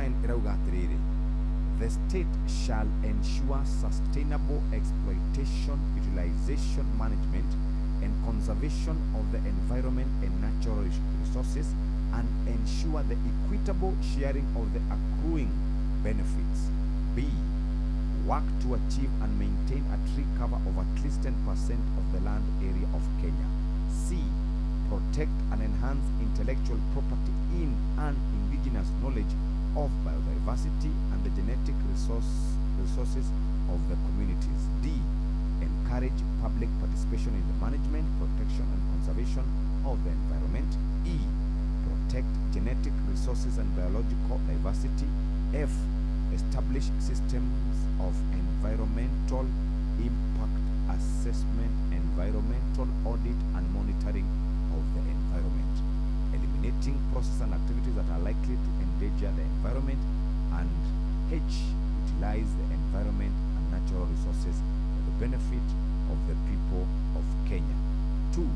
69 ĩrauga atĩrĩrĩ, "The state shall ensure sustainable exploitation, utilization, management and conservation of the environment and natural resources and ensure the equitable sharing of the accruing benefits." B, work to achieve and maintain a tree cover of at least 10% of the land area of Kenya. C, protect and enhance intellectual property in and indigenous knowledge of biodiversity and the genetic resources of the communities. D, encourage public participation in the management, protection, and conservation of the environment. E, protect genetic resources and biological diversity. F, establish systems of environmental impact assessment, environmental audit, and monitoring of the environment, eliminating processes and activities that are likely to endanger the environment. And H, utilize the environment and natural resources for the benefit of the people of Kenya. 2,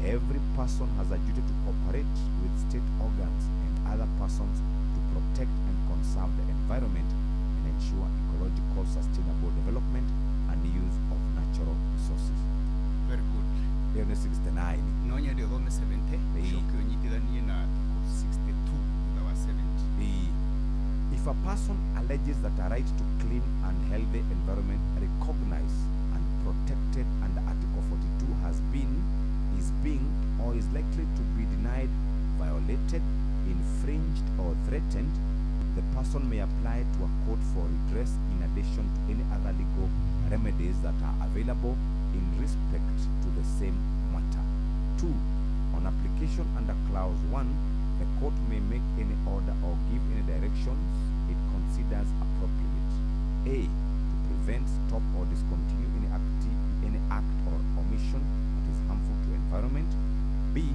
every person has a duty to cooperate with state organs and other persons to protect and conserve the environment and ensure ecological sustainable development and use of natural resources. Very good. Ĩyo nĩ 69. No nyende ũthome 70. Ĩĩ. Ũcoke ũnyitithanie na article 62 thutha wa 70. E. If a person alleges that a right to clean and healthy environment recognized and protected under Article 42 has been, is being, or is likely to be denied, violated, infringed, or threatened, the person may apply to a court for redress in addition to any other legal remedies that are available in respect to the same matter. 2. On application under Clause 1, the court may make any order or give any directions it considers appropriate. A. To prevent, stop, or discontinue any act or omission that is harmful to environment. B.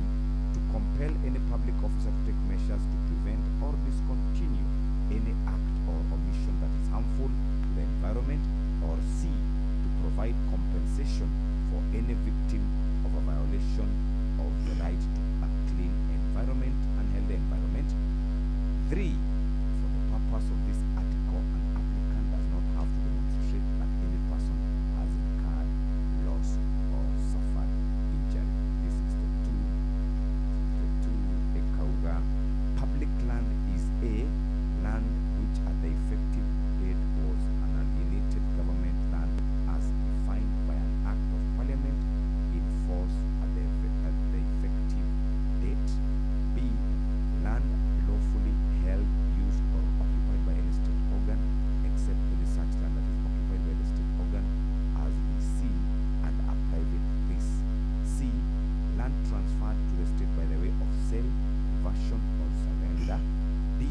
To compel any public officer to take measures to prevent or discontinue any act or omission that is harmful to the environment. Or C. To provide compensation for any victim of a violation of the right to a clean environment and healthy environment. 3. For the purpose of this article, an applicant does not have to demonstrate that any person has incurred loss or suffered injury. This 62, 62 ĩkauga, public land is A, land which at the effective date was an alienated government land as defined by an act of parliament in force at the effective date. B, land lawfully held, used, or occupied by any state organ, except any such land that is occupied by the state organ as lessee and a private lease. C, land transferred to the state by the way of sale, reversion, or surrender. D,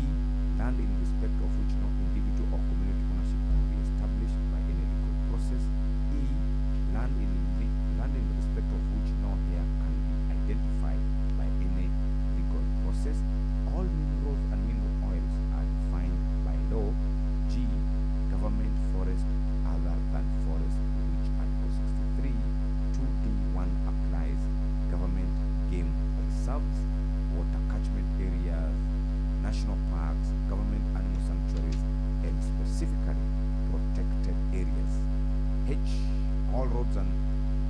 land in respect of which no individual or community ownership can be established by any legal process. E, land in respect of which no heir can be identified by any legal process. All minerals and mineral oils are defined by law. G, government forest other than forest to which Article 63 2D1 applies, government game reserves, water catchment areas, national parks, government animal sanctuaries, and specifically protected areas. H, all roads and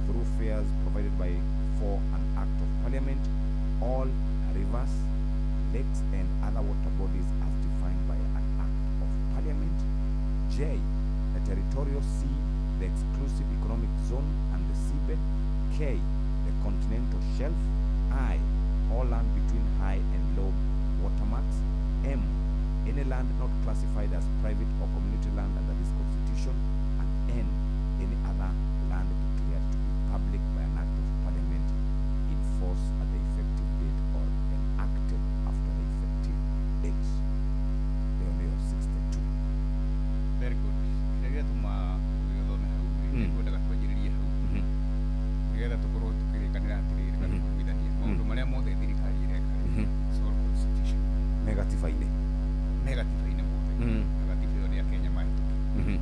thoroughfares provided by for an act of parliament, all rivers, lakes, and other water bodies as defined by an act of parliament. J, the territorial sea, the exclusive economic zone, and the seabed. K, the continental shelf. I, all land between high and low watermarks. M, any land not classified as private or community land under this constitution. And N, any other land declared to be public by an act of parliament in force at the effective date or enacted after the effective date. Ĩyo nĩyo 62. Very good. Kĩrĩa gĩatũma ũgĩthome hau rĩ, nĩngwendaga twanjĩrĩrie hau nĩgetha tũkorwo tũkĩrĩkanĩra atĩrĩrĩ kana kũiguithania maũndũ marĩa mothe thirikari ĩreka rĩ, it's all constitution. Me gatiba-inĩ. Me gatiba-inĩ mothe. Na gatiba ĩyo nĩ Akenya mahĩtũkire.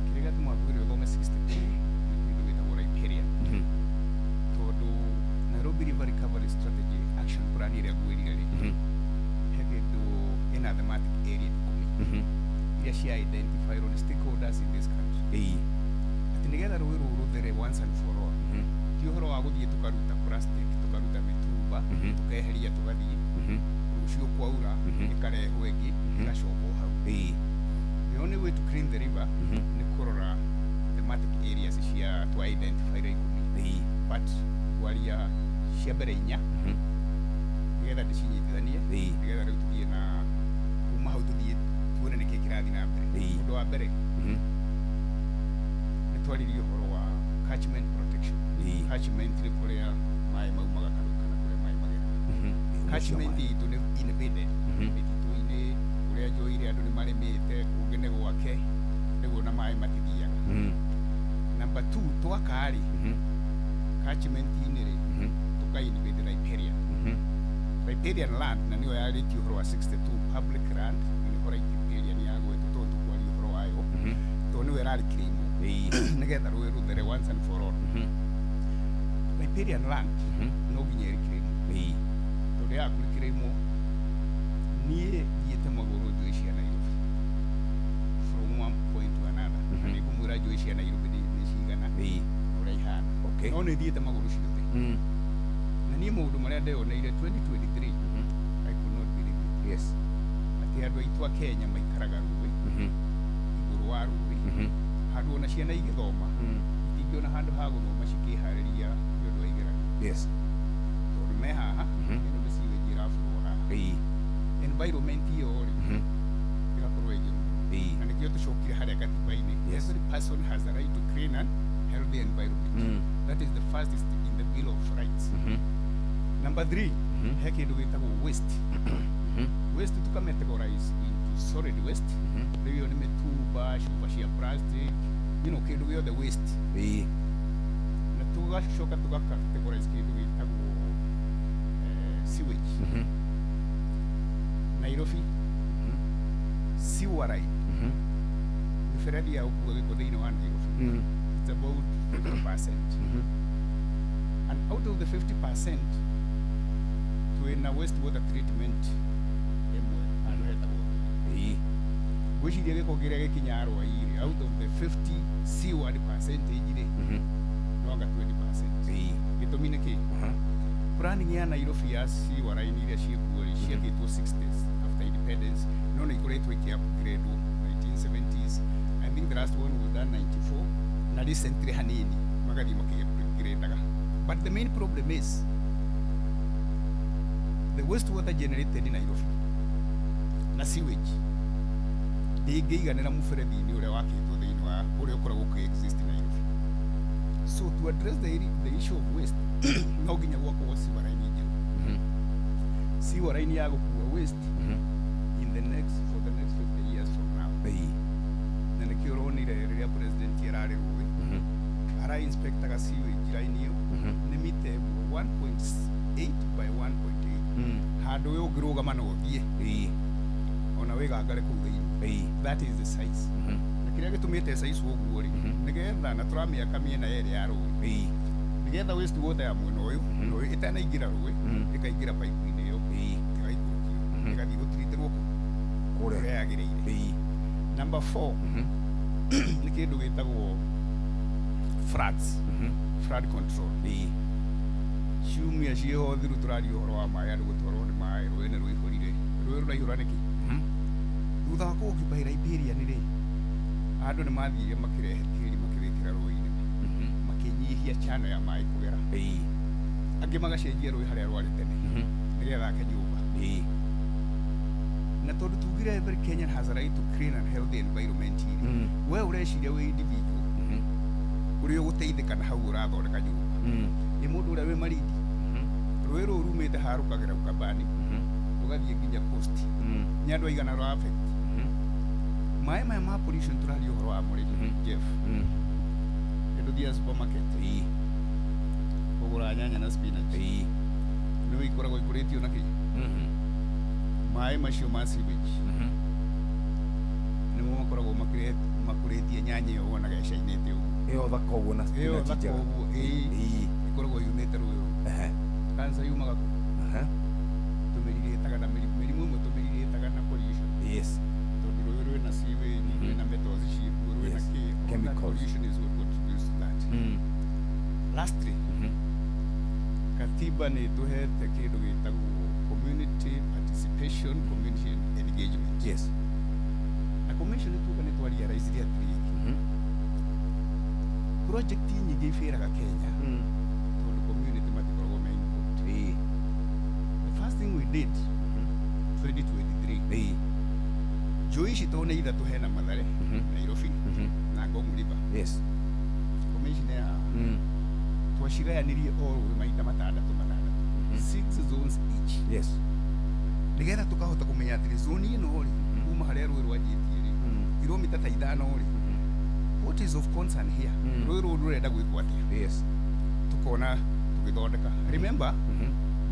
Kĩrĩa gĩatũma ngwĩre ũthome 62 nĩ kĩndũ gĩtagwo riparian, tondũ Nairobi River Recovery Strategy Action Plan ĩrĩa ngwĩrire rĩ, he kĩndũ Ĩna thematic area 10 iria cia identify on stakeholders in this country, atĩ nĩgetha rũĩ rũu rũthere once and for all. Ti ũhoro wa gũthiĩ tũkaruta plastic, tũkaruta mĩtumba, tũkeheria, tũgathiĩ, rũciũ kwaura ĩkarehwo ĩngĩ, ĩgacokwo hau. The only way to clean the river nĩ kũrora thematic areas cia twa identify 10, but kwaria cia mbere inya nĩgetha ndĩcinyitithanie, nĩgetha rĩu tũthiĩ na kuma hau, tũthiĩ tuone nĩkĩ kĩrathiĩ na mbere. Ũndũ wa mbere, nĩ twaririe ũhoro wa catchment protection. Catchment nĩ kũrĩa maĩ maumaga kana kũrĩa maĩ mageraga. Catchment itũ nĩ invaded, mĩtitũ-inĩ kũrĩa njũĩ andũ nĩ marĩmĩte, kũngĩ nĩ gwake, rĩu ona maĩ matithiaga. Number two, twaka rĩ catchment-inĩ rĩ, tũka invade riparian, riparian land, na nĩyo yarĩtie ũhoro wa 62 public land, na nĩho riparian yagwetwo, tondũ tũkwaria ũhoro wayo, tondũ nĩwe ĩrarĩ claimwo nĩgetha rũĩ rũthere once and for all. Riparian land no nginya ĩrĩ-claimwo, tondũ yaga kũrĩ-claimwo, niĩ thiĩte magũrũ njũĩ cia Nairobi from one point to another, na nĩngũmwĩra njũĩ cia Nairobi nĩ cigana, ũrĩa ihana. No nĩ thiĩte magũrũ ciothe, na niĩ maũndũ marĩa ndeyoneire 2023, I could not believe it, atĩ andũ aitũ a Kenya maikaraga rũĩ, igũrũ wa rũĩ, handũ ona ciana igĩthoma itingĩona handũ ha gũthoma cikĩharĩria nĩ ũndũ wa igeranio, tondũ me haha, ĩno nĩ sewage ĩrabũrwo haha. Environment ĩyo rĩ, ĩgakorwo ĩ njũru mũno, na nĩkĩo tũcokire harĩa katiba-inĩ, every person has a right to clean and healthy environment. That is the first is in the Bill of Rights. Number three, he kĩndũ gĩtagwo waste. Waste tukametegorize into solid waste, rĩu ĩyo nĩ mĩtumba, cuba cia plastic, kĩndũ gĩothe waste, na tũgacoka tũgacategorize kĩndũ gĩtagwo sewage. Nairobi sewer line, mĩberethi ya gũkua gĩko thĩinĩ wa Nairobi, it's about 50%, and out of the 50%, twĩna waste water treatment ĩmwe handũ hetagwo Thuri. Ngwĩciria gĩko kĩrĩa gĩkinyaga Rwai-rĩ, out of the 50 sewered percentage rĩ, no anga 20%. Gĩtũmi nĩ kĩ? Planning ya Nairobi ya sewer line iria ciĩkuo rĩ, ciakĩtwo 60s after independence, no nĩ ikoretwo ikĩ-upgrade 1970s. I think the last one was done 94, na recently hanini magathiĩ makĩ-upgradaga. But the main problem is the wastewater generated in Nairobi na sewage ndĩngĩiganĩra mũberethi-inĩ ũrĩa wakĩtwo thĩinĩ wa ũrĩa ũkoragwo ũkĩ-exist Nairobi. So to address the issue of waste, no nginya gwakwo sewer line njerũ, sewer line ya gũkua waste in the next for the next 50 years from now. Na nĩkĩo ũronire rĩrĩa president ararĩ rũĩ, ara inspectaga sewage line ĩyo, nĩ mita ĩmwe, 1.8 by 1.8, handũ we ũngĩrũgama na ũthiĩ ona wĩgangare kũu thĩinĩ. That is the size. Na kĩrĩa gĩtũmĩte size ũguo rĩ, nĩgetha na tũramĩaka mĩena yerĩ ya rũĩ, nĩgetha waste water ya mwena ũyũ na ũyũ ĩtanaingĩra rũĩ, ĩkaingĩra pipe-inĩ ĩyo, ĩgaikũrũkio, ĩgathiĩ gũtritĩrwo kũ Kũrĩa. Kũrĩa yagĩrĩire. Number four, nĩ kĩndũ gĩtagwo floods, flood control. Ciumia ciĩho thiru tũraria ũhoro wa maĩ, andũ gũtwarwo nĩ maĩ, rũĩ nĩ rũihũrire, rũĩ rũraihũra nĩkĩ? Thutha wa kũ-occupy riparian rĩ, andũ nĩ mathire makĩrehe tĩri, makĩwĩkĩra rũĩ-inĩ, makĩnyihia channel ya maĩ kũgera, angĩ magacenjia rũĩ harĩa rwarĩ tene nĩgetha ake nyũmba. Na tondũ tugire every Kenyan has a right to clean and healthy environment rĩ, we ũreciria wĩ individual ũrĩa ũgũteithĩka na hau ũrathondeka nyũmba, ĩ mũndũ ũrĩa wĩ Malindi, rũĩ rũu rumĩte haha rũkagera Ukambani, rũgathiĩ nginya coast, nĩ andũ aigana rwa affect? Maĩ maya ma pollution tũraria ũhoro wamo rĩ, Jeff, nĩ tũthiaga supermarket kũgũra nyanya na spinach, nĩ ikoragwo ikũrĩtio na kĩ? Maĩ macio ma sewage nĩmo makoragwo makũrĩtie nyanya ĩyo wonaga ĩcainĩte ũguo. Ĩyo thaka ũguo na Ĩyo spinach thaka njega. ũguo, ĩĩ, ĩkoragwo yumĩte rũĩ rũu. Cancer yumaga kũ? Tũmĩrirĩtaga na mĩrimũ ĩmwe tũmĩrirĩtaga na pollution. Yes. Tondũ rũĩ rwĩna sewage, rwĩna metals ciĩkuo, rwĩna kĩ. All that Chemicals. pollution is what contributes to that. Lastly, katiba nĩ ĩtũhete kĩndũ gĩtagwo community participation, community engagement. Yes. Na commission tuga nĩ twarealizire atĩrĩrĩ, project nyingĩ ibĩraga Kenya tondũ community matikoragwo me involved. The first thing we did 2023, njũĩ ici tondũ nĩ ithatũ, hena Mathare, Nairobi na Ngong River. Yes. Commission ya twacigayanirie o rũĩ maita matandatũ matandatũ, six zones each, Yes. nĩgetha tũkahota kũmenya atĩrĩ, zone ĩno rĩ, kuma harĩa rũĩ rwanjĩtie rĩ, kilomita ta 5 rĩ, what is of concern here? Rũĩ rũrũ rũrenda gwĩkwo atĩa? Yes. Tukona tũgĩthondeka. Remember,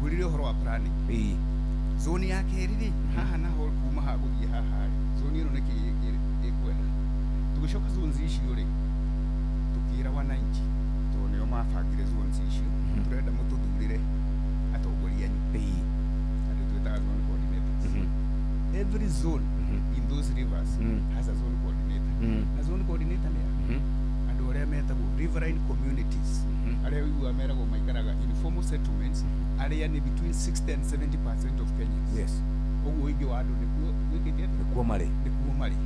ngwĩrire ũhoro wa planning. Zone ya kerĩ rĩ, haha naho kuma haha gũthiĩ haha rĩ, zone ĩno nĩkĩ ĩkwenda? Tũgĩcoka zones icio rĩ, tũkĩra wananchi, tondũ nĩo mabangire zones icio, tũrenda mũtũthurĩre atongoria anyu, andũ twĩtaga zone coordinators. Every zone in those rivers has a zone coordinator. Na zone coordinator nĩ a? Andũ arĩa metagwo riverine communities, arĩa ũiguaga meragwo maikaraga informal settlements, arĩa nĩ between 60 and 70% of Kenyans. Yes. Ũguo ũingĩ wa andũ nĩkuo gwĩkĩte atĩa? Nĩkuo marĩ. Nĩkuo marĩ.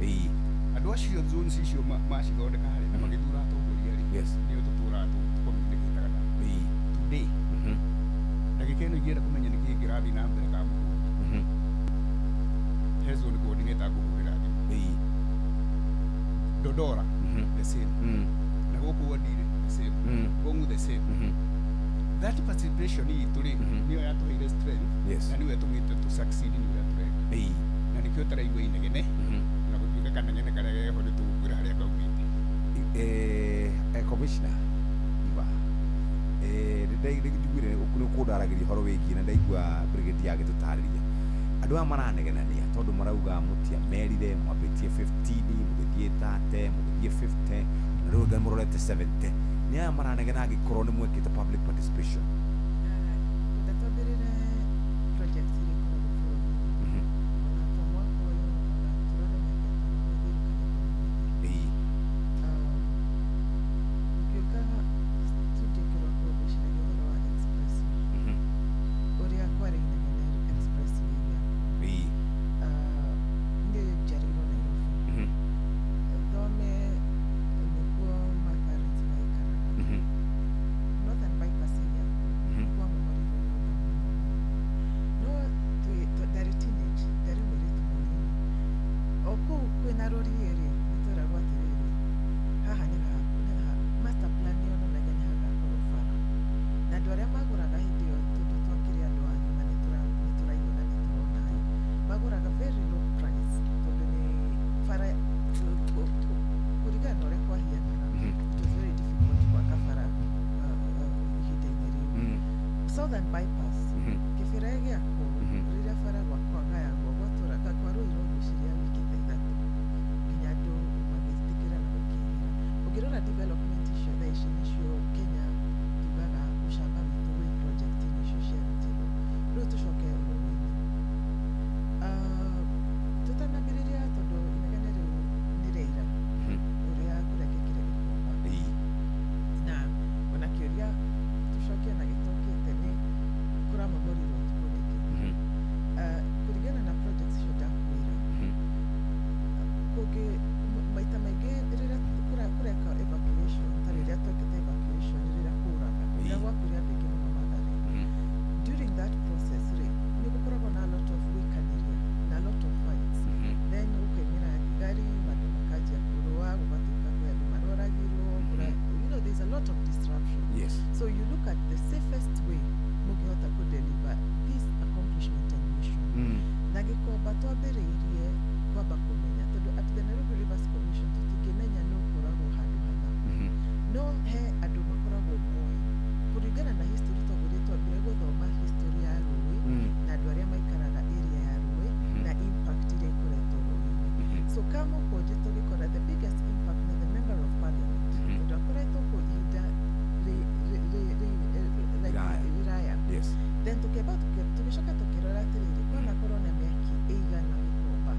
Andũ acio, zones icio macithondeka rĩ na magĩthura atongoria rĩ, nĩo tũtũraga tũcommunicataga nao today. Ndagĩka ĩno ingĩenda kũmenya nĩkĩĩ kĩrathiĩ na mbere Kamũkũnji, he zone coordinator ngũhũrĩra thimũ. Dodora, the same. Na gũkũ Wandire, the same. Ngong'u, the same. That participation itũ rĩ, nĩyo yatũheire strength na nĩyo ĩtũmĩte tũ succeed nĩ ũrĩa tũreka, na nĩkĩo tũraigua inegene, na gũtuĩka kanegene karĩa geho nĩ tũgũkwĩra harĩa kaumĩte. Commissioner Iva, nĩnjiguire nĩ kũndaragĩria ũhoro wĩgiĩ na ndaigua brigadier agĩtũtarĩria andũ aya maranegenania tondũ marauga mũtiamerire mwambĩtie 15, mũgĩthiĩ 30, mũgĩthiĩ 50, na rĩu anga mũrorete 70. Nĩ aya maranegena angĩkorwo nĩ mwekĩte public participation? Kwenda twambĩrĩre project iria ikoragwo bũrũri-inĩ, ona to mwaka ũyũ, ona tũrore mĩaka 5 mĩthiru kana 10 mĩthiru. Ngĩũka studio kĩroko ngwĩciragia ũhoro wa expressway, ũrĩa kwarĩ inegene expressway ĩgĩakwo. Niĩ njiarĩirwo Nairobi, thome nĩkuo my parents maikaraga. Northern Bypass ĩgĩakwo, kwamomorirwo nyũmba mũno mũno mũno. No ndarĩ teenage, ndarĩ mũirĩtu mũnini, o kũu kwĩna rũriĩ rĩ, nĩtweragwo atĩrĩrĩ, haha nĩ master plan yonanagia nĩ hagakorwo bara, na andũ arĩa magũraga hĩndĩ ĩyo, tondũ twakĩrĩ andũ agima, nĩ tũraigua na nĩ tũrona ĩ, magũraga very low price tondũ nĩ bara kũringana na ũrĩa kwahianaga, it was very difficult gwaka bara ihinda-inĩ rĩu. Southern Bypass, kĩbĩra gĩakwo, rĩrĩa bara gwakwa gayagwo gwatũraga kwarũirwo ngwĩciria wiki ta 3 nginya andũ magĩtĩkĩra na gũkĩingĩra. Ũngĩrora development icio thaa ici nĩcio Kenya tugaga ũcamba witũ wĩ project-inĩ icio ciarutirwo. Rĩu tũcoke rũĩ-inĩ. Tũtanambĩrĩria, tondũ inegene rĩu nĩ rĩaira ũrĩa kũrekĩkire Gĩkomba, na ona kĩũria tũcokie na gĩtokĩte nĩ kũramomorirwo ũtukũ nĩkĩ? Kũringana na projects icio ndakwĩra, kũngĩ maita maingĩ rĩrĩa kũreka evacuation, ta rĩrĩa twekĩte evacuation. Tũgĩcoka tũkĩrora atĩrĩrĩ, kwanakorwo na mĩaki ĩigana Gĩkomba,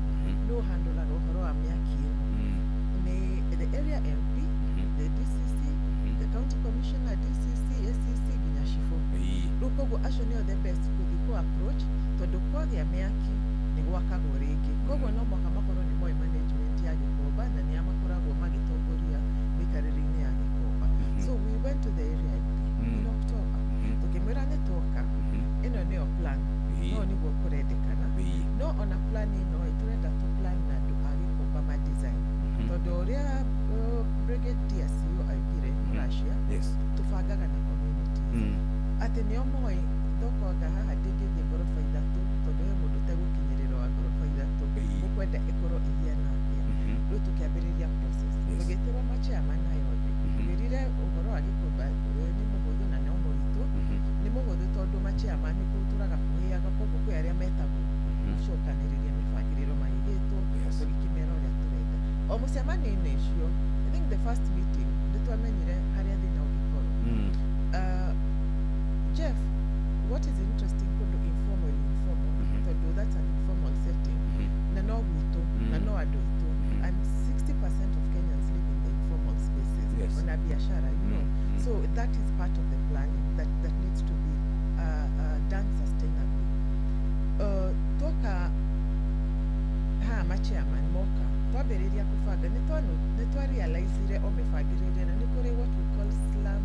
nũ handũraga ũhoro wa mĩaki ĩno? Nĩ the area MP, the DCC, the county commissioner, DCC, ACC nginya cibũ. Rĩu koguo acio nĩo the best gũthiĩ kũ approach, tondũ kwagĩa mĩaki nĩ gwakagwo rĩngĩ, koguo no mũhaka makorwo nĩ moĩ management ya Gĩkomba na nĩa makoragwo magĩtongoria mĩikarĩre-inĩ ya Gĩkomba. So we went to the area MP in October, tũkĩmwĩra nĩ twoka, ĩno nĩyo plan, no nĩguo kũrendekana, no ona plan ĩno ĩ tũrenda tũ plan na andũ a Gĩkomba ma design, tondũ ũrĩa Brigadier CEO augire Russia, tũbangaga na communities atĩ nĩo moĩ thoko anga haha ndĩngĩthiĩ ngoroba ithatũ, tondũ he mũndũ ũtegũkinyĩrĩra wa ngoroba ithatũ, ũkwenda ĩkorwo ĩhiana atĩa. Rĩu tũkĩambĩrĩria process, tũgĩtĩrwo machairman aya othe, twĩrire ũhoro wa Gĩkomba nĩ mũhũthũ na no mũritũ. Nĩ mũhũthũ tondũ machairman gũtũraga kũhĩaga, koguo kwĩ arĩa metagwo gũcokanĩrĩria mĩbangĩrĩro magĩgĩtwo. Tũgĩkĩmera ũrĩa tũrenda o mũcemanio-inĩ ũcio. I think the first meeting nĩ twamenyire harĩa thĩna ũngĩkorwo. Jeff, what is interesting kũndũ informal, informal, tondũ that's an informal setting, na no gwitũ na no andũ aitũ, and 60% of Kenyans live in the informal spaces, ona biashara. So that is part of the planning that needs to be done sustainably. Toka haha machairman moka twambĩrĩria kũbanga, nĩ twarealizire o mĩbangĩrĩrio na nĩ kũrĩ what we call slum,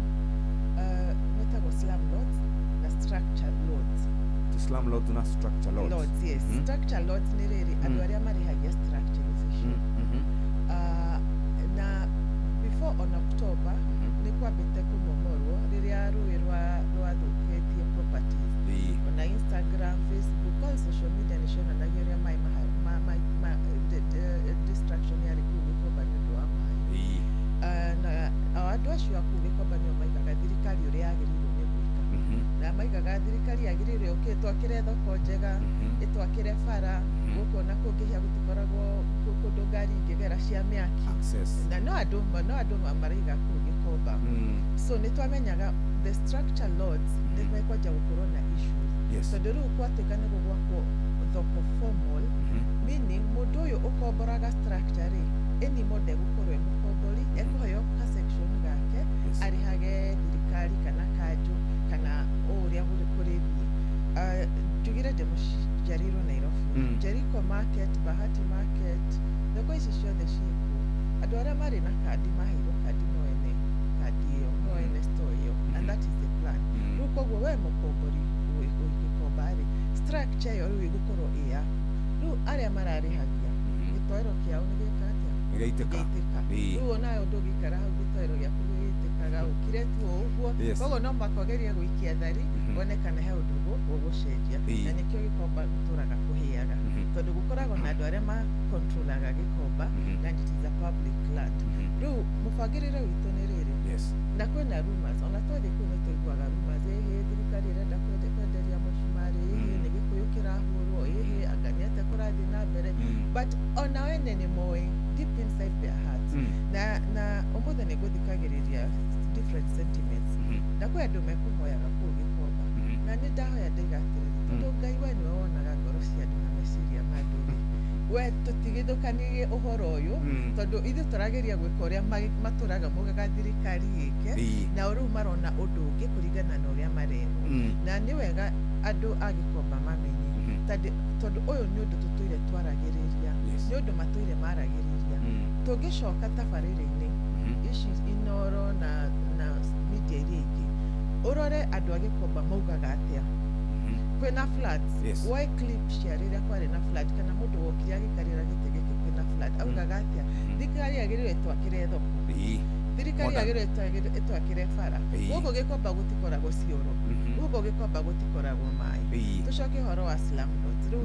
gwĩtagwo slum lords na structure lords. Slum lords na structure lords. Lords, yes. Structure lords nĩ rĩrĩ, andũ arĩa marĩhagia structures icio. Na before on October nĩ kwambĩte kũmomorwo rĩrĩa rũĩ rwathũkĩtie properties. Ona Instagram, Facebook, all social media nĩ cionanagia ũrĩa maĩ destruction yarĩ kũu Gĩkomba nĩ ũndũ wa maĩ. Na o andũ acio a kũu Gĩkomba nĩo maigaga thirikari ũrĩa yagĩrĩirwo nĩ gwĩka, na maigaga thirikari yagĩrĩirwo yũke ĩtwakĩre thoko njega, ĩtwakĩre bara, gũkũ na kũngĩhĩa gũtikoragwo kũndũ ngari ingĩgera cia mĩaki. Access. Na no andũ maraiga kũu Gĩkomba. So nĩ twamenyaga the structure lords nĩ mekwanja gũkorwo na issues, tondũ rĩu kwatuĩka nĩ gũgwakwo thoko formal, meaning mũndũ ũyũ ũkomboraga structure rĩ, anymore ndegũkorwo e mũkombori, ekũheo ka section gake, arĩhage thirikari kana kanjũ kana o ũrĩa kũrĩthiĩ. Njugire ndĩmũciarĩirwo Nairobi. Jericho Market, Bahati Market, thoko ici ciothe ciĩkuo, andũ arĩa marĩ na kandi maheirwo kandi no ene kandi ĩyo, no ene store ĩyo, and that is the plan. Rĩu koguo we mũkombori ũgĩkomba rĩ, structure ĩyo rĩu ĩgũkorwo ĩ yaku. Rĩu arĩa mararĩhagia, gĩtoero kĩao nĩ gĩka atĩa? Gĩgaitĩka. Gĩitĩka. Rĩu onawe ndũngĩikara hau gĩtoero gĩaku gĩgĩitĩkaga, ũkire tu o ũguo. Koguo no mũhaka ũgerie gũikia thari, wone kana he ũndũ ũgũcenjia. Na nĩkĩo Gĩkomba gũtũraga kũhĩaga, tondũ gũkoragwo na andũ arĩa makontrolaga Gĩkomba, and it is a public land. Rĩu mũbangĩrĩre witũ nĩ rĩrĩ, na kwĩna rumors, ona twathiĩ kũu nĩ tũiguaga rumors, ĩhĩ thirikari ĩrenda kwenderia mũcumarĩ, ĩhĩ nĩ gĩkũyũ kĩrahũrwo, ĩhĩ anga nĩ atĩa kũrathiĩ na mbere. But ona ene nĩ moĩ deep inside their hearts, na ũmũthĩ nĩ ngũthikagĩrĩria different sentiments, na kwĩ andũ mekũhoyaga kũu Gĩkomba, na nĩ ndahoya ndaiga atĩrĩrĩ, tondũ Ngai we nĩwe wonaga ngoro cia andũ na meciria ma andũ rĩ, we tũtigithũkanirie ũhoro ũyũ, tondũ ithuĩ tũrageria gwĩka ũrĩa matũraga maugaga thirikari ĩke, nao rĩu marona ũndũ ũngĩ kũringana na ũrĩa marerwo. Na nĩ wega andũ a Gĩkomba mamenye, tondũ ũyũ nĩ ũndũ tũtũire twaragĩrĩria, nĩ ũndũ matũire maragĩrĩria. Tũngĩcoka tabarĩra-inĩ ici Inoro na media iria ingĩ, ũrore andũ a Gĩkomba maugaga atĩa kwĩna floods. Woe clip cia rĩrĩa kwarĩ na flood, kana mũndũ wokire agĩkarĩra gĩtĩ gĩkĩ kwĩna flood, augaga atĩa? Thirikari yagĩrĩirwo ĩtwakĩre thoko, thirikari yagĩrĩirwo ĩtwakĩre bara. Gũkũ Gĩkomba gũtikoragwo cioro, gũkũ Gĩkomba gũtikoragwo maĩ. Tũcoke ũhoro wa slum lords. Rĩu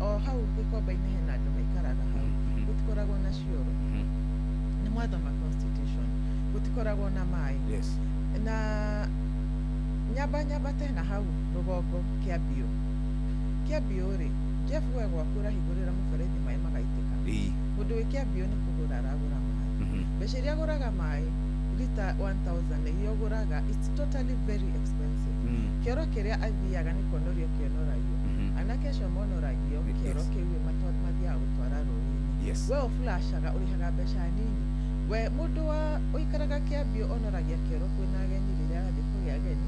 o hau Gĩkomba-inĩ hena andũ maikaraga hau, gũtikoragwo na cioro, nĩ mwathoma constitution, gũtikoragwo na maĩ. Na nyamba nyambate na hau rũgongo Kĩambiũ, Kĩambiũ rĩ, Jeff, we gwaku ũrahingũrĩra mũberethi maĩ magaitĩka. Mũndũ wĩ Kĩambiũ nĩ kũgũra aragũra maĩ. Mbeca iria agũraga maĩ rita 1000 iria ũgũraga, it's totally very expensive. Kĩoro kĩrĩa athiaga nĩ kuonorio kĩonoragio. Anake acio monoragio kĩoro kĩu mathiaga gũtwara rũĩ-inĩ. We ũflashaga ũrĩhaga mbeca nini. We mũndũ wa ũikaraga Kĩambio onoragia kĩoro kwĩna ageni rĩrĩa arathiĩ kũgĩa ageni.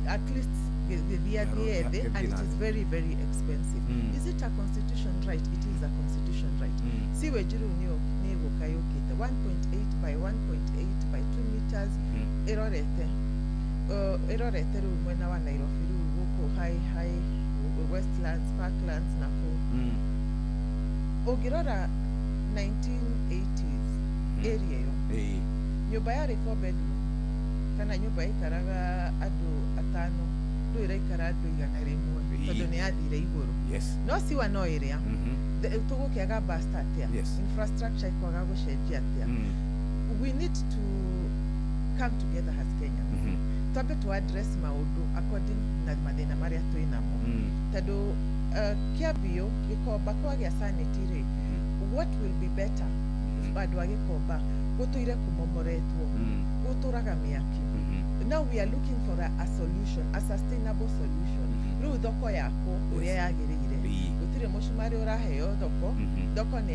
At least gĩthiathiĩ thĩ, and it is very very expensive. Is it a constitution right? It is a constitution right. Sewage rĩu nĩ ĩgũka yũkĩte 1.8 by 1.8 by 2 meters ĩrorete ĩrorete rĩu mwena wa Nairobi rĩu gũkũ high Westlands, Parklands na kũu. Ũngĩrora 1980s area ĩyo, nyũmba yarĩ 4 bedroom kana nyũmba yaikaraga andũ atano, rĩu ĩraikara andũ 100 tondũ nĩ yathire igũrũ. No siwa no ĩrĩa tũgũkĩaga basta atĩa? Infrastructure ikwaga gũcenjia atĩa? We need to come together as Kenyans. Twambe tu address maũndũ according na mathĩna marĩa twĩ namo. Tondũ Kĩambio Gĩkomba kwagĩa sanity rĩ, what will be better? Andũ a Gĩkomba gũtũire kũmomoretwo, gũtũraga mĩaki. Now we are looking for a solution, a sustainable solution. Rĩu thoko yakwo ũrĩa yagĩrĩire, gũtirĩ mũcumarĩ ũraheo thoko. Thoko nĩ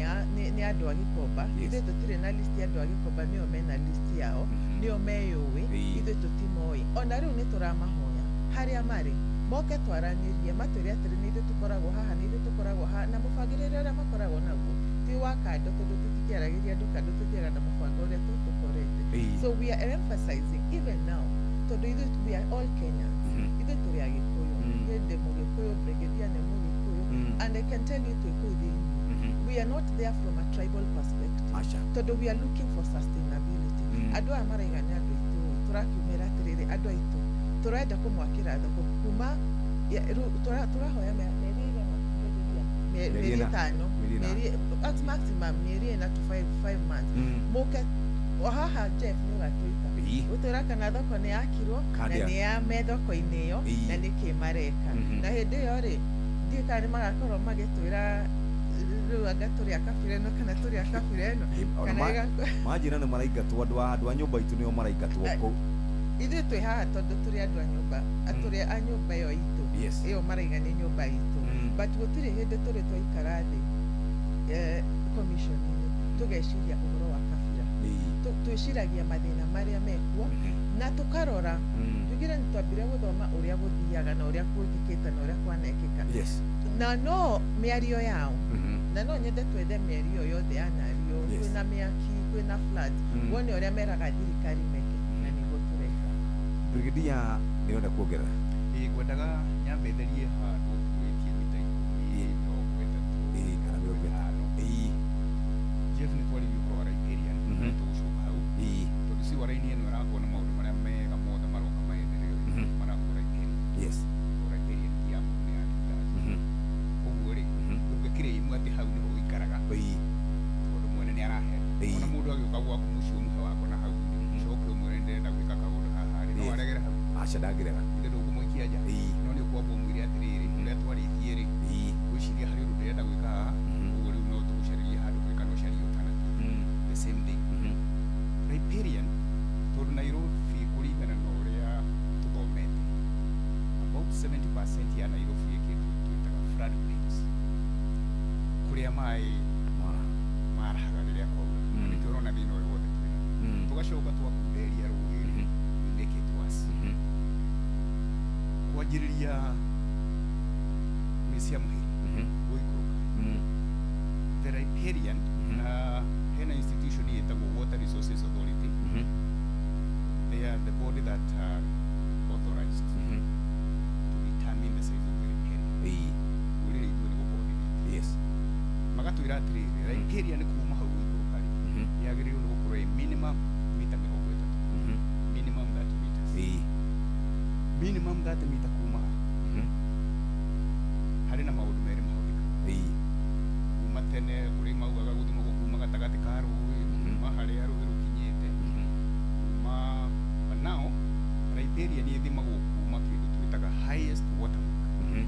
andũ a Gĩkomba. Ithuĩ tũtirĩ na list ya andũ a Gĩkomba, nĩo mena list yao, nĩo meyũĩ, ithuĩ tũtimoĩ. Ona rĩu nĩ tũramahoya harĩa marĩ moke twaranĩrie, matwĩre atĩrĩ nĩ ithuĩ tũkoragwo haha, nĩ ithuĩ tũkoragwo haha, na mũbangĩrĩre ũrĩa makoragwo naguo ti wa kando, tondũ tũtikĩaragĩria andũ kando, tũthiaga na mũbango ũrĩa tũkorete. So we are emphasizing even now, tondũ ithuĩ we are all Kenyans. Ithuĩ tũrĩ Agĩkũyũ. Niĩ ndĩ Mũgĩkũyũ, Brigadier nĩ Mũgĩkũyũ, and I can tell you twĩ kũu thĩinĩ. We are not there from a tribal perspective, tondũ we are looking for sustainability. Andũ aya maraiga nĩ andũ aitũ, tũrakiumĩra atĩrĩrĩ, andũ aitũ tũrenda kũmwakĩra thoko kuma tũrahoya mĩeri ĩigana? Mĩeri 5, mĩeri at maximum mĩeri 4 to 5 months. Mũke o haha Jeff nĩ ũgatwĩta ũtwĩra kana thoko nĩ yakirwo na nĩ ya me thoko-inĩ ĩyo na nĩkĩ mareka. Na hĩndĩ ĩyo rĩ, ndiũĩ kana nĩ magakorwo magĩtwĩra rĩu anga tũrĩ a kabira ĩno kana tũrĩ a kabira ĩno. Manjĩra nĩ maraingatwo, andũ a nyũmba itũ nĩo maraingatwo kũu. Ithuĩ twĩ haha tondũ tũrĩ andũ a nyũmba, tũrĩ a nyũmba ĩyo itũ, ĩyo maraiga nĩ nyũmba itũ. But gũtirĩ hĩndĩ tũrĩ twaikara thĩ commission-inĩ tũgeciria ũhoro wa kabira. Twĩciragia mathĩna marĩa mekuo na tũkarora. Tugire nĩ twambire gũthoma ũrĩa gũthiaga na ũrĩa gwĩkĩkĩte na ũrĩa kwanekĩka. Na no mĩario yao, na no nyende twethe mĩario yothe yanario, kwĩna mĩaki, kwĩna floods, wone ũrĩa meraga thirikari meke, na nĩguo tũreka. Brigadier, nĩũrenda kuongerera? Ngwendaga nyambe therie handũ ũkũrĩtie mita 10, 30 kana 50. Jeff nĩ twaririe ũhoro wa riparian, tũgũcoka hau tondũ sewer line ĩno ĩrakwo na maũndũ marĩa mega mothe maroka maendeleo marakwo riparian. Riparian ti ya mũndũ, nĩ ya thirikari. Ũguo rĩ, ndũngĩkĩrĩimwo atĩ hau nĩho ũikaraga tondũ mwene nĩ arahenda. Ona mũndũ agĩũka gwaku mũciĩ ũmũhe wako na hau ũcoke ũmwĩre ndĩrenda gwĩka kaũndũ haha rĩ, no aregere hau? Aca, ndangĩrega. Ithe ndũkũmũikia nja, no nĩ ũkwamba ũmwĩre atĩrĩrĩ, ũrĩa twarĩtie rĩ, ngwĩciria harĩ ũndũ ndĩrenda gwĩka haha, ũguo rĩu no tũgũcarĩrie handũ hangĩ kana ũcarie alternative the same day. Riparian, tondũ Nairobi kũringana na ũrĩa tũthomete, about 70% ya Nairobi ĩ kĩndũ twĩtaga flood plains, kũrĩa maĩ marahaga rĩrĩa kwaura. Nĩkĩo ũrona thĩna ũyũ wothe twĩna. Tũgacoka twakunderia rũĩ rĩ, we make it worse. Kwanjĩrĩria mĩciĩ ya Mũhĩri gũikũrũka the riparian, na hena institution ĩtagwo Water Resources Authority. They are the body that are authorized to determine the size of the riparian. Rũrĩrĩ ithuĩ nĩ gũ-coordinate. Magatwĩra atĩrĩrĩ, riparian kuma hau gũikũrũka rĩ, yagĩrĩirwo nĩ gũkorwo ĩ minimum mita 30, minimum 30 meters, minimum 30 mita kuma haha. Harĩ na maũndũ merĩ mahũthĩkaga kuma tene. Kũrĩ maugaga gũthimagwo kuma gatagatĩ ka rũĩ, kuma harĩa rũĩ rũkinyĩte, kuma. But now riparian ĩthimagwo kuma kĩndũ twĩtaga highest watermark.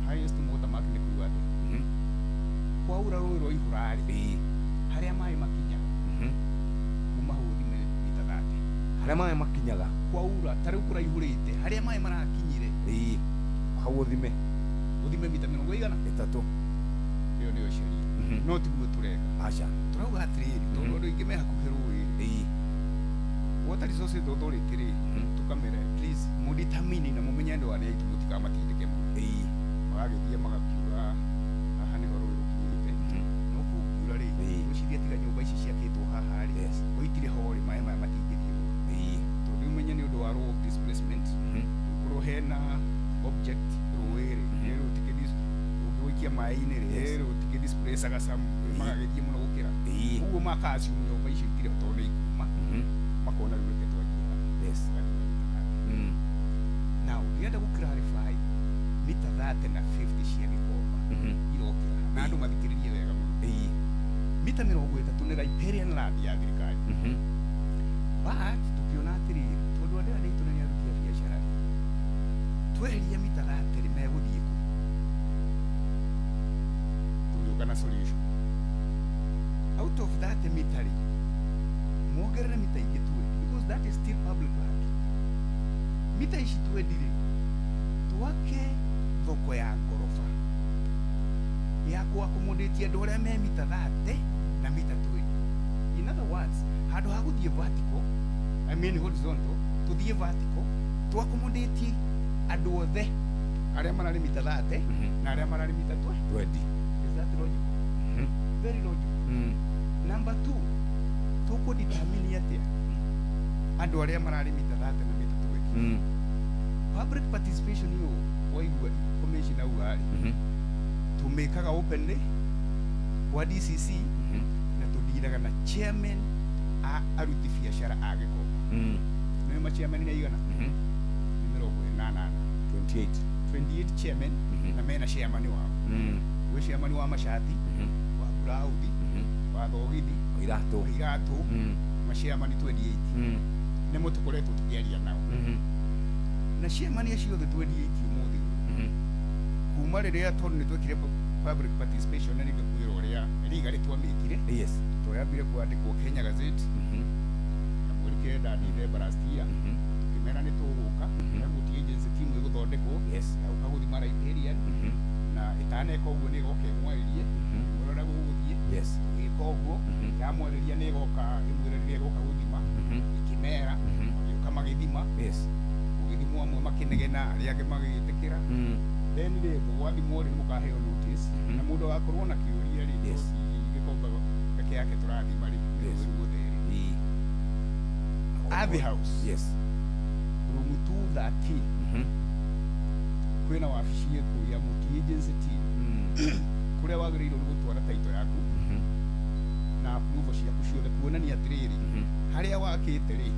Highest watermark nĩ kuga atĩ kwaura rũĩ rwaihũra rĩ, harĩa maĩ makinyaga, kuma hau ũthime mita 30. Harĩa maĩ makinyaga kwaura ta rĩu kũraihũrĩte harĩa maĩ marakinyire. Ĩĩ, hau ũthime. Ũthime mita mĩrongo igana ĩtatũ. Ĩyo nĩyo sheria. No tiguo tũreka. Aca. Tũrauga atĩrĩrĩ, tondũ andũ aingĩ me hakuhĩ rũĩ, Ĩĩ. Water Resources Authority rĩ, tũkamera please mũdetermine na mũmenye andũ arĩa aitũ mũtikamatindĩke mũno. Ĩĩ. Magagĩthiĩ magakiuga haha nĩho rũĩ rũkinyĩte. No kũngiura rĩ, gwĩciria tiga nyũmba ici ciakĩtwo haha rĩ, ko itirĩ ho rĩ, maĩ maya matingĩthiĩ mũno. Ĩĩ. Tondũ ũmenye nĩ ũndũ wa law of displacement, ũngĩkorwo hena object rũĩ rĩ, ũngĩgũikia maĩ-inĩ rĩ, rũtikĩ-displace-aga some, magagĩthiĩ mũno gũkĩra. Ĩĩ. Ũguo maka-assume nyũmba icio itirĩ ho tondũ nĩ ikuma. Makona rĩu reke twanjie haha. Yes. Magathima mita 30. Now, ndĩrenda gũ-clarify mita 30 na 50 cia Gĩkomba irokĩra haha. Na andũ mathikĩrĩrie wega mũno. Ĩĩ. Mita 30 nĩ riparian land ya thirikari. But tukiona atĩrĩrĩ, tondũ andũ aya aitũ nĩ aruti a biacara rĩ, tweheria mita 30 rĩ, megũthiĩ kũ? Tũgĩũka na solution. Out of 30 mita rĩ, muongerere mita ingĩ 20 because that is still public land. Mita ici 20 rĩ, twake thoko ya ngoroba ya kũ accommodate andũ arĩa me mita 30 na mita 20. In other words, handũ ha gũthiĩ vertical, I mean horizontal, tũthiĩ vertical, tũ accommodate andũ othe arĩa mararĩ mita 30 na arĩa mararĩ mita 20. 20. Is that logical? Very logical. Number 2, tũkũ determine atĩa andũ arĩa mararĩ mita 30 na mita 20? Public participation ĩyo waigua commissioner auga rĩ, tũmĩkaga openly kwa DCC na tũndiraga na chairman a aruti biacara a Gĩkomba. Nĩwe ma chairman nĩ aigana? Nĩ 88. 28. 28 chairman na mena chairman wao. Gwĩ chairman wa macati, wa burauthi, wa thogithi, Iratũ. wa iratũ, ma chairman 28. Nĩmo tũkoretwo tũkĩaria nao. Na chairman acio othe 28 ũmũthĩ ũyũ, kuma rĩrĩa tondũ nĩ twekire public participation na nĩngũkwĩra ũrĩa riga rĩtwamĩkire. Yes. Twambire kwandĩkwo Kenya Gazette ya mweri 9 December last year. Tũkĩmera nĩ tũgũka, he multi agency team ĩgũthondekwo Yes. ya gũka gũthima riparian, na ĩtaneka ũguo nĩ ĩgoka ĩmwarĩrie, ĩmwĩre ũrĩa gũgũthiĩ. Yes. Tũgĩka ũguo, yamwarĩria nĩ ĩgoka ĩmwĩre rĩrĩa ĩgoka gũthima, ĩkĩmera, magĩũka magĩthima. Yes. Gũgĩthimwo amwe makĩnegena, arĩa angĩ magĩtĩkĩra. Then rĩ, gwathimwo rĩ, nĩmũkaheo notice, na mũndũ agakorwo na kĩũria rĩ, Yes. to ti Gĩkomba peke yake tũrathima rĩ, nĩ Yes. rũĩ ruothe rĩ. Ĩĩ. Athi House, Yes. room 213, kwĩna wabici ĩkũu ya multi agency team kũrĩa wagĩrĩirwo nĩ gũtwara title yaku na approval ciaku ciothe kuonania atĩrĩrĩ, harĩa wakĩte rĩ,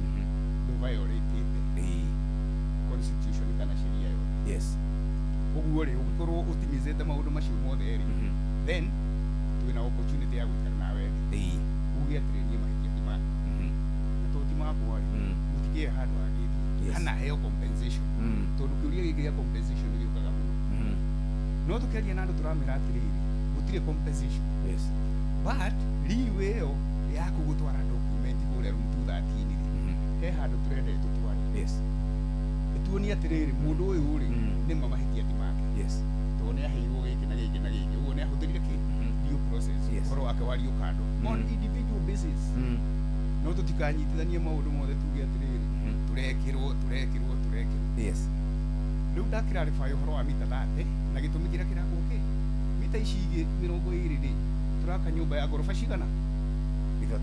ndũviolate-ĩte Ĩĩ. constitution kana sheria yothe. Yes. Ũguo rĩ, ũngĩkorwo ũtimizĩte maũndũ macio mothe rĩ, then twĩna opportunity ya gũikara nawe thĩ, Ĩĩ. uge atĩrĩ, niĩ mahĩtia ti makwa, na to ti makwa rĩ, gũtikĩrĩ handũ hangĩthiĩ kana heo compensation, tondũ kĩũria gĩkĩ gĩa compensation nĩ gĩũkaga mũno. No tũkĩaria na andũ tũramera atĩrĩrĩ, gũtirĩ compensation. Yes. But leeway ĩyo yaku gũtwara document kũrĩa room 213 rĩ, he handũ tũrenda ĩtũtware. Yes. Ĩtuonie atĩrĩrĩ, mũndũ ũyũ rĩ, nĩma mahĩtia ti make, Yes. tondũ nĩ aheirwo gĩkĩ na gĩkĩ na gĩkĩ, ũguo nĩ ahũthĩrire kĩ due process, Yes. ũhoro wake wario kando on individual basis. No tũtikanyitithanie maũndũ mothe tuge atĩrĩrĩ, tũrekĩrwo tũrekĩrwo tũrekĩrwo. Yes. Rĩu ndakĩrarĩbaya ũhoro wa mita 30 na gĩtũmi kĩrĩa kĩrakwo kĩ mita ici igĩ 20 rĩ, tũraka nyũmba ya ngoroba cigana? 3.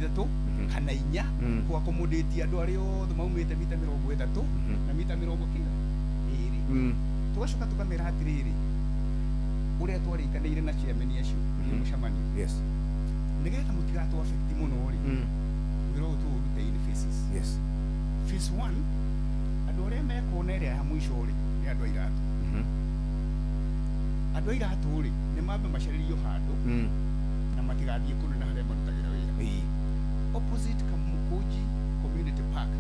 3 kana 4, kũ accommodate andũ arĩa othe maumĩte mita 30 na mita 92. Tũgacoka tũkamera atĩrĩrĩ, ũrĩa twarĩkanĩire na chairman acio nĩ mũcemanio. Yes. Nĩgetha mũtigatũ affect mũno rĩ, wĩra ũyũ tũũrute in phases. Yes. Phase 1, andũ arĩa mekona ĩrĩa ya mũico rĩ, nĩ andũ a iratũ. Andũ a iratũ rĩ, nĩ mambe macarĩrio handũ na matigathiĩ kũnene harĩa marutagĩra wĩra. Ĩĩ. Opposite Kamukunji Community Park,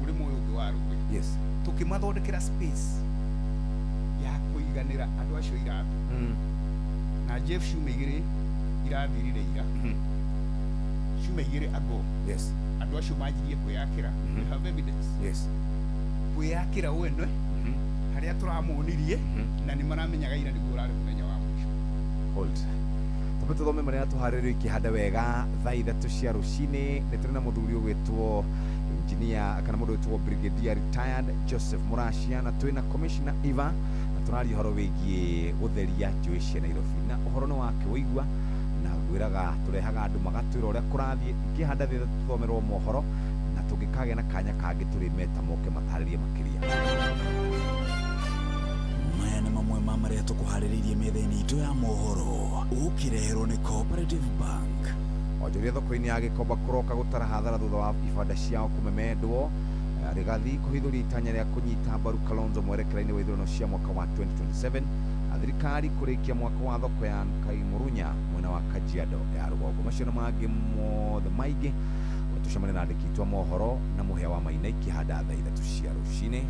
mũrĩmo ũyũ ũngĩ wa rũĩ. Yes. Tũkĩmathondekera space ya kũiganĩra andũ acio iratũ. Na Jeff, ciumia 2 irathirire ira, ciumia 2 ago. Yes. Andũ acio manjirie kwĩyakĩra. We have evidence. Yes. Kwĩyakĩra wene harĩa tũramonirie na nĩ maramenyaga ira nĩguo ũrarĩ mũthenya wa mũico. Hold. Twambe tũthome marĩa tũharĩrĩirio ikĩhanda wega thaa 3 cia rũcinĩ. Nĩ tũrĩ na mũthuri ũgwĩtwo engineer kana mũndũ wĩtwo Brigadier retired Joseph Muracia, na twĩna Commissioner Eva, na tũraria ũhoro wĩgiĩ gũtheria njũĩ cia Nairobi, na ũhoro nĩ wake wĩigua na ngwĩraga tũrehaga andũ magatwĩra ũrĩa kũrathiĩ. Ikĩhanda thaa 3 tũthomerwo mohoro, na tũngĩkagĩa na kanya kangĩ tũrĩ meta moke matarĩrie makĩria. Maya nĩ mamwe ma marĩa tũkũharĩrĩirie metha-inĩ itũ ya mohoro, ũkĩreherwo nĩ Cooperative Bank. Onjoria thoko-inĩ ya Gĩkomba kũroka gũtara hathara thutha wa ibanda ciao kũmemendwo. Rigathi kũhithũria itanya rĩa kũnyita mbaru Kalonzo mwerekera-inĩ wa ithurano cia mwaka wa 2027. Na thirikari kũrĩkia mwaka wa thoko ya Kaimurunya mwena wa Kajiado ya rũgongo. Macio na mangĩ mothe maingĩ tũcemanie na andĩki itũ a mohoro na mũhĩa wa Maina ikĩhanda thaa 3 cia rũcinĩ.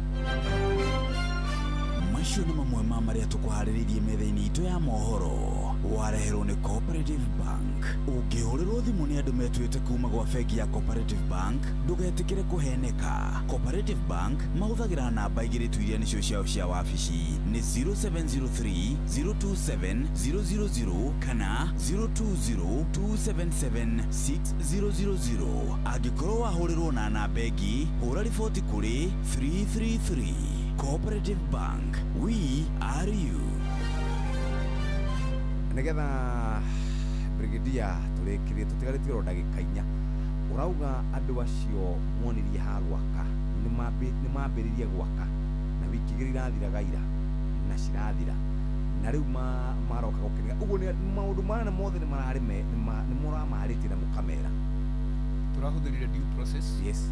Macio nĩ mamwe ma marĩa tũkũharĩrĩirie metha-inĩ itũ ya mohoro, wareherwo nĩ Cooperative Bank. Ũngĩhũrĩrwo thimũ nĩ andũ metuĩte kuma gwa bengi ya Cooperative Bank, ndũgetĩkĩre kũheneka. Cooperative Bank mahũthagĩra namba 2 tu iria nĩcio ciao cia wabici, nĩ 0703 027 000 kana 020 277 6000. Angĩkorwo wahũrĩrwo na namba ĩngĩ, hũra riboti kũrĩ 333. Cooperative Bank, we are you. Nigetha Brigadier tũrĩkĩrie tũtigarĩtie oro ndagĩka 4, ũrauga andũ acio monirie ha gwaka nĩ mambĩrĩrie gwaka na wiki 2 irathiraga ira na cirathira, na rĩu maroka gũkenera ũguo. Nĩ maũndũ maya mothe nĩ mararĩ nĩ mũramarĩtie na mũkamera. Tũrahũthĩrire due process. Yes.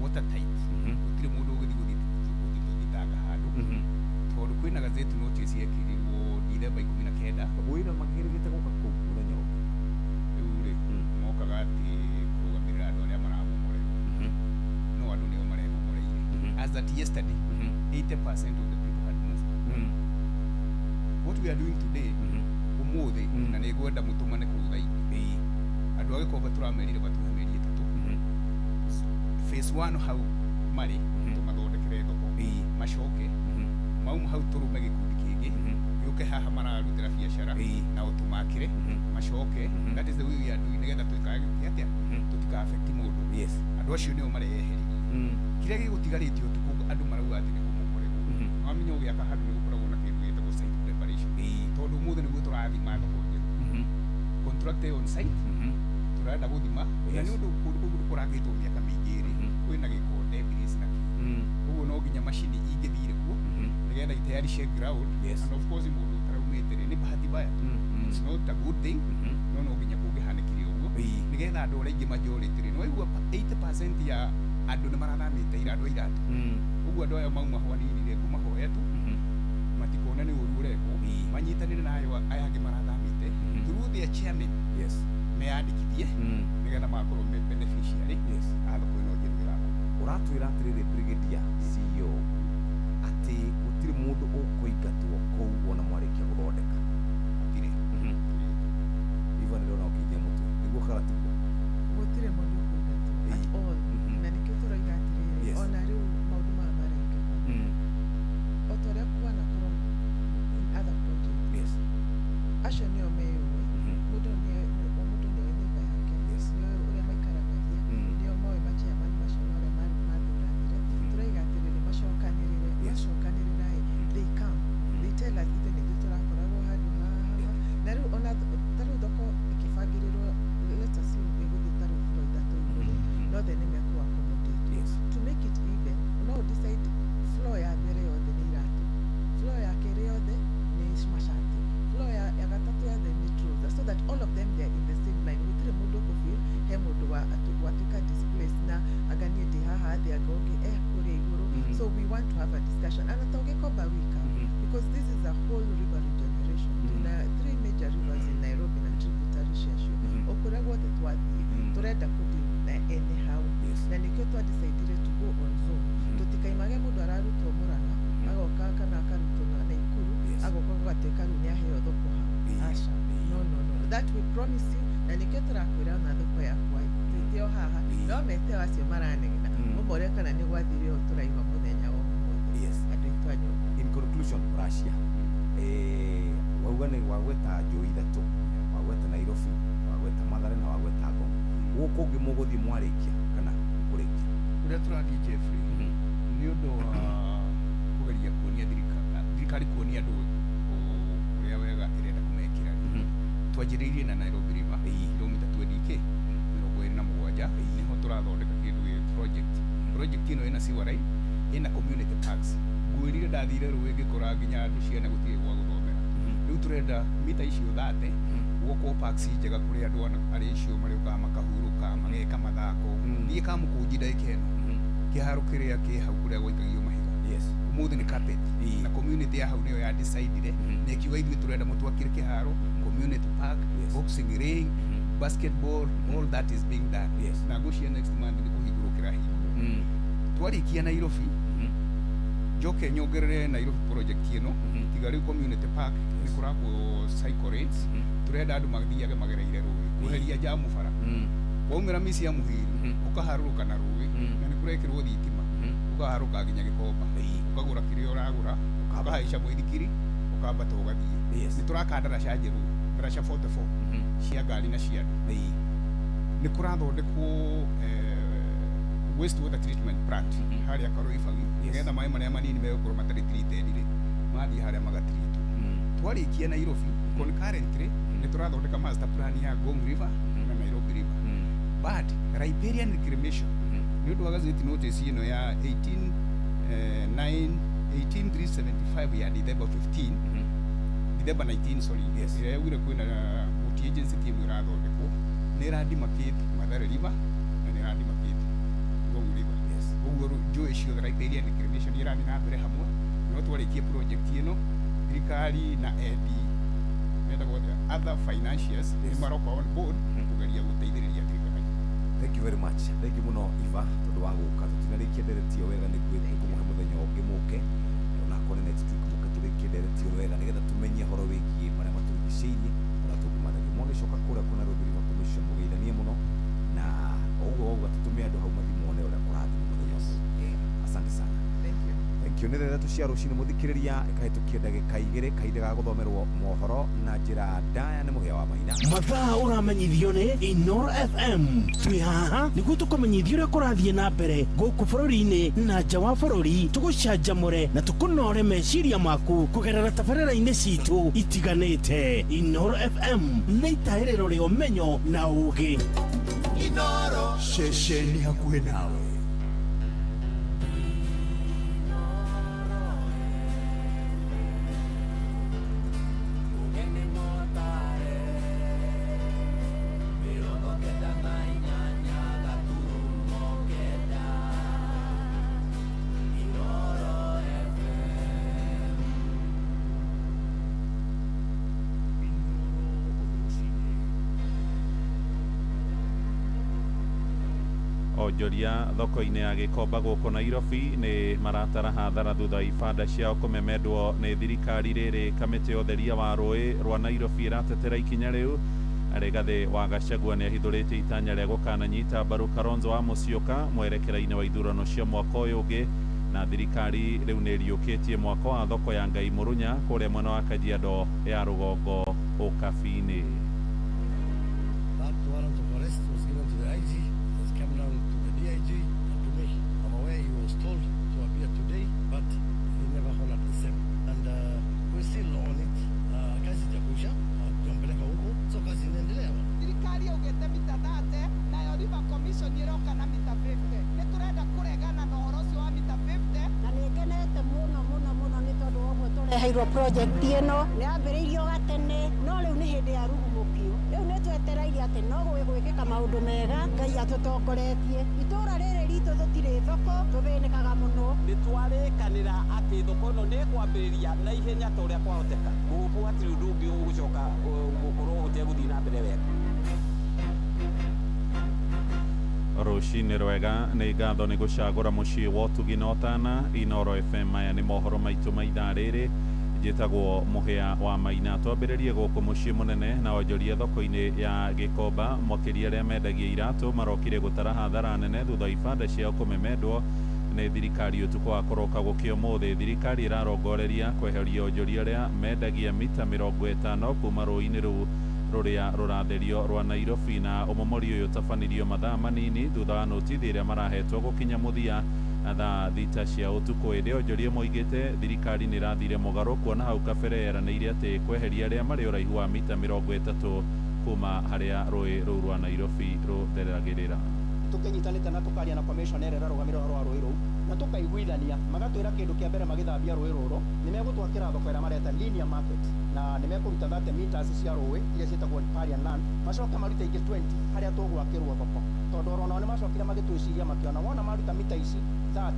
Watertight. Gũtirĩ mũndũ ũgĩthiĩ gũthitanga handũ, tondũ kwĩna gazeti notice yekĩrirwo December 19. Wĩra makĩrĩgĩte gũka kũu mũthenya ũngĩ. Rĩu rĩ, mokaga atĩ kũrũgamĩrĩra andũ arĩa maramomorerwo, no andũ nĩo maremomoreire. As at yesterday, 80% of the people had moved. What we are doing today, ũmũthĩ, na nĩ ngwenda mũtũmane kũu thaa-inĩ, andũ a Gĩkomba tũramerire matũhe mĩeri 3. Phase 1 hau marĩ tũmathondekere thoko, macoke mauma hau tũrũme gĩkundi kĩngĩ gĩũke haha mararutĩra biacara nao tũmakĩre macoke. That is the way we are doing, nĩgetha twĩkage atĩa tũtika affect mũndũ. Yes. Andũ acio nĩo mareyeheririe. Kĩrĩa gĩgũtigarĩte ũtukũ andũ marauga atĩ nĩ kũmomorerwo. Wamenya ũgĩaka handũ nĩ gũkoragwo na kĩndũ gĩtagwo site preparation, tondũ ũmũthĩ nĩguo tũrathima thoko njerũ, contractor on site tũrenda gũthima, na nĩ ũndũ kũndũ kũu kũrakĩtwo mĩaka mĩingĩ rĩ, kwĩna gĩko, debris na kĩ, ũguo no nginya macini ingĩthire kuo nĩgetha itayarishe ground. Yes. And of course mũndũ ũtaraumĩte rĩ, nĩ bahati mbaya, it's not a good thing, no nginya kũngĩhanĩkire ũguo nĩgetha andũ arĩa aingĩ majority rĩ, nĩwaigua 80% ya andũ nĩ marathamĩte ira, andũ a iratũ. Ũguo andũ aya mauma hwanini rĩ, ngũmahoya tu matikone nĩ ũru ũrekwo, manyitanĩre na ayo aya angĩ marathamĩte through their chairman. Yes. Meyandĩkithie nĩgetha makorwo me beneficiary Yes. a thoko ĩno njerũ ĩrakwo. Ũratwĩra atĩrĩrĩ Brigadier CEO atĩ gũtirĩ mũndũ ũkũingatwo kũu ona mwarĩkia gũthondeka? Gũtirĩ. Iva, nĩndona ũkĩingia mũtwe, nĩguo kana tiguo? Gũtirĩ mũndũ ũkũingatwo at all, na nĩkĩo tũroiga atĩrĩrĩ, ona rĩu maũndũ maya marekĩka, o ta ũrĩa kwanakorwo in other projects, Yes. acio nĩo meyũĩ. Mũndũ o mũndũ nĩoĩ neighbor yake, nĩoĩ ũrĩa maikaranagia, nĩo moĩ machairman macio na ũrĩa mathuranire. Tũraiga atĩrĩrĩ, macokanĩrĩre. Macokanĩrĩra ĩ, they come, they tell us ithuĩ nĩ ithuĩ tũrakoragwo handũ haha haha, na rĩu ona ta rĩu thoko ĩkĩbangĩrĩrwo, let's assume ĩgũthiĩ ta rĩu floor 3 igũrũ, no the nĩ mekũ accommodate. Yes. To make it even, no decide floor ya mbere yothe nĩ iratũ, floor ya kerĩ yothe nĩ macati, floor ya gatatũ yothe nĩ trouser, so that all of them, they are in the same line. Gũtirĩ mũndũ ũkũfeel he mũndũ watuĩka displaced, na anga niĩ ndĩ haha thĩ, anga ũngĩ e kũrĩa igũrũ. So we want to have a discussion, and to Gĩkomba wika, because this is a whole river regeneration. Tuna three major rivers in Nairobi na tributary ciacio. O kũrĩa guothe twathiĩ, tũrenda kũdeal na ene hau, na nĩkĩo twadecidire to go on zone, tũtikaimage mũndũ ararutwo Mũrang'a agoka, kana akarutwo na Naikuru agoka gũgatuĩka rĩu nĩ aheo thoko hau. Aca, no, no, no, that we promise you, na nĩkĩo tũrakwĩra ona thoko yakwa Mũkĩte o haha, no mete o acio maranegena, mũmore kana nĩ gwathire ũũ tũraigua mũthenya wa ũmũthĩ. Andũ aitũ a nyũmba. In conclusion, Russia, wauga nĩ wagweta njũĩ ithatũ, wagweta Nairobi, wagweta Mathare na wagweta Ngong. Gũkũ ũngĩ mũgũthiĩ mwarĩkia kana kũrĩkia? Ũrĩa tũrathiĩ, Jeffrey, nĩ ũndũ wa kũgeria kuonia thirikari, kuonia andũ ũrĩa wega ĩrenda kũmekĩra. Twanjĩrĩirie na Nairobi River, kilomita 20 k 27, nĩho tũrathondeka kĩndũ gĩ project. Project ĩno ĩna sewer line, ĩna community parks. Ngwĩrire ndathire rũĩ ngĩkora nginya andũ ciana gũtirĩ gwa gũthomera. Rĩu tũrenda mita icio 30 gwakwo parks njega kũrĩa andũ arĩa icio marĩũkaga makahurũka, mageka mathako. Thiĩ Kamũkũnji ndagĩka ĩno, kĩharo kĩrĩa kĩ hau kũrĩa gwaikagio mahiga, ũmũthĩ nĩ carpet. Na community ya hau nĩyo ya decidire na ĩkiuga, "Ithuĩ tũrenda mũtwakĩre kĩharo, community park, boxing ring, basketball." All that is being done. Na ngũcia next month nĩ kũhingũrwo kĩrahingũrwo. Twarĩkia Nairobi, njoke nyongerere Nairobi project ĩno. Tiga rĩu community park, nĩ kũrakwo cycle lanes. Tũrenda andũ mathiage magereire rũĩ kweheria jamu bara. Waumĩra misi ya Muhiri, ũkaharũrũka na rũĩ, na nĩ kũrekĩrwo thitima, ũkaharũka nginya Gĩkomba, ũkagũra kĩrĩa ũragũra, ũkahaica mũithikiri, ũkambata ũgathiĩ. Nĩ tũraka ndaraca njerũ, ndaraca 44 cia ngari na cia andũ. Nĩ kũrathondekwo waste water treatment plant harĩa Karũibagi, nĩgetha maĩ marĩa manini megũkorwo matarĩ treated rĩ, mathiĩ harĩa magatreatwo. Twarĩkia Nairobi, concurrently nĩ tũrathondeka master plan ya Ngong River na Nairobi River, but riparian reclamation, nĩ ũndũ wa gazette notice ĩno ya 18 9 18375 ya December 15, December 19, sorry, ĩrĩa yaugire kwĩna multi agency team ĩrathondekwo, nĩ ĩrademarcate Mathare River na nĩ ĩrademarcate Ngong River. Ũguo njũĩ ciothe riparian reclamation ĩrathiĩ na mbere hamwe. No twarĩkie project ĩno, thirikari na endi metagwo atĩa, other financiers, nĩ maroka on board kũgeria gũteithĩrĩria thirikari. Thank you very much. Thank you muno, Eva, tondu wa guka. Tutinarĩkia ndereti ĩyo wega, nĩ kũmũhe mũthenya ũngĩ mũke, onakorwo nĩ next week, mũke tũrĩkie ndereti ĩyo wega nĩgetha tũmenye ũhoro wĩgiĩ marĩa matũrigicĩirie, ũrĩa tũngĩmatharia. Mwagĩcoka kũrĩa kwa Nairobi River Commission, mũgeithanie mũno na o ũguo wauga tũtũme andũ hau mathiĩ mone ũrĩa kũrathiĩ mũthenya ũcio. Asante sana. Thank you. Thank you. Nĩ 3 cia rũcinĩ, mũthikĩrĩria, ĩkahĩtũkia ndagĩka 2, kahinda ga gũthomerwo mohoro na njĩra ndaya nĩ Mũhĩa wa Maina. Mathaa ũramenyithio nĩ Inoro FM. Twĩ haha nĩguo tũkũmenyithia ũrĩa kũrathiĩ na mbere gũkũ bũrũri-inĩ na nja wa bũrũri, tũgũcanjamũre na tũkũnore meciria maku kũgerera tabarĩra-inĩ citũ itiganĩte. Inoro FM nĩ itahĩrĩro rĩa ũmenyo na ũũgĩ. Ceceni hakuhĩ nawe. 98. Inoro rũcinĩ. Onjoria thoko-inĩ ya Gĩkomba gũkũ Nairobi nĩ maratara hathara thutha wa ibanda ciao kũmemendwo nĩ thirikari. Rĩrĩ kamĩtĩ ya ũtheria wa rũĩ rwa Nairobi ĩratetera ikinya rĩu. Rigathĩ wa Gachagua nĩ ahithũrĩtie itanya rĩa gũkananyita mbaru Kalonzo wa Musyoka mwerekera-inĩ wa ithurano cia mwaka ũyũ ũngĩ. Na thirikari rĩu nĩ ĩriũkĩtie mwako wa thoko ya Ngai Mũrũnya kũrĩa mwena wa Kajiado ya rũgongo Ũkabi-inĩ. That warrant of arrest was given to the IG, it has come down to the DIG and to me. I'm aware he was told to appear today, but he never honored the same. And we're still on it. Kazi haijakuisha, hatujampeleka huko, so kazi inaendelea bwana. Thirikari yaugĩte mita 30, nayo River Commission ĩroka na mita 50. Nĩ tũrenda kũregana na ũhoro ũcio wa mita 50. Na nĩ ngenete mũno mũno mũno nĩ tondũ wa ũguo tũreheirwo project ĩno. Nĩ yambĩrĩirio gatene, no rĩu nĩ hĩndĩ ya rugumũkio. Rĩu nĩ twetereire atĩ no gwĩkĩka maũndũ mega Ngai atũtongoretie. Itũũra rĩrĩ ritũ tũtirĩ thoko, tũthĩnĩkaga mũno. Nĩ twarĩkanĩra atĩ thoko ĩno nĩ ĩkwambĩrĩria na ihenya ta ũrĩa kwahoteka. Gũkũ hatirĩ ũndũ ũngĩ ũgũcoka gũkorwo ũtegũthiĩ na mbere wega. Rũcinĩ rwega, nĩ ngatho nĩ gũcagũra mũciĩ wa ũtugi na ũtana, Inoro FM. Maya nĩ mohoro maitũ ma ithaa rĩrĩ. Njĩtagwo Mũhĩa wa Maina. Twambĩrĩrie gũkũ mũciĩ mũnene na onjoria thoko-inĩ ya Gĩkomba, makĩria arĩa mendagia iratũ marokire gũtara hathara nene thutha wa ibanda ciao kũmemendwo nĩ thirikari ũtukũ wa kũroka gũkĩa ũmũthĩ. Thirikari ĩrarongoreria kweheria onjoria arĩa mendagia mita 50 kuma rũĩ-inĩ rũu rũrĩa rũratherio rwa Nairobi, na ũmomori ũyũ ũtabanirio mathaa manini thutha wa notithi ĩrĩa marahetwo gũkinya mũthia thaa 6 cia ũtukũ. Ĩndĩ onjoria moigĩte thirikari nĩ ĩrathire mũgarũ kuona hau kabere yeranĩire atĩ kweheria arĩa marĩ ũraihu wa mita 30 kuma harĩa rũĩ rũu rwa Nairobi rũthereragĩrĩra. Tũkĩnyitanĩte na tũkaria na commission ĩrĩa ĩrarũgamĩrĩra ũhoro wa rũĩ rũu na tũkaiguithania, magatwĩra kĩndũ kĩa mbere magĩthambia rũĩ rũrũ nĩ megũtwakĩra thoko ĩrĩa mareta linear market, na nĩ mekũruta 30 meters cia rũĩ iria ciĩtagwo riparian land, macoke marute ingĩ 20 harĩa tũgwakĩrwo thoko, tondũ oro nao nĩ macokire magĩtwĩciria makĩona wona maruta mita ici 30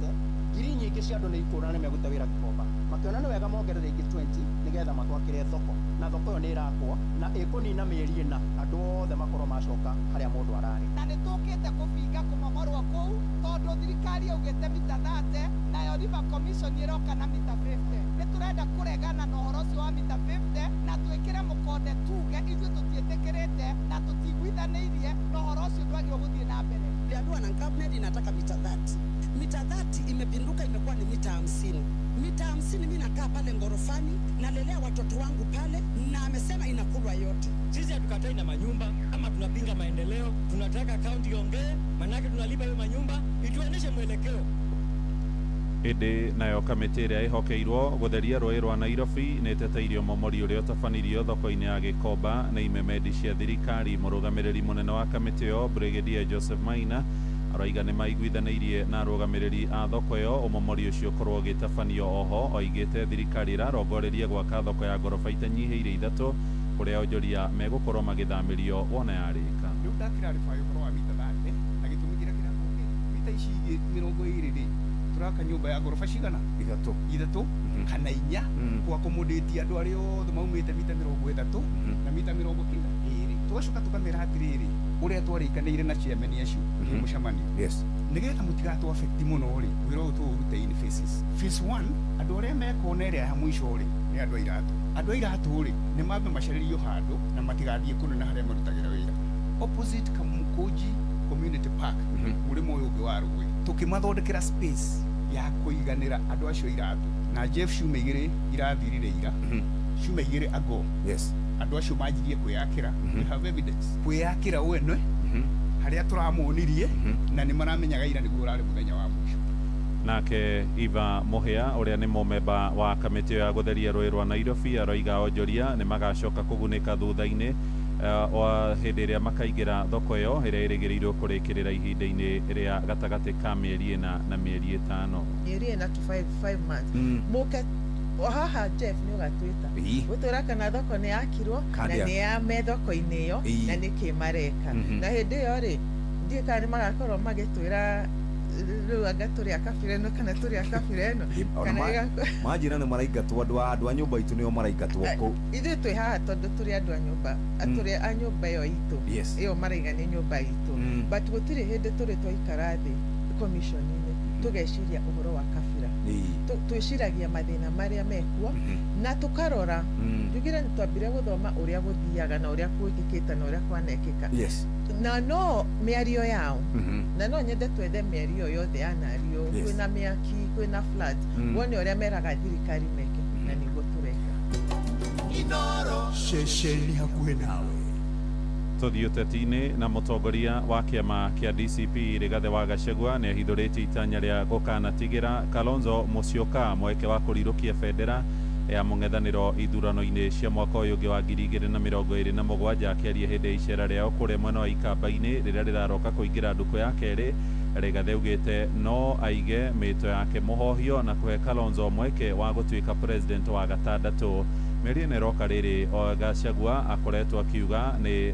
ngiri nyingĩ cia andũ nĩ ikũra na nĩ megũte wĩra Gĩkomba, makĩona nĩ wega mongerere ingĩ 20 nĩgetha matwakĩre thoko, na thoko ĩyo nĩ ĩrakwo na ĩkũnina mĩeri 4 andũ othe makorwo macoka harĩa mũndũ ararĩ. Na nĩ tũkĩte kũbinga kũmomorwo kũu tondũ thirikari yaugĩte mita 30 nayo River Commission ĩroka na mita 50. Nĩ tũrenda kũregana na ũhoro ũcio wa mita 50 na twĩkĩre mũkonde tuge ithuĩ tũtiĩtĩkĩrĩte na tũtiguithanĩirie na ũhoro ũcio ndwagĩrĩirwo gũthiĩ na mbere. Tuliambiwa na cabinet inataka mita 30. Mita 30 imepinduka imekuwa ni mita 50. Mita 50 mimi nakaa pale ngorofani, nalelea watoto wangu pale, na amesema inakulwa yote. Sisi hatukatai na manyumba ama tunapinga maendeleo, tunataka county iongee, manake tunalipa hiyo manyumba, ituoneshe mwelekeo. Ĩndĩ nayo kamĩtĩ ĩrĩa ĩhokeirwo gũtheria rũĩ rwa Nairobi nĩ ĩteteirio momori ũrĩa ũtabanirio thoko-inĩ ya Gĩkomba nĩ imemendi cia thirikari. Mũrũgamĩrĩri mũnene wa kamĩtĩ ĩyo Brigadier Joseph Maina araiga nĩ maiguithanĩirie na arũgamĩrĩri a thoko ĩyo ũmomori ũcio ũkorwo ũgĩtabanio. Oho oigĩte thirikari ĩrarongoreria gwaka thoko ya ngoroba itanyihĩire 3 kũrĩa onjoria megũkorwo magĩthamĩrio wona yarĩka. Rĩu ndakĩrarify ũhoro wa mita 30 na gĩtũmi kĩrĩa kĩrakwo mita ici ingĩ 20 rĩ turaka nyumba ya ngoroba cigana ithatũ kana 4 kwa accommodate andũ arĩa othe maumĩte mita 30 na mita 92. Tũgacoka tũkamera atĩrĩrĩ ũrĩa twarĩkanĩire na chairman acio mm mũcemanio, yes, nĩgetha mũtigatũ affect mũno rĩ, wĩra ũyũ tũũrute in phases. Phase 1 andũ arĩa mekona ĩrĩa ya mũico rĩ nĩ andũ a iratũ. Andũ a iratũ rĩ nĩ mambe macarĩrio handũ na matigathiĩ kũnene harĩa marutagĩra wĩra opposite Kamukunji Community Park, mũrĩmo ũyũ ũngĩ wa rũĩ, tũkĩmathondekera space ya kũiganĩra andũ acio iratũ. Na Jeff ciumia 2 irathirire ira, ciumia 2 ago, yes, andũ acio manjirie kwĩyakĩra. We have evidence kwĩyakĩra wene harĩa tũramonirie na nĩ maramenyaga ira nĩguo ũrarĩ mũthenya wa mũico. Nake Eva Mũhĩa ũrĩa nĩ mũmemba wa kamĩtĩ ya gũtheria rũĩ rwa Nairobi aroiga onjoria nĩ magacoka kũgunĩka thutha-inĩ wa hĩndĩ ĩrĩa makaingĩra thoko ĩyo ĩrĩa ĩrĩgĩrĩirwo kũrĩkĩrĩra ihinda-inĩ rĩa gatagatĩ ka mĩeri 4 na mĩeri 5. Mĩeri 4 to 5 months. Mũke haha Jeff nĩ ũgatwĩta gũtwĩra kana thoko nĩ yakirwo na nĩ ya me thoko-inĩ ĩyo na nĩkĩ mareka. Na hĩndĩ ĩyo rĩ ndiĩ kana nĩ magakorwo magĩtwĩra rĩu anga tũrĩ a kabira ĩno kana tũrĩ a kabira ĩno. Manjĩra nĩ maraingatwo andũ a nyũmba itũ nĩo maraingatwo kũu. Ithuĩ twĩ haha tondũ tũrĩ andũ a nyũmba, tũrĩ a nyũmba ĩyo itũ, ĩyo maraiga nĩ nyũmba itũ, but gũtirĩ hĩndĩ tũrĩ twaikara thĩ commission-inĩ tũgeciria ũhoro wa kabira. Twĩciragia mathĩna marĩa mekuo na tũkarora. Njugire nĩ twambire gũthoma ũrĩa gũthiaga na ũrĩa gwĩkĩkĩte na ũrĩa kwanekĩka, na no mĩario yao, na no nyende twethe mĩario yothe yanario, kwĩna mĩaki, kwĩna flood, wone ũrĩa meraga thirikari meke, na nĩguo tũreka. Inoro ceceni hakuhĩ nawe. Tũthiĩ ũteti-inĩ na mũtongoria wa kĩama kĩa DCP Rigathĩ wa Gachagua nĩ ahithũrĩtie itanya rĩa gũkanatigĩra Kalonzo Musyoka mweke wa kũrirũkia bendera ya mũng'ethanĩro ithurano-inĩ cia mwaka ũyũ ũngĩ wa 2027. Akĩaria hĩndĩ ya icera rĩao kũrĩa mwena wa Ikamba-inĩ rĩrĩa rĩraroka kũingĩra ndukũ ya kerĩ, Rigathĩ augĩte no aige mĩto yake mũhohio na kũhe Kalonzo mweke wa gũtuĩka president wa gatandatũ. Mĩeri ĩno ĩroka rĩrĩ Gachagua akoretwo akiuga nĩ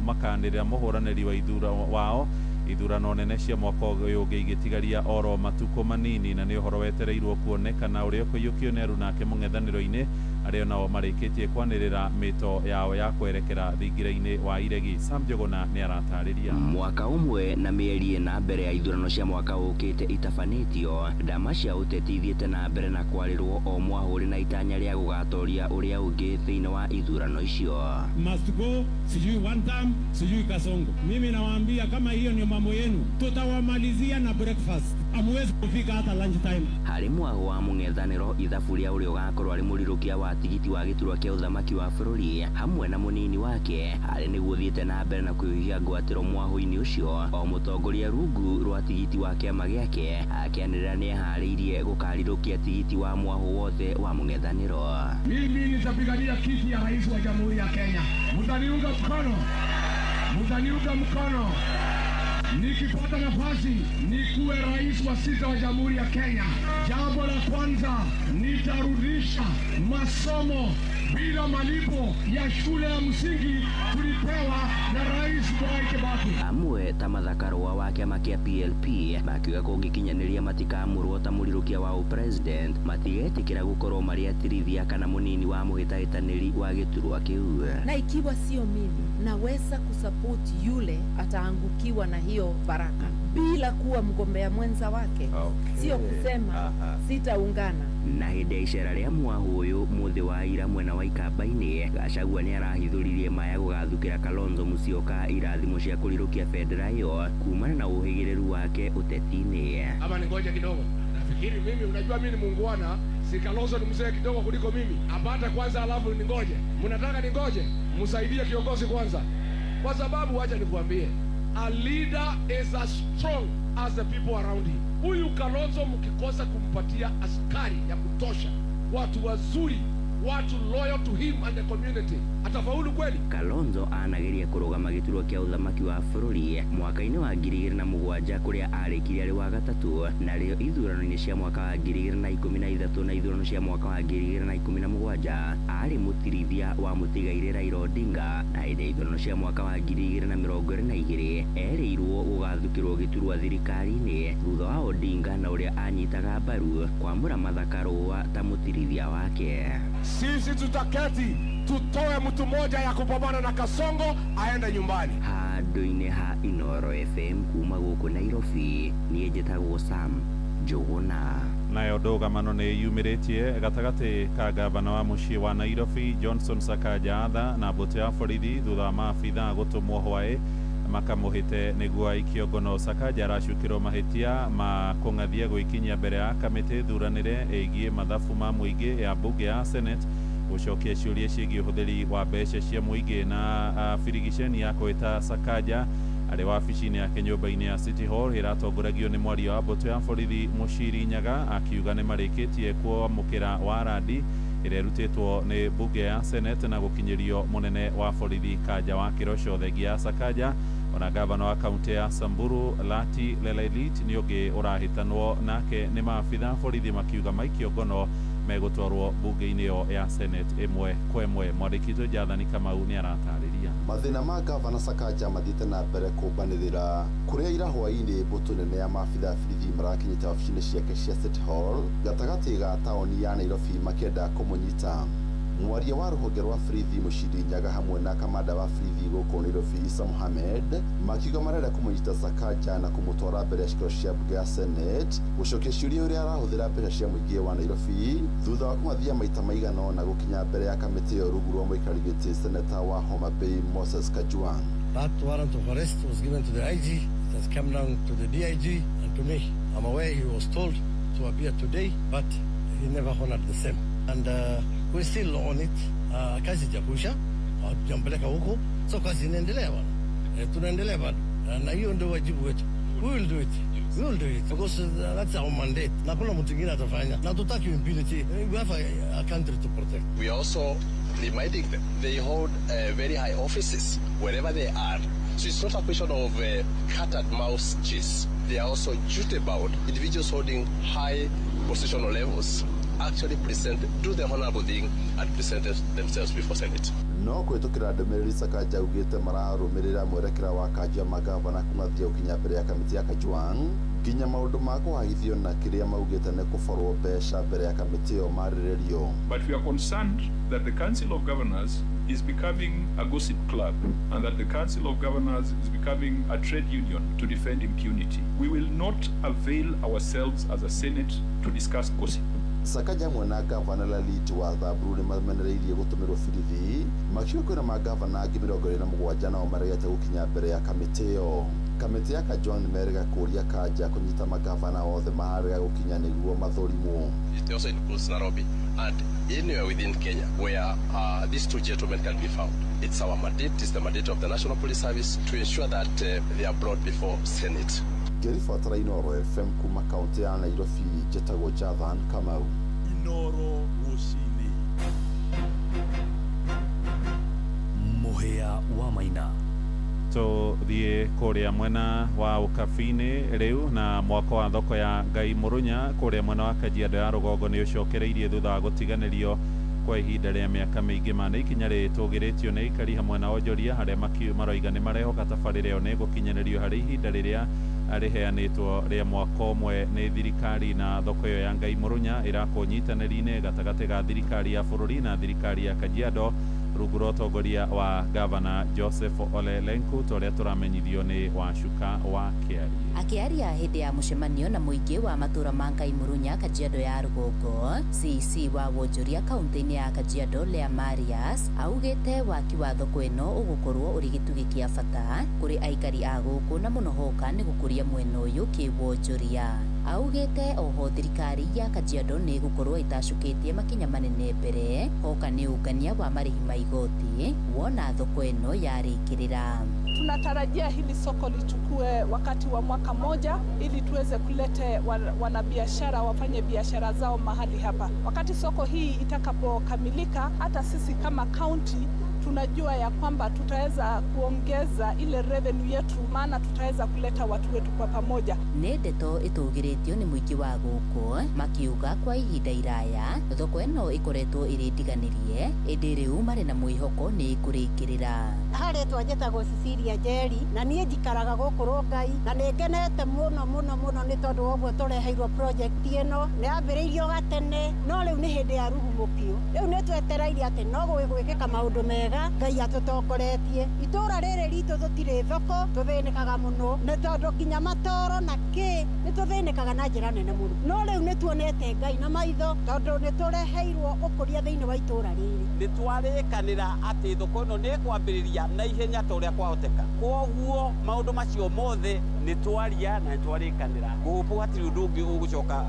makanĩrĩra mũhũranĩri wa wao ithurano nene cia mwaka ũyũ ũngĩ igĩtigaria oro matukũ manini, na nĩ ũhoro wetereirwo kuonekana ũrĩa ũkũiyũkio nĩ arunake mũng'ethanĩro-inĩ Arĩa nao marĩkĩtie kwanĩrĩra mĩto yao ya kwerekera thingira-inĩ wa iregi. Sam Njuguna nĩ aratarĩria. Mwaka ũmwe na mĩeri ĩna mbere ya ithurano cia mwaka ũkĩte itabanĩtio, ndama cia ũteti ithiĩte na mbere na kwarĩrwo o mwahũri na itanya rĩa gũgatoria ũrĩa ũngĩ thĩinĩ wa ithurano icio. Must go, sijui one term, sijui Kasongo. Mimi nawaambia kama hiyo ni mambo yenu, tutawamalizia na breakfast. Amuwezi kufika hata lunch time. Harĩ mwago wa mũng'ethanĩro ithabu rĩa ũrĩa ũgakorwo arĩ mũrirũkia wa tigiti wa gĩturwa kĩa ũthamaki wa bũrũri hamwe na mũnini wake harĩ nĩguo ũthiĩte na mbere na kwĩhia ngwatĩro mwahũ-inĩ ũcio. O mũtongoria rungu rwa tigiti wa kĩama gĩake akĩanĩrĩra nĩeharĩirie gũkarirũkia tigiti wa mwahũ wothe wa mũng'ethanĩro. Mimi nitapigania kiti ya rais wa Jamhuri ya Kenya. Mtaniunga mkono? Mtaniunga mkono? Nikipata nafasi nikuwe rais wa sita wa Jamhuri ya Kenya, jambo la kwanza nitarudisha masomo bila malipo ya shule ya msingi tulipewa na Rais Mwai Kibaki. Amwe ta Mathaka wa kĩama kĩa PLP makiuga kũngĩkinyanĩria matikamũrwo ta mũrirũkia wa president matigetĩkĩra gũkorwo marĩ atirithia kana mũnini wa mũhĩtahĩtanĩri wa gĩturwa kĩu. Na ikiwa sio mimi, naweza kusupport yule ataangukiwa na hiyo baraka bila kuwa mgombea mwenza wake. Okay. Sio kusema sitaungana. Na hĩndĩ ya icera rĩa mwahu ũyũ mũthĩ wa ira mwena wa Ikamba-inĩ, Gachagua nĩarahithũririe maya gũgathukĩra Kalonzo Musyoka irathimo cia kũrirũkia bendera ĩyo kumana na ũhĩgĩrĩru wake ũteti-inĩ. Ama ningoje kidogo. Nafikiri mimi, unajua mimi ni muungwana, si Kalonzo ni mzee kidogo kuliko mimi. Apate kwanza alafu ningoje. Mnataka ningoje? Msaidie kiongozi kwanza. Kwa sababu wacha nikuambie, a leader is as strong as the people around him. Huyu Kalonzo mkikosa kumpatia askari ya kutosha, watu wazuri, watu loyal to him and the community, atafaulu kweli? Kalonzo anageria kũrũgama gĩturwa kĩa ũthamaki wa bũrũri mwaka-inĩ wa 2007 kũrĩa arĩkirie arĩ wa gatatũ, narĩo ithurano-inĩ cia mwaka wa 2013 na ithurano cia mwaka wa 2017 arĩ mũtirithia wa mũtigairĩ Raila Odinga, na hĩndĩ ya ithurano cia mwaka wa 2022 erĩirwo gũgathukĩrwo gĩturwa thirikari-inĩ thutha wa Odinga na ũrĩa anyitaga mbaru kwamũra Mathaka Rũa ta mũtirithia wake. Sisi tutaketi tutoe mtu mmoja ya kupambana na Kasongo aende nyumbani. Handũ-inĩ ha Inoro FM kuma gũkũ Nairobi, niĩ njĩtagwo Sam Njuguna. Nayo ndũgamano nĩ yumĩrĩtie gatagatĩ ka gavana wa mũciĩ wa Nairobi Johnson Sakaja Atha na mbũtũ ya borithi thutha wa maabithaa gũtũmwo hwaĩ makamũhĩte nĩguo aikio ngono. Sakaja aracukĩrwo mahĩtia ma kũng'athia gwĩkinyia mbere ya kamĩtĩ thuranĩre ĩgiĩ mathabu ma mũingĩ ya mbunge ya Senate gũcokia ciũria ciĩgiĩ ũhũthĩri wa mbeca cia mũingĩ na birigiceni ya kwĩta Sakaja arĩ wabici-inĩ yake nyũmba-inĩ ya City Hall ĩratongoragio nĩ mwaria wa mbũtũ ya borithi Mũciri Nyaga akiuga nĩ marĩkĩtie kwamũkĩra warandi ĩrĩa ĩrutĩtwo nĩ mbunge ya Senate na gũkinyĩrio mũnene wa borithi Kanja wa Kĩroco. Thengia ya Sakaja ona gavana wa kaunti ya Samburu Lati Lelelit nĩ ũngĩ ũrahĩtanwo nake nĩ maabitha borithi makiuga maikio ngono megũtwarwo mbunge-inĩ ĩyo ya Senate ĩmwe kwa ĩmwe. Mwandĩki witũ Jathani Kamau nĩ aratarĩria. Mathĩna ma gavana Sakaja mathiĩte na mbere kũmbanĩrĩra kũrĩa ira hwaĩ-inĩ mbũtũ nene ya maabitha borithi marakinyĩte wabici-inĩ ciake cia City Hall gatagatĩ ga taũni ya Nairobi makĩenda kũmũnyita. Mwaria wa rũhonge rwa borithi Mũciri Nyaga hamwe na kamanda wa borithi gũkũ Nairobi Isa Mohamed makiuga marenda kũmũnyita Sakaja na kũmũtwara mbere ya cikaro cia mbunge ya Senate gũcokia ciũria ũrĩa arahũthĩra mbeca cia mũingĩ wa Nairobi thutha wa kũng'athia maita maigana ũna gũkinya mbere ya kamĩtĩ ĩyo rungu rwa mũikarĩri gĩtĩ Seneta wa Homa Bay Moses Kajwang. That warrant of arrest was given to the IG. It has come down to the DIG and to me. I'm aware he was told to appear today, but he never honored the same. And we're still on it. Kazi haijakwisha, hatujampeleka huko, so kazi inaendelea bwana. Tunaendelea bado. Na hiyo ndio wajibu wetu. We will do it. We will do it because that's our mandate. Na kuna mtu mwingine atafanya. Na tutaki impunity. We have a country to protect. We also reminding them they hold very high offices wherever they are. So it's not a question of cat and mouse chase. They are also duty bound. Individuals holding high positional levels actually present, do the honorable thing and present themselves before Senate. No kũhĩtũkĩra ndũmĩrĩri Sakaja augĩte mararũmĩrĩra mwerekera wa kanjũ ya magavana kũng'athia gũkinya mbere ya kamĩtĩ ya Kajwang. Nginya maũndũ ma kũhagithio na kĩrĩa maugĩte nĩ kũborwo mbeca mbere ya kamĩtĩ ĩyo marĩrĩrio. But we are concerned that the Council of Governors is becoming a gossip club and that the Council of Governors is becoming a trade union to defend impunity. We will not avail ourselves as a Senate to discuss gossip. Sakaja hamwe na gavana Lalit wa Samburu nĩ mamenereirie gũtũmĩrwo birithi makiuga kwĩna magavana angĩ 27 nao maregete gũkinya mbere ya kamĩtĩ ĩyo. Kamĩtĩ ya Kajwang' nĩ merĩga kũũria Kanja kũnyita magavana othe marega gũkinya nĩguo mathũrimwo. It also includes Nairobi and anywhere within Kenya where these two gentlemen can be found. It's our mandate, it's the mandate of the National Police Service to ensure that they are brought before Senate. Ngĩribotera Inooro FM kuma kaunti ya Nairobi, njĩtagwo Jathan Kamau. Inooro rũcinĩ. Mũhĩa wa Maina. Tũthiĩ kũrĩa mwena wa Ũkabi-inĩ rĩu na mwako wa thoko ya Ngai Mũrũnya kũrĩa mwena wa Kajiado ya rũgongo nĩ ũcokereirie thutha wa gũtiganĩrio kwa ihinda rĩa mĩaka mĩingĩ. Ma nĩ ikinya rĩtũgĩrĩtio nĩ aikari hamwe na onjoria harĩa maroiga nĩ marehoka tabarĩra ĩyo nĩ ĩgũkinyanĩrio harĩ ihinda rĩrĩa rĩheanĩtwo rĩa mwaka ũmwe nĩ thirikari. Na thoko ĩyo ya Ngai Mũrũnya ĩrakwo nyitanĩri-inĩ gatagatĩ ga thirikari ya bũrũri na thirikari ya Kajiado rungu rwa ũtongoria wa Gavana Joseph Ole Lenku ta ũrĩa tũramenyithio nĩ Wacuka wa Kĩarie. Akĩaria hĩndĩ ya mũcemanio na mũingĩ wa matũra ma Ngai Mũrũnya Kajiado ya rũgongo, CC wa wonjoria kaunti-inĩ ya Kajiado Lea Marias augĩte waki wa thoko ĩno ũgũkorwo ũrĩ gĩtugĩ kĩa bata kũrĩ aikari a gũkũ na mũno hoka nĩ gũkũria mwena ũyũ kĩwonjoria. Augĩte oho thirikari ya Kajiado nĩ ĩgũkorwo ĩtacũkĩtie makinya manene mbere hoka nĩ ũngania wa marĩhi ma igoti wona thoko ĩno yarĩkĩrĩra. Tunatarajia hili soko lichukue wakati wa mwaka moja ili tuweze kulete wanabiashara wafanye biashara zao mahali hapa. Wakati soko hii itakapokamilika, hata sisi kama county tunajua ya kwamba tutaweza kuongeza ile revenue yetu, maana tutaweza kuleta watu wetu kwa pamoja. Nĩ ndeto ĩtũgĩrĩtio nĩ mũingĩ wa gũkũ makiuga kwa ihinda iraya thoko ĩno ĩkoretwo ĩrĩ ndiganĩrie, ĩndĩ rĩu marĩ na mwĩhoko nĩ ĩkũrĩkĩrĩra. Harĩ twanjĩtagwo Cecilia Njeri na niĩ njikaraga gũkũ Rongai na nĩ ngenete mũno mũno mũno nĩ tondũ wa ũguo tũreheirwo project ĩno. Nĩ yambĩrĩirio gatene no rĩu nĩ hĩndĩ ya rugumũkio. Rĩu nĩ twetereire atĩ no gwĩkĩka maũndũ mega Ngai atũtongoretie. Itũra rĩrĩ ritũ tũtirĩ thoko, tũthĩnĩkaga mũno nĩ tondũ nginya matoro na kĩ nĩ tũthĩnĩkaga na njĩra nene mũno, no rĩu nĩ tuonete Ngai na maitho tondũ nĩ tũreheirwo ũkũria thĩinĩ wa itũra rĩrĩ. Nĩ twarĩkanĩra atĩ thoko ĩno nĩ ĩkwambĩrĩria na ihenya ta ũrĩa kwahoteka, kwoguo maũndũ macio mothe nĩ twaria na nĩ twarĩkanĩra. Gũkũ hatirĩ ũndũ ũngĩ ũgũcoka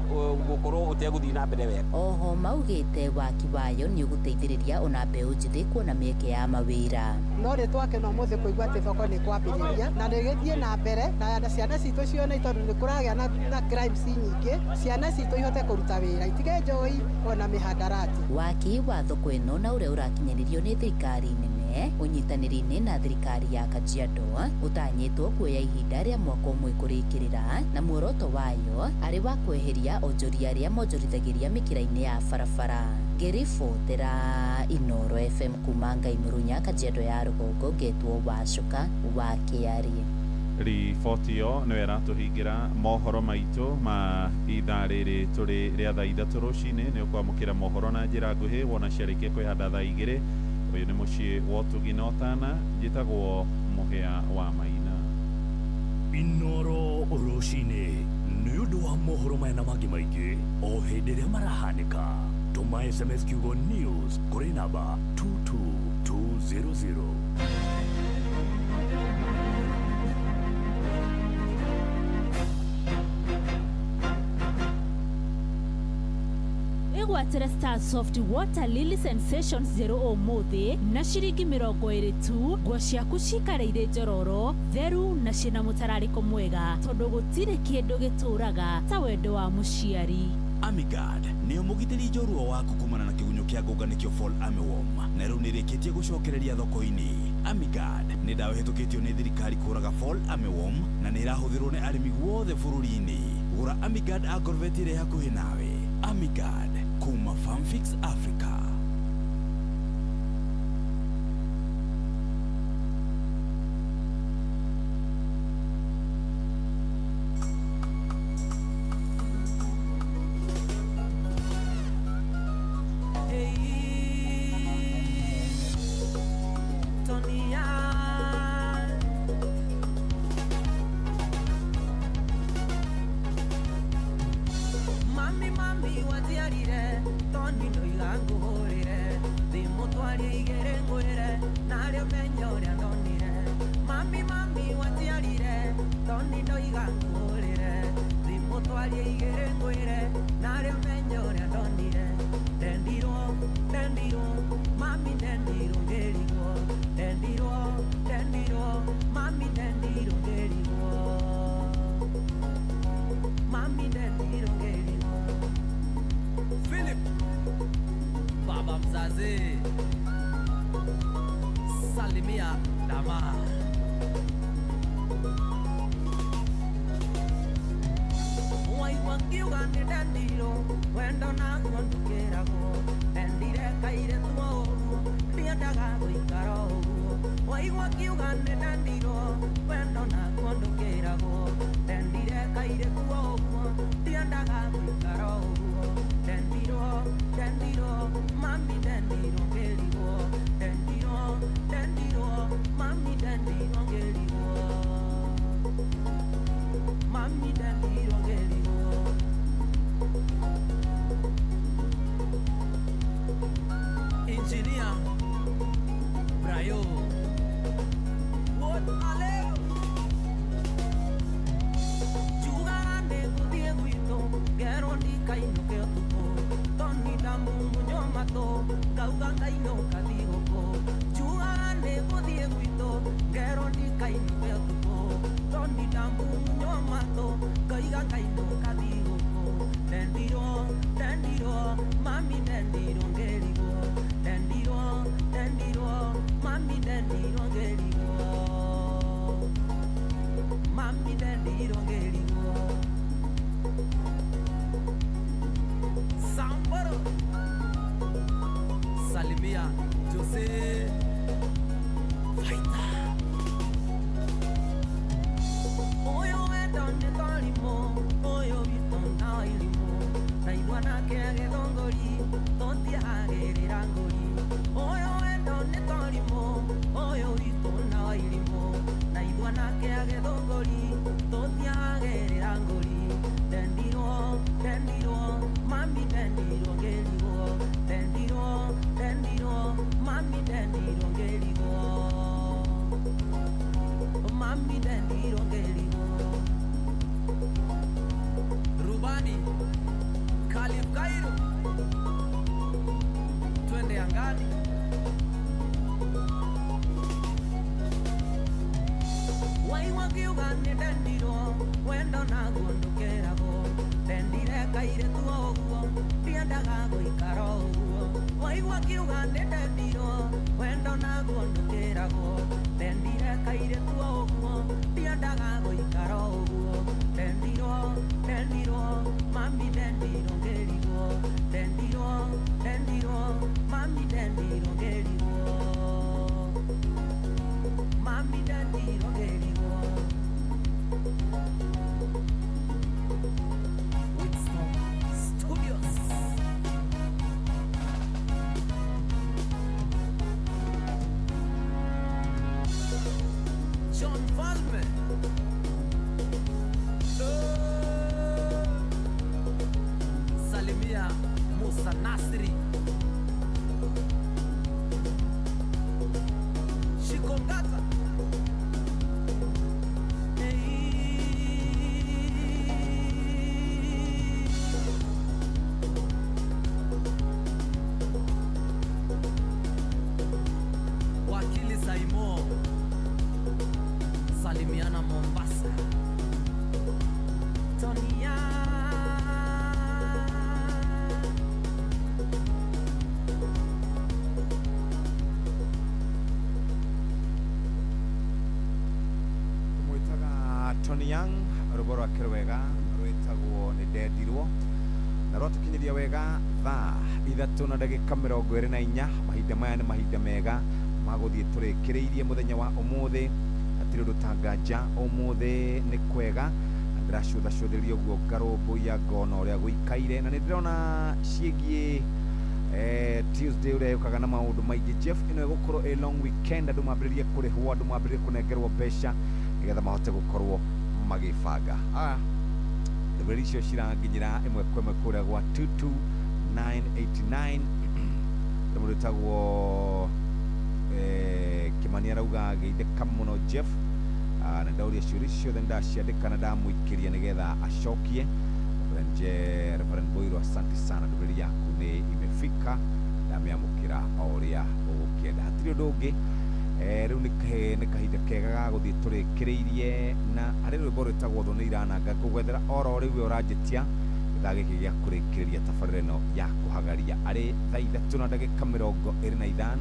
gũkorwo ũtegũthiĩ na mbere wega. Oho maugĩte waki wayo nĩ ũgũteithĩrĩria ona mbeũ njĩthĩ kuona mĩeke ya mawĩra. No nĩ twakena ũmũthĩ kũigua atĩ thoko nĩ kwambĩrĩria na nĩ ĩgĩthiĩ na mbere na ciana citũ cione, tondũ nĩ kũragĩa na crimes nyingĩ, ciana citũ ihote kũruta wĩra itige njohi ona mĩhandarati. Waki wa thoko ĩno na ũrĩa ũrakinyanĩrio nĩ thirikari nene ũnyitanĩri-inĩ na thirikari ya Kajiado ũtanyĩtwo kuoya ihinda rĩa mwaka ũmwe kũrĩkĩrĩra, na muoroto wayo arĩ wa kweheria onjoria arĩa monjorithagĩria mĩkĩra-inĩ ya barabara. Ngĩribotera Inooro FM kuma Ngai Mũrũnya Kajiado ya rũgongo, ngetwo Wacuka wa Kĩarie. Riboti ĩyo nĩyo ĩratũhingĩra mohoro maitũ ma ithaa rĩrĩ tũrĩ rĩa thaa 3 rũcinĩ. Nĩ ũkwamũkĩra mohoro na njĩra nguhĩ wona ciarĩkia kwĩhanda thaa 2. Ũyũ nĩ mũciĩ wa ũtugi na ũtana, njĩtagwo Mũhĩa wa Maina. Inooro rũcinĩ nĩ ũndũ wa mohoro maya na mangĩ maingĩ o hĩndĩ ĩrĩa marahanĩka. Tũma SMS kiugo news kũrĩ namba 22200. Gwatĩre Star Soft Water Lily Sensations njerũ ũmũthĩ na ciringi 20 tu. Nguo ciaku cikare irĩ njororo theru na ciĩna mũtararĩko mwega, tondũ gũtirĩ kĩndũ gĩtũraga ta wendo wa mũciari. Amigard nĩyo mũgitĩri njorua waku kumana na kĩgunyũ kĩa ngũnga nĩkĩo Fall Armyworm, na rĩu nĩrĩkĩtie gũcokereria thoko-inĩ. Amigard nĩ ndawa ĩhĩtũkĩtio nĩ thirikari kũraga Fall Armyworm na nĩ ĩrahũthĩrwo nĩ arĩmi guothe bũrũri-inĩ. Gũra Amigard Agrovet ĩrĩ hakuhĩ nawe. Amigard kuma Farmfix Africa. twarie igĩrĩ ngwĩre narĩo menye ũrĩa ndonire mami mami watiarire toni ndoiga ngũrĩre thimũ twarie igĩrĩ ngwĩre narĩo menye ũrĩa ndonire ndendirwo ndendirwo mami ndendirwo ngĩrigwo ndendirwo ndendirwo mami ndendirwo ngĩrigwo mami ndendirwo ngĩrigwo. Philip baba mzazi salimia dama waigua ngiuga nĩ ndendirwo wendo naguo ndũkĩragwo ndendire kairĩtu o ũguo ndiendaga gũikara o ũguo waigua ngiuga nĩ ndendirwo wendo naguo ndũkĩragwo ndendire kairĩtu o ũguo ndiendaga gũikara o ũguo ndendirwo ndendirwo mami ndendirwo ngĩrigwo ndendirwo ndendirwo mami ndendirwo ngĩrigwo mami ndendirwo ngĩrigwo. Engineer Brayo What alego Jugaga nĩ ngũthiĩ gwitũ ngerwo ndikainũke ũtukũ toni ndamumunywo matũ ngauga ngainũka thigũkũ Jugaga nĩ ngũthiĩ gwitũ ngerwo ndikainũke ũtukũ toni ndamumunywo matũ ngauga ngainũka thigũkũ ndendirwo ndendirwo mami ndendirwo ngĩrigwo ndendirwo ndendirwo mami ndendirwo ngĩrigwo mami ndendirwo ngĩrigwo. Samboro salimia Jose Fighter Ũyũ wendo nĩ torimũ ũyũ witũ na irimũ na ithuanake agĩthongori tũtiagĩrĩra ngũri ũyũ wendo nĩ torimũ ũyũ witũ na irimũ na ithuanake agĩthongori tũtiagĩrĩra ngũri ndendirwo ndendirwo mami ndendirwo ngĩrigwo ndendirwo ndendirwo mami ndendirwo ngĩrigwo mami ndendirwo ngĩrigwo. Rubani Khalif Kairo twende angani waigua ngiuga nĩ ndendirwo wendo naguo ndũkĩragwo ndendire kairĩtu o ũguo ndiendaga gũikara o ũguo waigua ngiuga nĩ ndendirwo wendo naguo ndũkĩragwo ndendire kairĩtu o ũguo ndiendaga gũikara o ũguo ndendirwo ndendirwo mami ndendirwo ngĩrigwo ndendirwo ndendirwo mami ndendirwo ngĩrigwo mami ndendirwo ngĩrigwo. Winston Studios John Falme salimia Musa Nasri Shikongata Wakili Saimo salimiana Mombasa Tonia Tumwitaga Tony Young rwĩmbo rwake rwega rwĩtagwo nĩ ndendirwo na rwatũkinyĩria wega thaa 3:24. Mahinda maya nĩ mahinda mega ma gũthiĩ tũrĩkĩrĩirie mũthenya wa ũmũthĩ hatirĩ ũndũ tanganja ũmũthĩ nĩ kwega na ndĩracũthacũthĩria ũguo ngarũmbũiya ngona ũrĩa gũikaire na nĩ ndĩrona ciĩgiĩ Tuesday ũrĩa yũkaga na maũndũ maingĩ. Jeff, ĩno ĩgũkorwo ĩ long weekend, andũ mambĩrĩrie kũrĩhwo, andũ mambĩrĩrie kũnengerwo mbeca nĩgetha mahote gũkorwo magĩbanga. Ndũmĩrĩri icio ciranginyĩra ĩmwe kwa ĩmwe kũrĩa gwa 22989. Mũndũ wĩtagwo Kimani arauga geithĩka mũno Jeff. Na ndauria ciũria ciothe ndaciandĩka na ndamũikĩria nĩgetha acokie. Reverend Boiro, asante sana, ndũmĩrĩri yaku nĩ imefika, ndamĩamũkĩra o ũrĩa ũgũkĩenda. Hatirĩ ũndũ ũngĩ. Rĩu nĩ kahinda kega ga gũthiĩ tũrĩkĩrĩirie na harĩ rwĩmbo rwĩtagwo thũ nĩ irananga. Ngũgwethera oro rĩu we ũranjĩtia gĩthaa gĩkĩ gĩa kũrĩkĩrĩria tabarĩra ĩno ya kũhagaria arĩ thaa 3:25.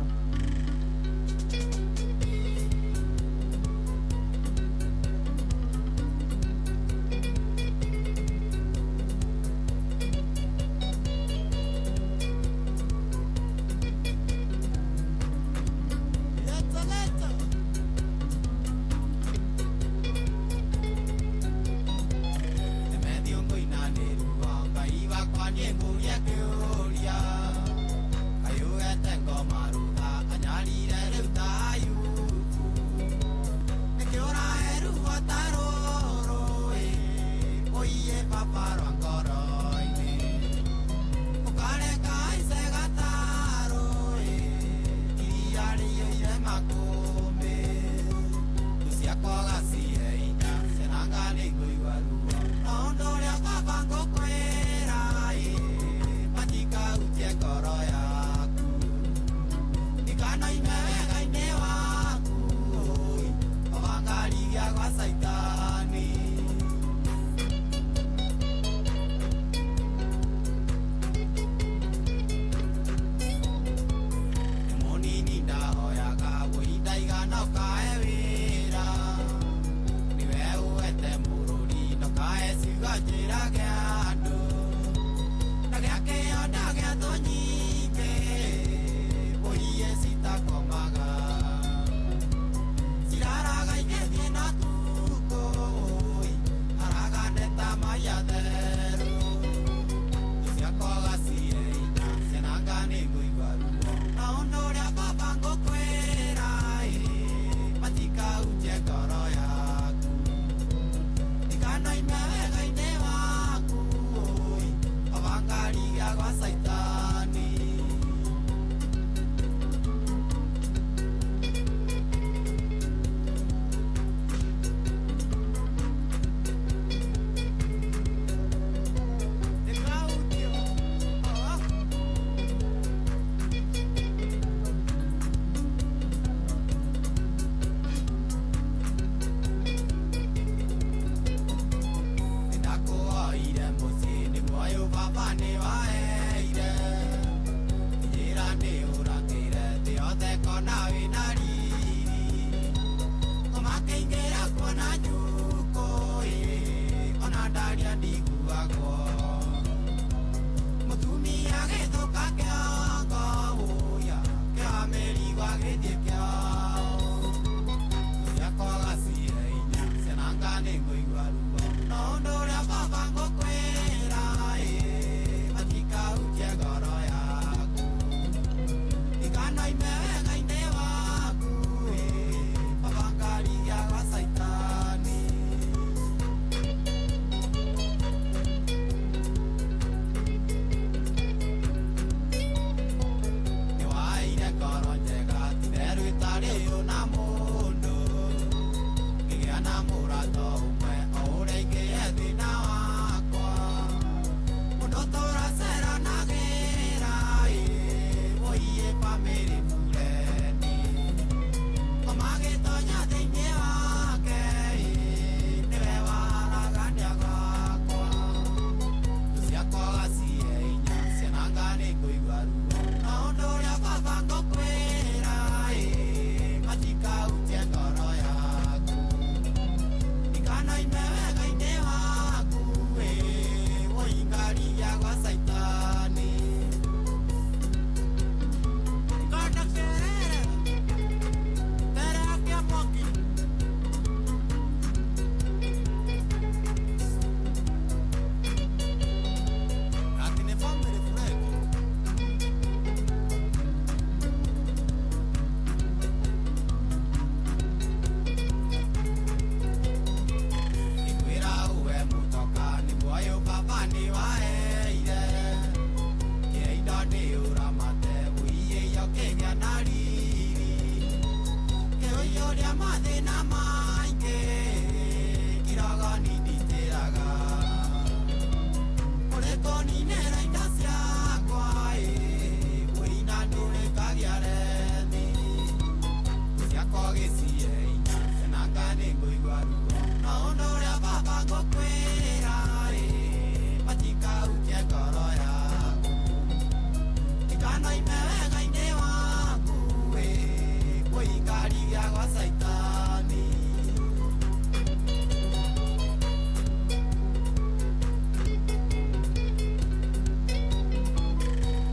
Family. Ndĩtũria mathĩna maingĩ kiraga ninditĩraga kũrĩ kũninĩra indo ciakwa wĩina ndũrĩkagia rethi ciakwa gĩcihe inya cenanga nĩngũigua ruo no ũndũ ũrĩa baba ngũkwĩra matikahutie ngoro yaku ndikanoime wega-inĩ waku kũingarigia gwa caitani.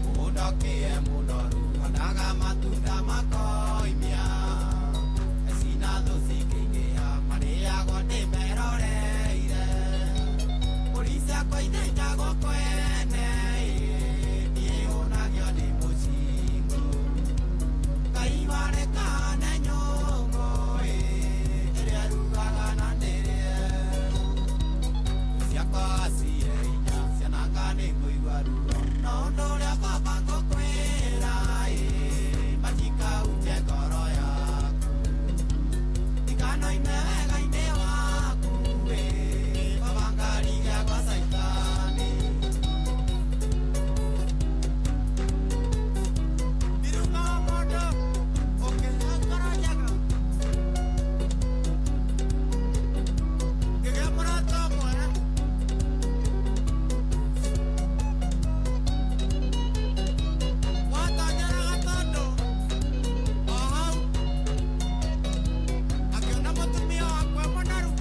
Mũgũnda kĩe mũnoru onaga matunda makoimia ecina thũ cikĩingĩha marĩagwo ndĩmeroreire mbũri ciakwa ithĩnjagwo kwene niĩ hũnagio nĩ mũcingũ Ngai warekane nyũngũ ĩrĩa ĩrugaga na ndĩrĩe ciakwa cihe inya ciananga nĩngũigua ruo no ũndũ ũrĩa baba ngũkwĩra matikahutie ngoro yaku ndikanoime wega-inĩ waku baba ngarigia gwa caitani. Birunga wa mondo ũkĩhe ngoro njega ngĩgĩa mũrata ũmwe watonyera gatondũ o hau akĩona mũtumia wakwa e mũnoru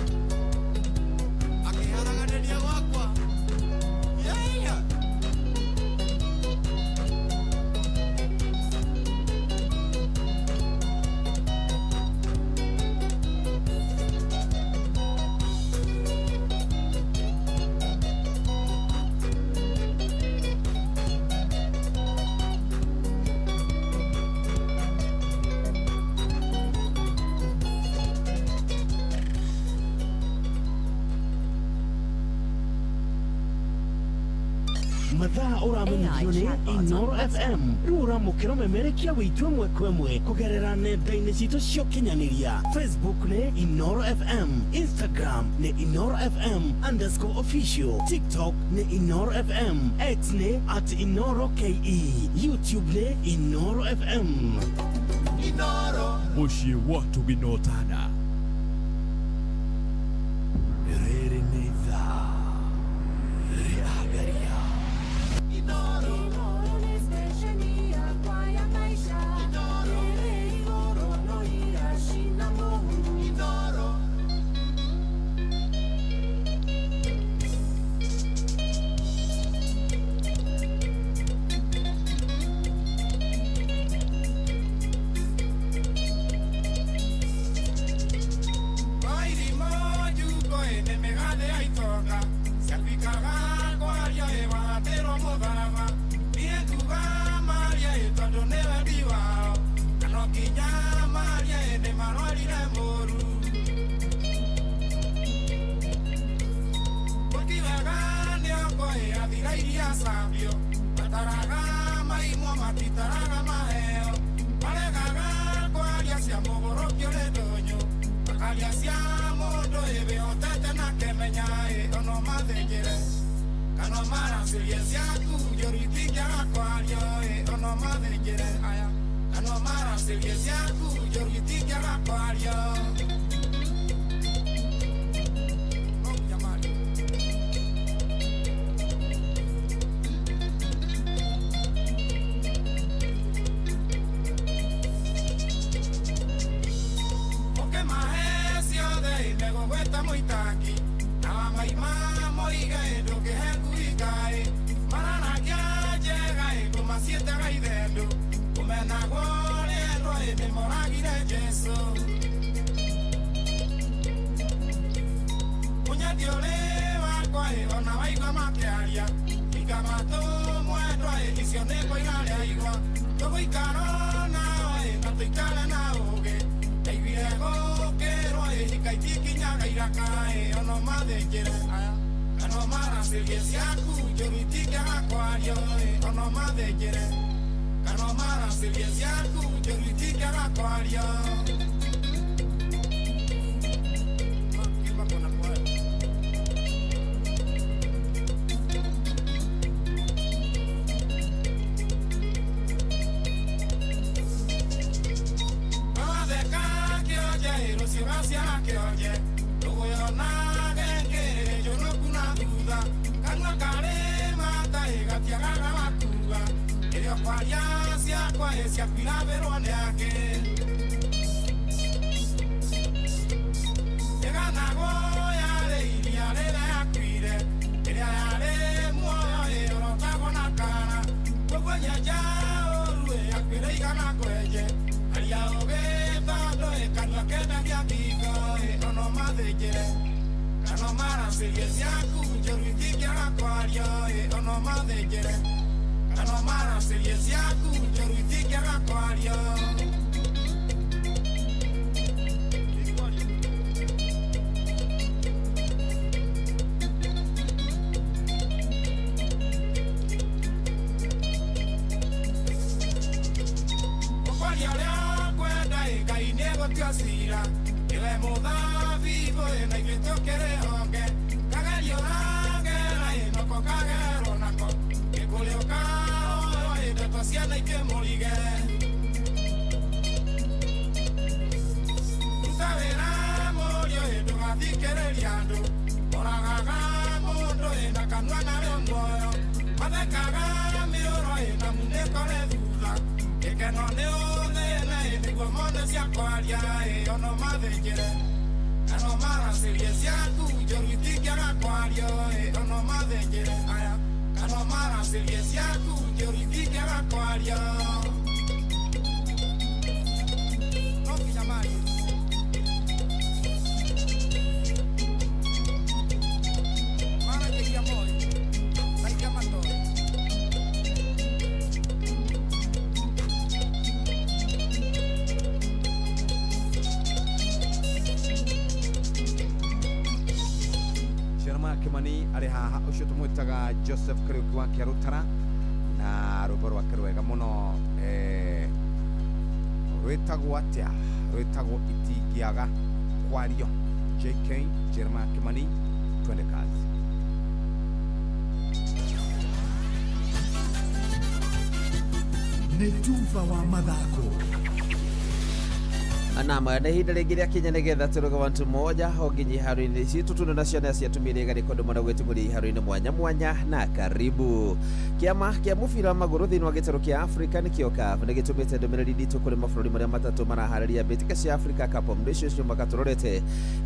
akĩharaganĩria gwakwa yeiya. Mathaa ũramenyithio nĩ Inoro FM rĩu ũramũkĩra memerekia witũ ĩmwe kwa ĩmwe kũgerera nenda-inĩ citũ cia ũkinyanĩria. Facebook nĩ Inoro FM, Instagram nĩ Inoro FM underscore official, TikTok nĩ Inoro FM, X nĩ at Inoro KE, YouTube nĩ Inoro FM. Inoro Mũciĩ watu binotana. Rĩrĩ nĩ ithaa rĩa Hagaria. Inoro nĩ stesheni yakwa ya maisha ĩrĩ igũrũ no iracina mũhu. Inoro Wairimo juko ene mĩgathe ya itonga ciatuĩkaga kwaria ĩ wahatĩrwo mũtharaba niĩ nguga maria ĩ tondũ nĩ wendi wao na no nginya maria ĩ nĩ marwarire mũru Gũti wega nĩoko ĩ athira iria cambio mataraga maimwo matitaraga maheo maregaga kwaria cia mũgũrũkio nĩ ndũnyũ makaria cia mũndũ ĩwĩhotete na kĩmenya ĩ ono mathĩnjĩre kana maracĩrie ciaku njũru itingĩaga kwario ĩ ono mathĩnjĩre aya kana maracĩrie ciaku njũru itingĩaga kwario. Ũkĩmahe ciothe imegũgwĩta mũitangi na wamaima moige ndũngĩhe ngui ngaĩ mararagia njega ĩ ngũmaciĩtaga ithendũ kũmenagwo rĩendwa ĩ nĩmoragire Jesũ mũnyendi ũrĩ wakwa ĩ ona waigua makĩaria hinga matũ mwendwa ĩ icio nĩ kũiga rĩa igwa tũgũikara nao ĩ na tũikare na ũũgĩ ndaiguire gũkĩrwo ĩ hika itikinyaga iraka ĩ ono mathĩnjĩre aya kana maracĩrie ciaku njũru itingĩaga kwario ĩ ono mathĩnjĩre kana maracĩrie ciaku njũru itingĩaga kwario. cia kĩonje ndũgũyonage ngĩrĩ njũnũku na thutha kanua karĩ matarĩ gatiagaga wa kuga ĩrĩa kwaria ciakwa ĩ ciaku irabĩrwo nĩ angĩ ĩganagwo yarĩ iria rĩrĩa yakuire ĩrĩa yarĩ muoyo ĩrotagwo na kana koguo nyenja ũru ĩyakuire igana ngwenje aria ũgĩ tondũ ĩ kanua kendagia ngingo ĩ ono mathĩnjĩre kana maracĩrie ciaku njũru itingĩaga kwario ĩ ono mathĩnjĩre kana maracĩrie ciaku njũru itingĩaga kwario. Ũkwaria ũrĩa kwenda ĩ Ngai nĩegũtua cira ĩwe mũthabibũ ĩ na ithuĩ tũkĩrĩ honge kagerio ũragera ĩ noko kagerwo nako gĩkũrĩ ũkahoywo ĩ ndeto ciana ikĩmũrige ruta wĩra mũriũ ĩ ndũgathikĩrĩria andũ moragaga mũndũ ĩ na kanua narĩo muoyo mathekaga mĩũro ĩ na munĩko rĩ thutha gĩkeno nĩ ũthĩne ĩ nĩguo mone cia kwaria ĩ ono mathĩnjĩre kana maracĩrie ciaku njũru itingĩaga kwario ĩ ono mathĩnjĩre aya kana maracĩrie ciaku njũru itingĩaga kwario no nginya marie. Maragia moyo na iria matoĩ. Jeremiah Kimani arĩ haha ũcio tũmwĩtaga Joseph Kariũki wa Kĩarũtara na rwĩmbo rwake rwega mũno rwĩtagwo atĩa rwĩtagwo itingĩaga kwario. JK Jeremiah Kimani, twende kazi. Nĩ tuba wa mathako. Nama na ihinda rĩngĩ rĩa kinya nĩgetha tũrũge wantu moja o nginya iharo-inĩ citũ tũno na ciana cia atumia iria igarĩkwo ndũmana gwĩtumũria iharo-inĩ mwanya mwanya na karibu. Kĩama kĩa mũbira wa magũrũ thĩinĩ wa gĩtarũ kĩa Afrika nĩkĩo CAF nĩ gĩtũmĩte ndũmĩrĩri nditũ kũrĩ mabũrũri marĩa matatũ maraharĩria mbĩtĩka cia Africa Cup of Nations mwaka tũrorete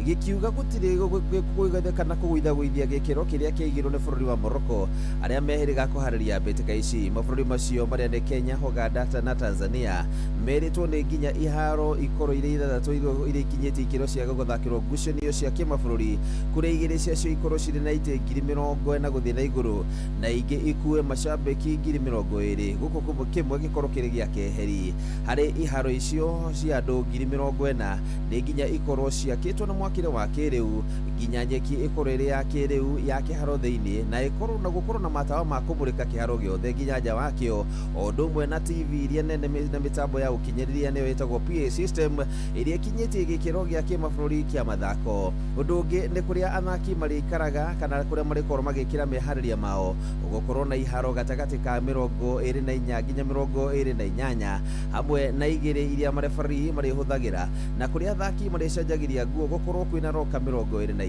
gĩkiuga gũtirĩ kũgũithia kana kũgũithagũithia gĩkĩro kĩrĩa kĩaigirwo nĩ bũrũri wa Morocco arĩa mehĩrĩga kũharĩria mbĩtĩka ici. Mabũrũri macio marĩa nĩ Kenya, Uganda na Tanzania merĩtwo nĩ nginya iharo ikorwo iria ithathatũ iria ikinyĩtie ikĩro cia gũthakĩrwo ngucanio cia kĩmabũrũri kũrĩa igĩrĩ ciacio ikorwo cirĩ na itĩ 40,000 gũthiĩ na igũrũ na ingĩ ikue macambĩki 20,000 gũkũ kĩmwe gĩkorwo kĩrĩ gĩa keheri. Harĩ iharo icio cia andũ 40,000 nĩ nginya ikorwo ciakĩtwo na mwakĩre wa kĩrĩu nginya nyeki ĩkorwo ĩrĩ ya kĩrĩu ya kĩharo thĩinĩ na ĩkorwo na gũkorwo na matawa ma kũmũrĩka kĩharo gĩothe nginya nja wakĩo o ũndũ ũmwe na TV iria nene na mĩtambo ya ũkinyanĩria nĩyo ĩtagwo PA system ĩrĩa ĩkinyĩtie gĩkĩro gĩa kĩmabũrũri kĩa mathako. Ũndũ ũngĩ nĩ kũrĩa athaki marĩikaraga kana kũrĩa marĩkorwo magĩkĩra meharĩria mao gũkorwo na iharo gatagatĩ ka 24 nginya 28 hamwe na igĩrĩ iria marefarii marĩhũthagĩra na kũrĩa athaki marĩcenjagĩria nguo gũkorwo kwĩna roka 25.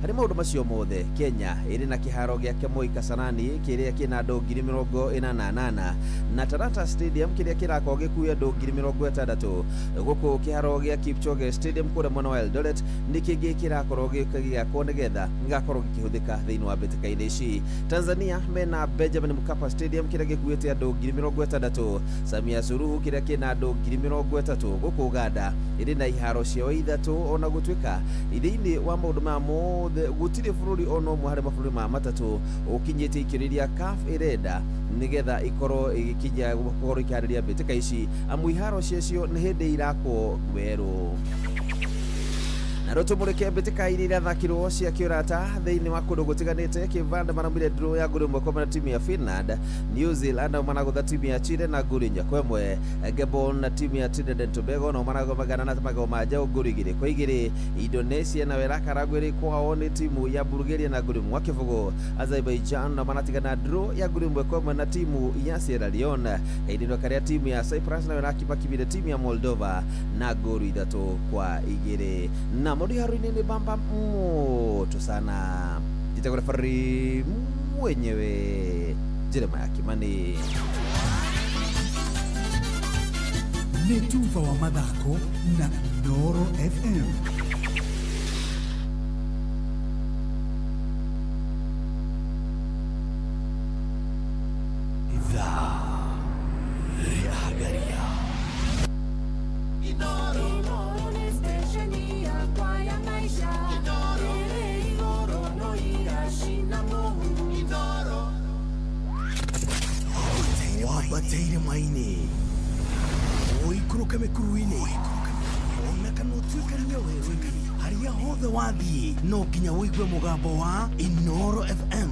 Harĩ maũndũ macio mothe Kenya ĩrĩ na kĩharo gĩa Moi Kasarani kĩrĩa kĩna andũ 88,000 na Talanta Stadium kĩrĩa kĩrakorwo gĩkuue andũ 60,000 gũkũ kĩharo gĩa Kipchoge Stadium kũrĩa mwena wa Eldoret nĩ kĩngĩ kĩrakorwo gĩgĩakwo nĩgetha gĩgakorwo gĩkĩhũthĩka thĩinĩ wa mbĩtĩka-inĩ ici. Tanzania mena Benjamin Mkapa Stadium kĩrĩa gĩkuĩte andũ 60,000, Samia Suluhu kĩrĩa kĩna andũ 30,000 gũkũ Uganda ĩrĩ na iharo ciao ithatũ ona gũtuĩka thĩinĩ wa maũndũ maya mothe gũtirĩ bũrũri ona ũmwe harĩ mabũrũri maya matatũ ũkinyĩtie ikĩro iria CAF ĩrenda nĩgetha ikorwo ĩgĩkinya gũkorwo ikĩharĩria mbĩtĩka ici amu iharo ciacio nĩ hĩndĩ irakwo werũ. Na rũtũmũrĩke mbĩtĩka iria irathakirwo cia kĩũrata thĩinĩ wa kũndũ gũtiganĩte. Kĩvanda maraumire draw ya nguru 1 na timu ya Finland. New Zealand nao maragũtha timu ya Chile na nguru 4-1. Gabon na timu ya Trinidad and Tobago nao maragomagana na magao ma njaũ nguru 2-2. Indonesia nayo ĩrakaragwo ĩrĩ kwao nĩ timu ya Bulgaria na nguru 1-0. Azerbaijan nao maratigana draw ya nguru 1-1 na timu ya Sierra Leone. Kahinda karĩa timu ya Cyprus nayo ĩrakimakimire timu ya Moldova na nguru 3-2. Na maũndũ iharo-inĩ nĩ bamba moto sana. Njĩtagwo refari mwenyewe Jeremiah Kimani. Nĩ tuba wa mathako na Inooro FM. Ithaa rĩa Hagaria. Inooro nĩ stesheni yakwa ya maisha. Ĩrĩ igũrũ no iracina mũhu. Wambateire maini ũikũrũke mĩkuru-inĩ ona kana ũtuĩkanie werũ-inĩ harĩa hothe wathiĩ no nginya ũigue mũgambo wa Inooro FM.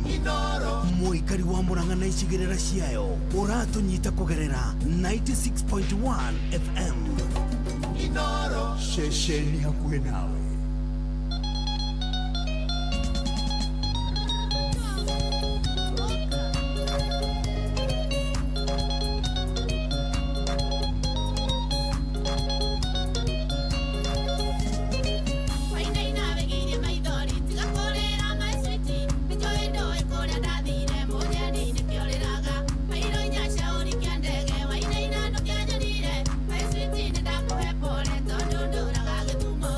Mũikari wa Murang'a na icigĩrĩra ciayo ũratũnyita kũgerera 96.1 FM. Ceceni hakuhĩ nawe. Wainaina ndũkĩanjũrire, my sweet, nĩndakũhe pole tondũ ndũraga gĩthumo.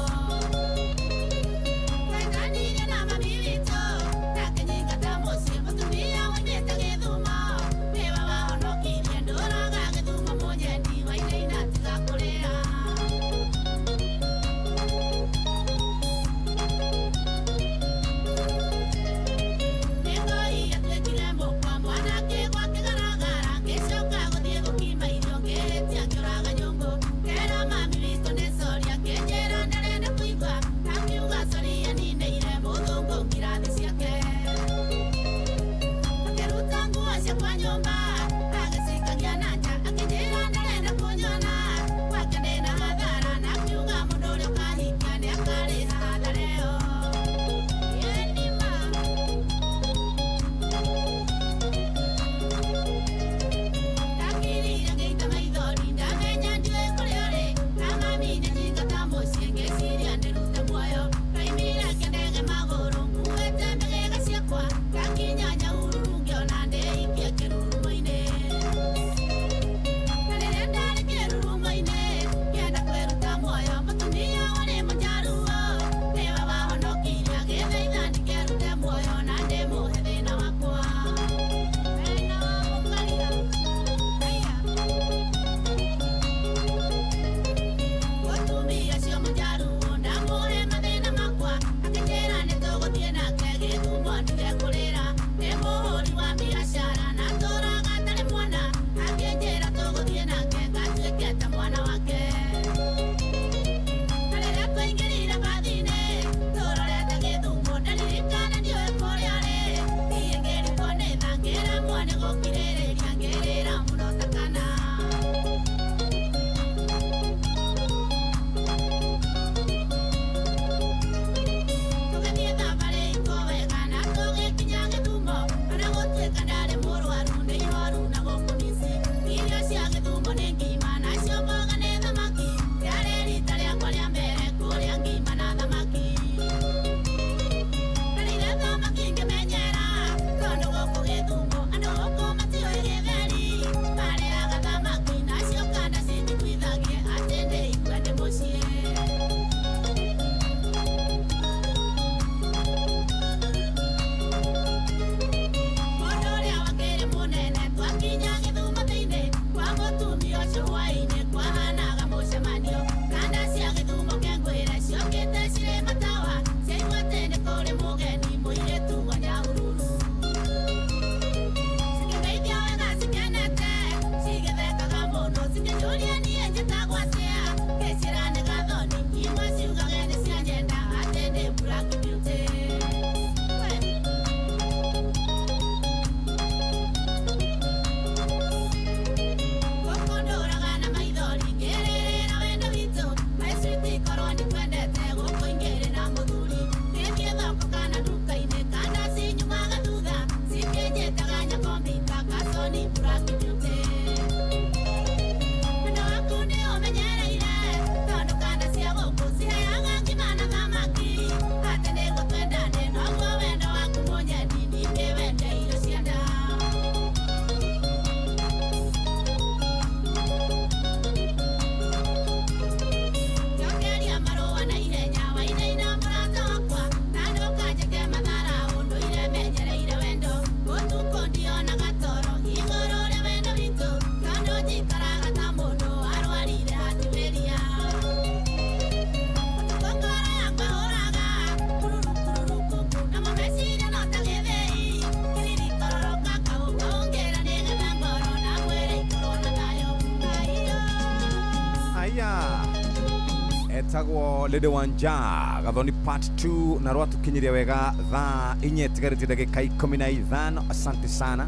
Mpya etagwo Lady Wanja Gathoni part 2 na rwatukinyiria wega thaa 4 tigarĩtie ndagĩka 15. Asante sana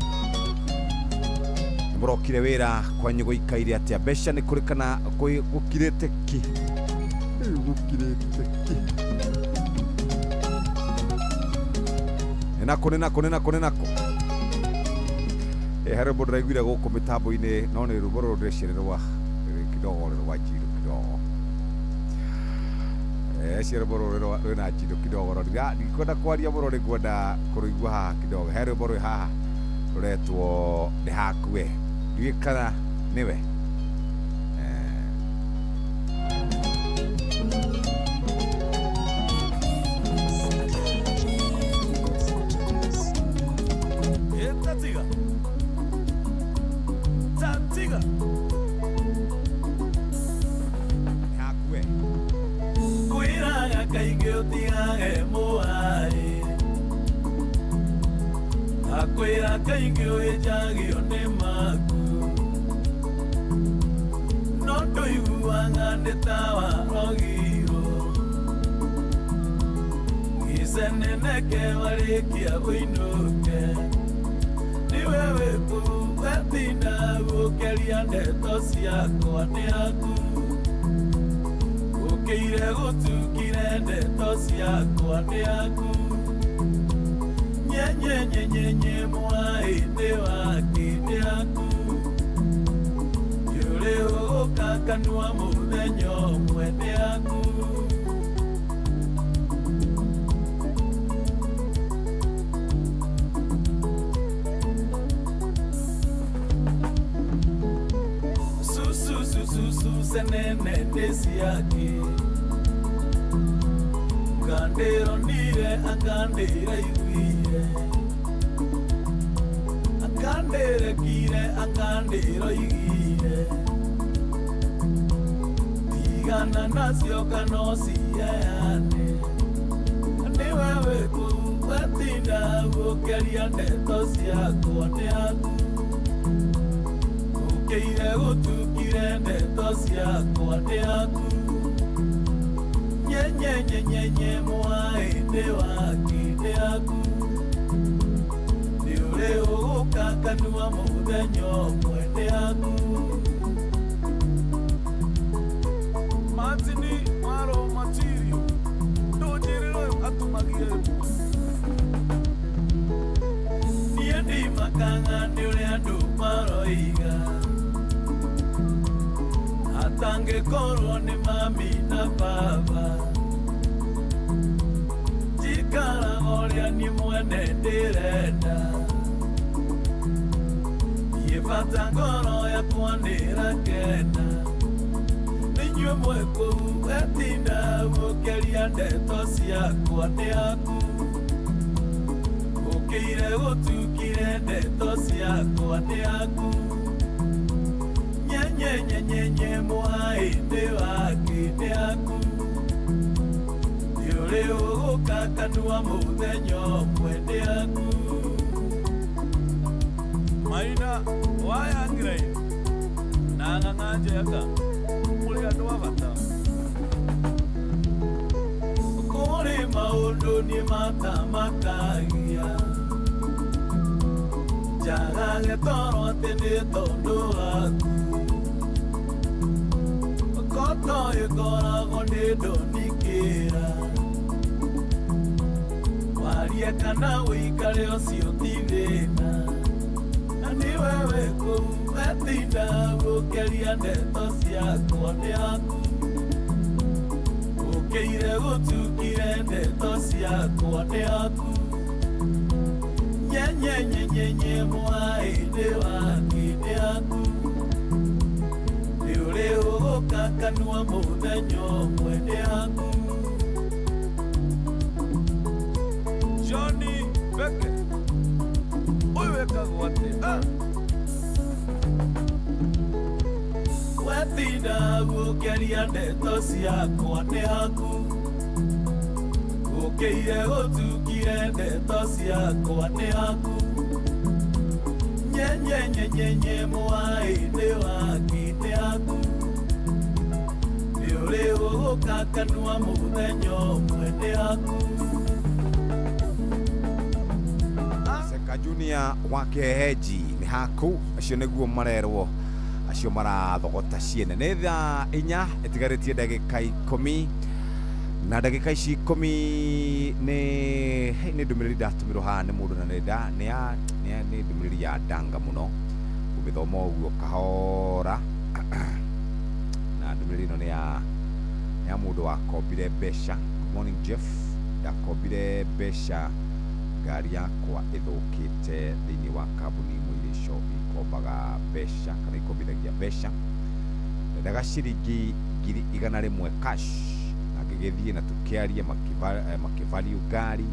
mũrokire wĩra kwanyu gũikaire atĩa mbeca nĩ kũrĩ kana gũkirĩte ki gũkirĩte ki nĩ nakũ nĩ nakũ nĩ nakũ harĩ mũndũ ndĩraiguire gũkũ mĩtambo-inĩ no nĩ rwĩmbo rũrũ ndĩreciarĩrwa kidogo rwa njirũ kidogo rwĩmbo rũrũ rwĩna njirũ kidogo ndikwenda kwaria mũno nĩ ngwenda kũrũigua haha kidogo he rwĩmbo rwĩ haha rũretwo nĩ hakue ndiũĩ kana nĩwe. Nye nye nye nye nye mwae ne wa ki ne aku. Nĩũrĩhũgũka kanua mũthenya ũmwe ndĩ haku. Seka Junior wa Keheji nĩ haku acio nĩguo marerwo acio marathogota ciene. Nĩ thaa 4 ĩtigarĩtie ndagĩka 10 na ndagĩka ici 10 nĩ ndũmĩrĩri ndatũmĩrwo haha nĩ mũndũ na nĩ ndũmĩrĩri ya ndanga mũno gũmĩthoma ũguo kahora. Na ndũmĩrĩri ĩno nĩ ya mũndũ wakombire mbeca. Good morning Jeff, ndakombire mbeca ngari yakwa ĩthũkĩte thĩinĩ wa kambuni imwe iria ikombaga mbeca kana ikombithagia mbeca. Ndendaga ciringi 100,000 cash na ngĩgĩthiĩ na tũkĩaria makĩvalue ngari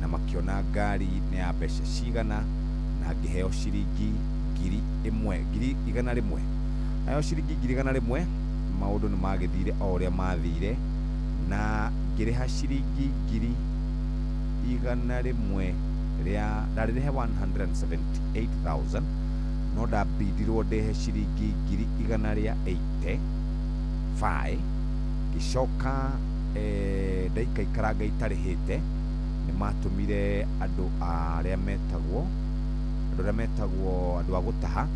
na makĩona ngari nĩ ya mbeca cigana na ngĩheo ciringi 100,000. Nayo ciringi 100,000 maũndũ nĩ magĩthire o ũrĩa mathire na ngĩrĩha ciringi 100,000 rĩa ndarĩrĩhe 178,000 no ndambindirwo ndĩhe ciringi 185,000. Ngĩcoka ndaikaikaranga itarĩhĩte nĩ matũmire andũ arĩa metagwo andũ a gũtaha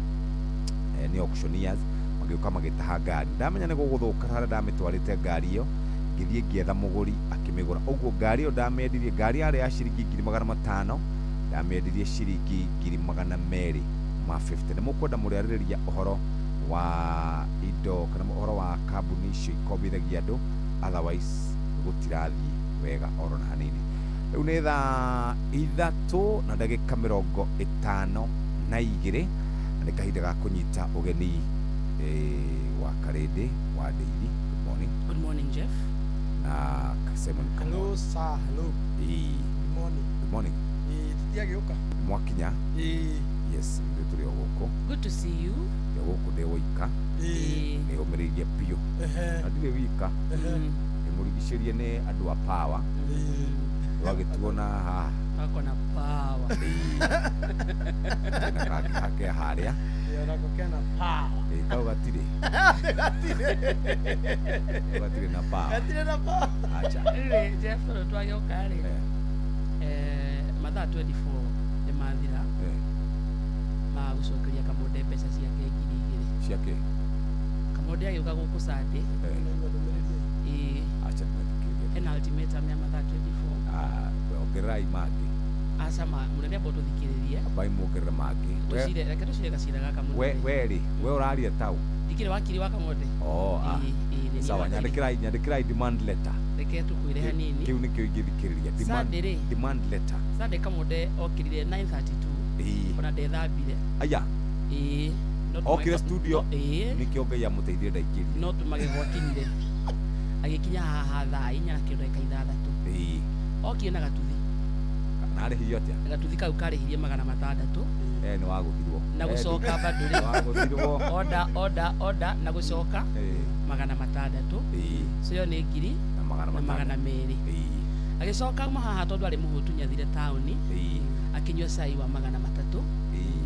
nĩ auctioneers magĩũka magĩtaha ngari. Ndamenya nĩ gũgũthũka harĩa ndamĩtwarĩte ngari ĩyo ngĩthiĩ ngĩetha mũgũri akĩmĩgũra. Ũguo ngari ĩyo ndamĩendirie, ngari yarĩ ya ciringi 500,000 ndamĩendirie ciringi 250,000. Nĩ mũkwenda mũrĩarĩrĩria ũhoro wa indo kana ũhoro wa kambuni icio ikombithagia andũ, otherwise gũtirathiĩ wega oro na hanini. Rĩu nĩ thaa 3 na ndagĩka 52 na nĩ kahinda ga kũnyita ũgeni wa Karĩndĩ wa Ndeithi. Good morning. Good morning Jeff. Na Simon Kamau. Hello sir, hello. Good morning. Good morning. Tutiagĩũka. Mwakinya. Yes, nĩ tũrĩ o gũkũ. Good to see you. Ndĩ gũkũ ndĩ woika. Nĩ ũmĩrĩirie biũ. Na ndirĩ wika. Ndĩmũrigicĩrie nĩ andũ a power. Twagĩtuona haha. Wako na power. Na kangĩ hake harĩa. Onako kena power. Kau gatirĩ. Gatirĩ na power. Gatirĩ na power. Acha. Rĩu Jeff tondũ twagĩũka rĩ. Mathaa 24 nĩ mathira. Ma gũcokeria Kamonde mbeca ciake 2,000. Ciake? Kamonde agĩũka gũkũ Sunday. Acha nĩthikĩrĩrie. Hena ultimatum ya mathaa 24. Ongererai mangĩ. Aca mũnene amba ũtũthikĩrĩrie. Ambai muongerere mangĩ. Reke tũcire gacira gaka mũnene. We rĩ, we ũraria tau. Ndikĩrĩ wakiri wa Kamonde. Sawa, nyandĩkĩrai demand letter. Reke tũkwĩre hanini. Kĩu nĩkĩo ingĩthikĩrĩria. Demand letter. Sunday Kamonde okĩrire 9:32. Ona ndethambire. Aya. Okire studio. Nĩkĩo Ngai amũteithire ndaingĩrire. No tũmage gwakinyire. Agĩkinya haha thaa 4 na kĩndũ ndagĩka 6. Okire na gatuthi. Na arĩhirio atĩa? Gatuthi kau karĩhirie 600. Nĩ wagũthirwo. Na gũcoka bado rĩ. Wagũthirwo. Order na gũcoka 600. So ĩyo nĩ 1,200. Agĩcoka uma haha tondũ arĩ mũhũtu nĩathire taũni. Akĩnyua cai wa 300.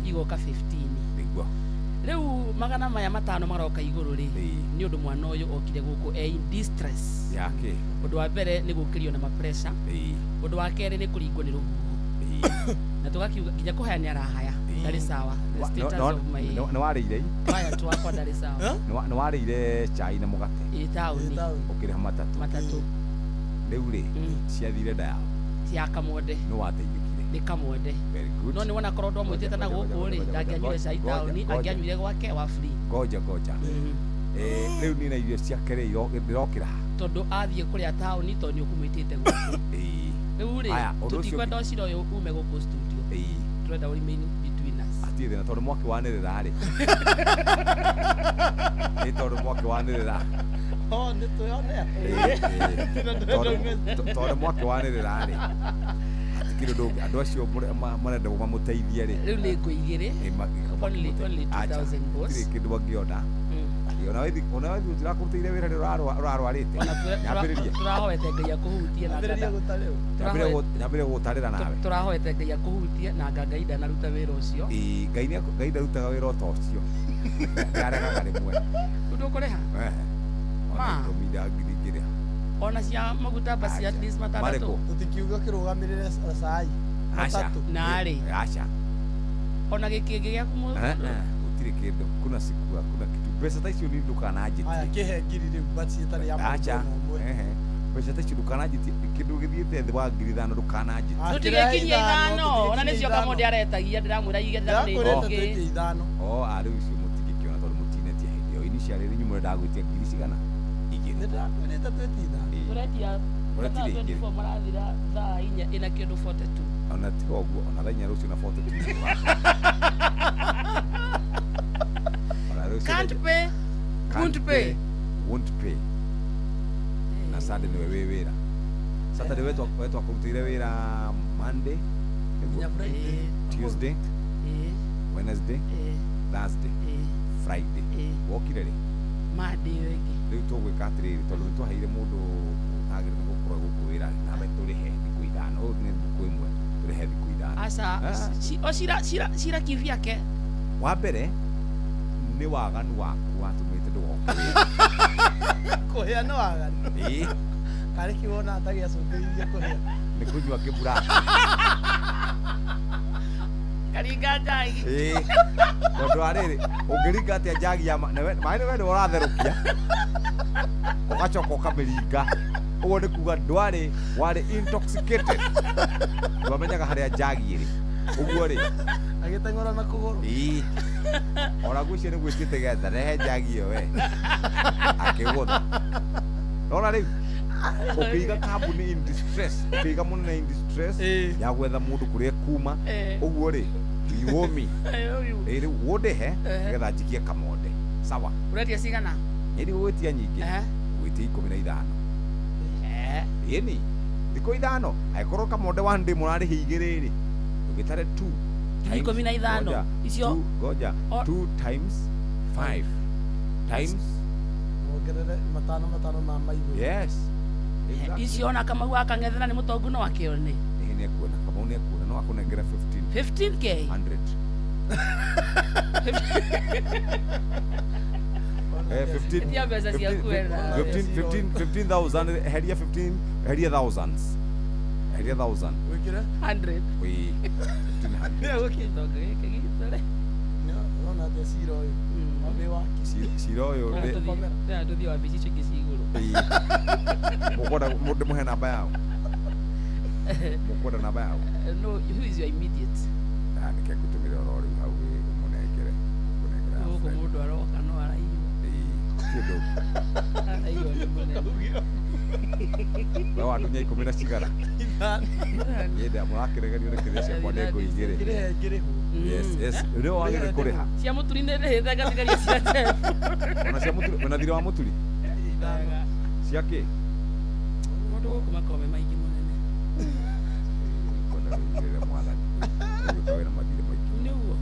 Igoka 15. Nĩguo. Rĩu 500 maroka igũrũ rĩ nĩ ũndũ mwana ũyũ okire gũkũ e in distress. Yake. Ũndũ wa mbere nĩ gũkĩrio na mapressure. Ũndũ wa kerĩ nĩ kũringwo nĩ rũhuho. Na tũgakiuga nginya kũhaya nĩ arahaya. Ndarĩ sawa. The status of my Nĩ warĩire? Client wakwa ndarĩ sawa. Nĩ warĩire cai na mũgate? Ĩ taũni. Ũkĩrĩha matatũ. Rĩu rĩ ciathire nda yao. Ya Kamonde. Nĩ wateithĩkire. Nĩ Kamonde. Very good. No nĩ wona korwo ndwamwĩtĩte na gũkũ rĩ ndangĩanyuire cai taũni, angĩanyuire gwake wa free. Ngoja. Rĩu niĩ na irio ciake rĩ ndĩrokĩra. Tondũ athiĩ kũrĩa taũni tondũ nĩ ũkũmwĩtĩte gũkũ. Rĩu rĩ tũtikwenda ũcira ũyũ ume gũkũ studio. Tũrenda ũ remain between us. Hatirĩ thĩna tondũ mwaki wanĩrĩra rĩ. Nĩ tondũ mwaki wanĩrĩra. Nĩ twĩonea. Tondũ mwaki wanĩrĩra rĩ. Hatikĩrĩ ũndũ ũngĩ. Andũ acio marenda mamũteithie rĩ. Rĩu nĩ ngũ igĩrĩ. Only 2,000 boss. Gũtirĩ kĩndũ angĩona. Ona wethi ũtirakũrutĩire wĩra rĩ ũrarwarĩte. Nyambĩrĩrie. Tũrahoete Ngai akũhutie na Nyambĩrĩrie gũgũtarĩra nawe. Tũrahoete Ngai akũhutie na anga Ngai ndanaruta wĩra ũcio. Ngai ndarutaga wĩra o ta ũcio. Nĩaregaga rĩmwe. Ũndũ ũkũrĩha? Ma. ya ngiri igĩrĩ. Ona cia maguta basi at least matandatũ. Tũtikiuga kĩrũgamĩrĩre cai. Aca. Narĩ. Aca. Ona gĩkĩngĩ gĩa kũmũ. Gũtirĩ kĩndũ, kuna siku hakuna kitu. Mbeca ta icio ni ndũkananjĩtie. Aya kĩhe ngiri rĩu but ciĩtarĩ ya Aca. mũndũ ũmwe. Ehe. Mbeca ta icio ndũkananjĩtie, kĩndũ gĩthiĩte thĩ wa ngiri ithano ndũkananjĩtie. Tũtigĩkinyia ithano, ona nĩcio Kamonde aretagia ndĩramwĩra ige ithano nĩ Ndĩrakwĩrĩte nyingĩ. twĩtie ithano. Oh, rĩu icio mũtingĩkĩona tondũ mũtinetia hĩndĩ ĩyo. Initially rĩ nyumĩre ndagwĩtia ngiri cigana? Igĩrĩ. Nĩndĩrakwĩrĩte twĩtie ithano. Tũretia Ũretirie mathaa igĩrĩ. 24 marathira thaa inya ĩna kĩndũ 42. Ona tiga ũguo, ona thaa inya rũciũ na 42. Ona rũciũ Can't pay, won't pay. Won't pay. Na Sunday nĩwe wĩ wĩra. Saturday we twakũrutĩire wĩra Monday, Nginya Friday. Tuesday, Wednesday, Thursday, Friday. Wokire rĩ? Monday ĩyo ĩngĩ. Rĩu tũgwĩka atĩrĩrĩ, tondũ nĩ twaheire mũndũ ũtagĩrĩire nĩ gũkorwo gũkũ wĩra, nawe tũrĩhe thikũ ithano. Ũyũ nĩ thikũ ĩmwe, tũrĩhe thikũ ithano. Aca, Ah. o cira cira cira kivyake. Wa mbere nĩ waganu waku watũmĩte ndũgoke wĩra. Kũhĩa nĩ waganu. Ĩĩ, Karĩ kĩ wona atagĩacũngĩrĩirie kũhĩa. nĩ kũnyua kĩbura. Karinga njagi. Ĩĩ, tondũ wa rĩrĩ, ũngĩringa atĩa njagi ya maĩ nĩ we nĩwe ũratherũkia, ũgacoka ũkamĩringa. Ũguo nĩ kuga ndwarĩ warĩ intoxicated. Ndwamenyaga harĩa njagi ĩrĩ. Ũguo rĩ, Agĩteng'era na kũgũrũ. ĩĩ, ona ngwĩciria nĩ gwĩtĩte getha rehe njagi ĩyo we. Akĩgũtha. Nona rĩu ũkĩiga kambuni in distress, ũkĩiga mũnene in distress ya gwetha mũndũ kũrĩa kuma. Ũguo rĩ, you owe me. Ĩĩ, rĩu ũndĩhe nĩgetha njikie Kamonde. Sawa. Ũretia cigana? Nĩ ndigũgwĩtia nyingĩ. Ngwĩtia 15. Ĩni, thikũ ithano, angĩkorwo Kamonde one day mũrarĩhe igĩrĩ rĩ, ũgĩtare 2 Ngiri ikũmi na ithano. Icio ngoja, 2 times 5 times Wongerere matano matano ma maigũ. Yes. Exactly. Icio ona Kamau akang'ethera nĩ mũtongu no akĩone. Ĩĩ nĩ ekuona, Kamau nĩ ekuona, no akũnengere 15. 15K. 100. 15 Ĩtia mbeca ciaku wena. 15 15,000 heria 15 heria thousands. Heria 1000. Wĩkĩre? 100. Ĩĩ, 1500. Gĩtonga gĩkĩ gitũ rĩ. Ũrona atĩa cira ũyũ? Wambĩ waki. Cira ũyũ nĩ Tũthiĩ wabici icio ingĩ ci igũrũ. Ĩĩ. Mũkwenda ndĩmũhe namba yao? Mũkwenda namba yao? No, who is your immediate? Ah, nĩke ngũtũmĩre oro rĩu hau ĩ, ũmũnengere. Ngũnengere ya Gũkũ friend. mũndũ aroka no araiywo. Ĩĩ, kĩndũ. Araiywo nĩ mũnene. We wandunya ikũmi na cigana? Ĩĩ, mũrakĩregerio nĩ kĩrĩa ciakwa nĩ ngũigĩrĩ. Ngĩrĩhe ngĩrĩhwo. Yes, yes. Rĩu wagĩrĩire kũrĩha. Cia mũturi nĩ ndĩhĩte ngatigaria cia Jeff. Ona cia mũturi, wĩna thirĩ wa mũturi? Cia kĩ? Mũndũ gũkũ makoragwo me maingĩ mũnene. Kwenda wĩigĩrĩre mwathani. Ũgĩka wĩna mathirĩ maingĩ. Nĩguo.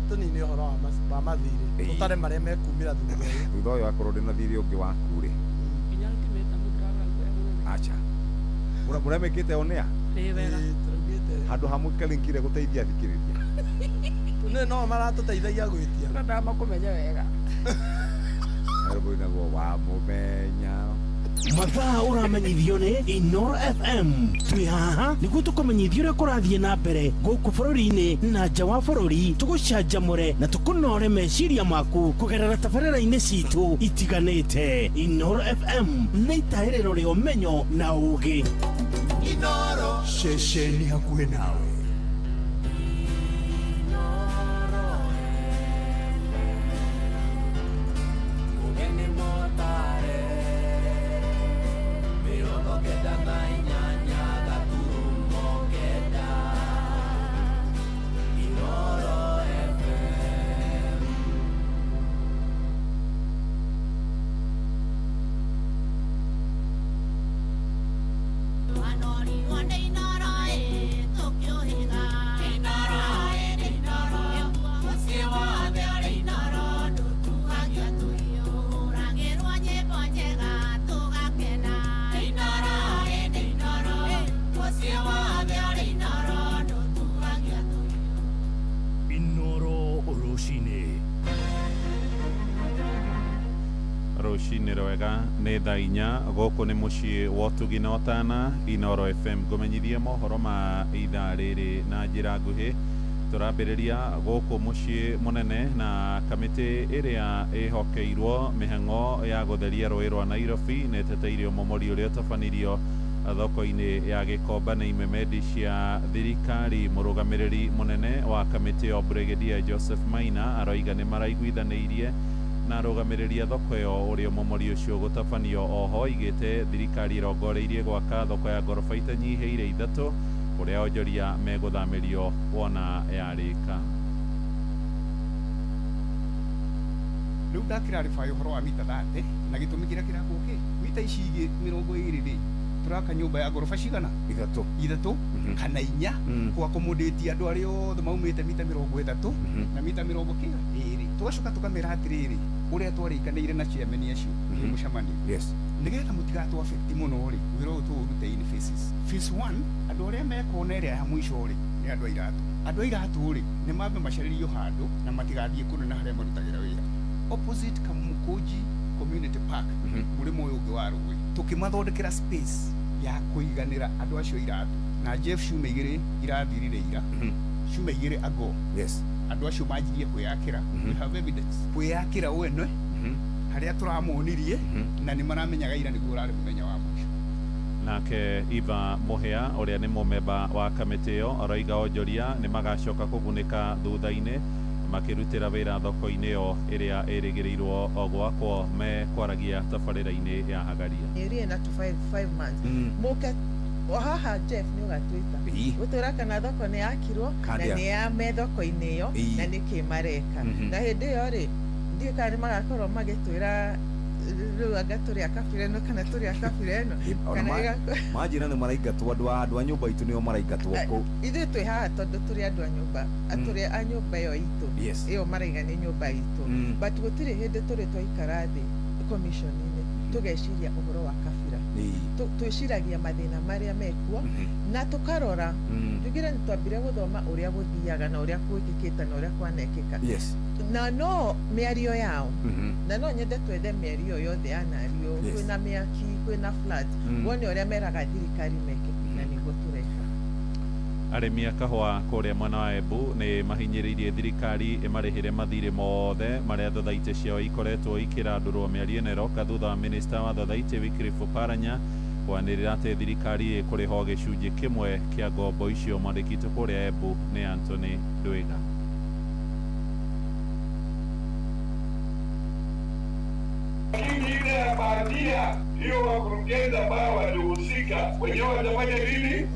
Tũnine ũhoro wa mathirĩ. Tũtare marĩa mekumĩra thutha ũyũ. Thutha ũyũ akorwo ndĩna thirĩ ũngĩ waku rĩ. Nginya ultimatum mũndũ aragũra nguo ya mũnene. Aca. Mũramĩkĩte on air? Ĩĩ wega. Tũraugĩte. Handũ ha mũkelinkire gũteithia athikĩrĩria. Nĩ no maratũteithagia gwĩtia. Tũrendaga makũmenye wega. Rwĩmbo rwinagwo wa mũmenya. Mathaa ũramenyithio nĩ Inoro FM. Twĩ haha nĩguo tũkũmenyithia ũrĩa kũrathiĩ na mbere gũkũ bũrũri-inĩ na nja wa bũrũri, tũgũcanjamũre na tũkũnore meciria maku kũgerera tabarĩra-inĩ citũ itiganĩte. Inoro FM nĩ itahĩrĩro rĩa ũmenyo na ũũgĩ. Inoro ceceni hakuhĩ nawe. Inoro. Rũcinĩ rwega, nĩ thaa 4 gũkũ nĩ mũciĩ wa ũtugi na ũtana Inoro FM. Ngũmenyithie mohoro ma ithaa rĩrĩ na njĩra nguhĩ. Tũrambĩrĩria gũkũ mũciĩ mũnene na kamĩtĩ ĩrĩa ĩhokeirwo mĩhang'o ya gũtheria rũĩ rwa Nairobi nĩ ĩteteire ũmomori ũrĩa ũtabanirio thoko-inĩ ya Gĩkomba nĩ imemendi cia thirikari. Mũrũgamĩrĩri mũnene wa kamĩtĩ ĩyo Brigadier Joseph Maina aroiga nĩ maraiguithanĩirie na arũgamĩrĩri a thoko ĩyo ũrĩa ũmomori ũcio ũgũtabanio. Oho oigĩte thirikari ĩrongoreirie gwaka thoko ya ngoroba itanyihĩire 3 kũrĩa onjoria megũthamĩrio wona yarĩka. Rĩu ndakĩrarĩba ũhoro wa mita 30 na gĩtũmi kĩrĩa kĩrakwo kĩ mita ici igĩ 20 rĩ tũraka nyũmba ya ngoroba cigana 3 kana 4 kwa accommodate andũ arĩa othe maumĩte mita 30 na mita 22. Tũgacoka tũkamera atĩrĩrĩ ũrĩa twarĩkanĩire na chairman acio nĩ mũcemanio. Yes. Nĩgetha mũtigatũ affect mũno rĩ wĩra ũyũ tũũrute in phases. Phase 1 andũ arĩa mekona ĩrĩa ya mũico rĩ nĩ andũ a iratũ. Andũ a iratũ rĩ nĩ mambe macarĩrio handũ na matigathiĩ kũnene harĩa marutagĩra wĩra. Opposite Kamukunji Community Park mũrĩmo ũyũ ũngĩ wa rũĩ tũkĩmathondekera space ya kũiganĩra andũ acio iratũ. Na Jeff ciumia 2 irathirire ira ciumia 2 ago. Yes. Andũ acio manjirie kwĩyakĩra. We have evidence kwĩyakĩra wene harĩa tũramonirie na nĩ maramenyaga ira nĩguo ũrarĩ mũthenya wa mũico. Nake Eva Mũhĩa ũrĩa nĩ mũmemba wa kamĩtĩ ĩyo aroiga onjoria nĩ magacoka kũgunĩka thutha-inĩ makĩrutĩra wĩra thoko-inĩ ĩyo ĩrĩa ĩrĩgĩrĩirwo gwakwo mekwaragia tabarĩra-inĩ ya Hagaria. Ĩrĩa na to 5 months mũke haha Jeff nĩ ũgatwĩta gũtwĩra kana thoko nĩ yakirwo na nĩ ya me thoko-inĩ ĩyo na nĩkĩ mareka. Na hĩndĩ ĩyo rĩ ndiũĩ kana nĩ magakorwo magĩtwĩra rĩu anga tũrĩ a kabira ĩno kana tũrĩ a kabira ĩno. Manjĩra nĩ maraingatwo andũ a nyũmba itũ nĩo maraingatwo kũu. Ithuĩ twĩ haha tondũ tũrĩ andũ a nyũmba, tũrĩ a nyũmba ĩyo itũ ĩyo maraiga nĩ nyũmba itũ, but gũtirĩ hĩndĩ tũrĩ twaikara thĩ commission-inĩ tũgeciria ũhoro wa kabira. Twĩciragia mathĩna marĩa mekuo na tũkarora. Njugire nĩ twambire gũthoma ũrĩa gũthiaga na ũrĩa gwĩkĩkĩte na ũrĩa kwanekĩka. Na no mĩario yao na no nyende twethe mĩario yothe yanario kwĩna mĩaki kwĩna flat wone ũrĩa meraga thirikari meke na nĩguo tũreka. Arĩmi a kahũa kũrĩa mwena wa Embu nĩ mahinyĩrĩirie thirikari ĩmarĩhĩre mathirĩ mothe marĩa thothaitĩ ciao ikoretwo ikĩrandũrwo. Mĩario ĩno ĩroka thutha wa minista wa thothaitĩ Wycliffe Oparanya kwanĩrĩra atĩ thirikari ĩkũrĩha gĩcunjĩ kĩmwe kĩa ngombo icio. Mwandĩki witũ kũrĩa Embu nĩ Anthony Ndwiga. Lakini ile ya bahatia hiyo wakurugenzi ambao walihusika wenyewe watafanya nini?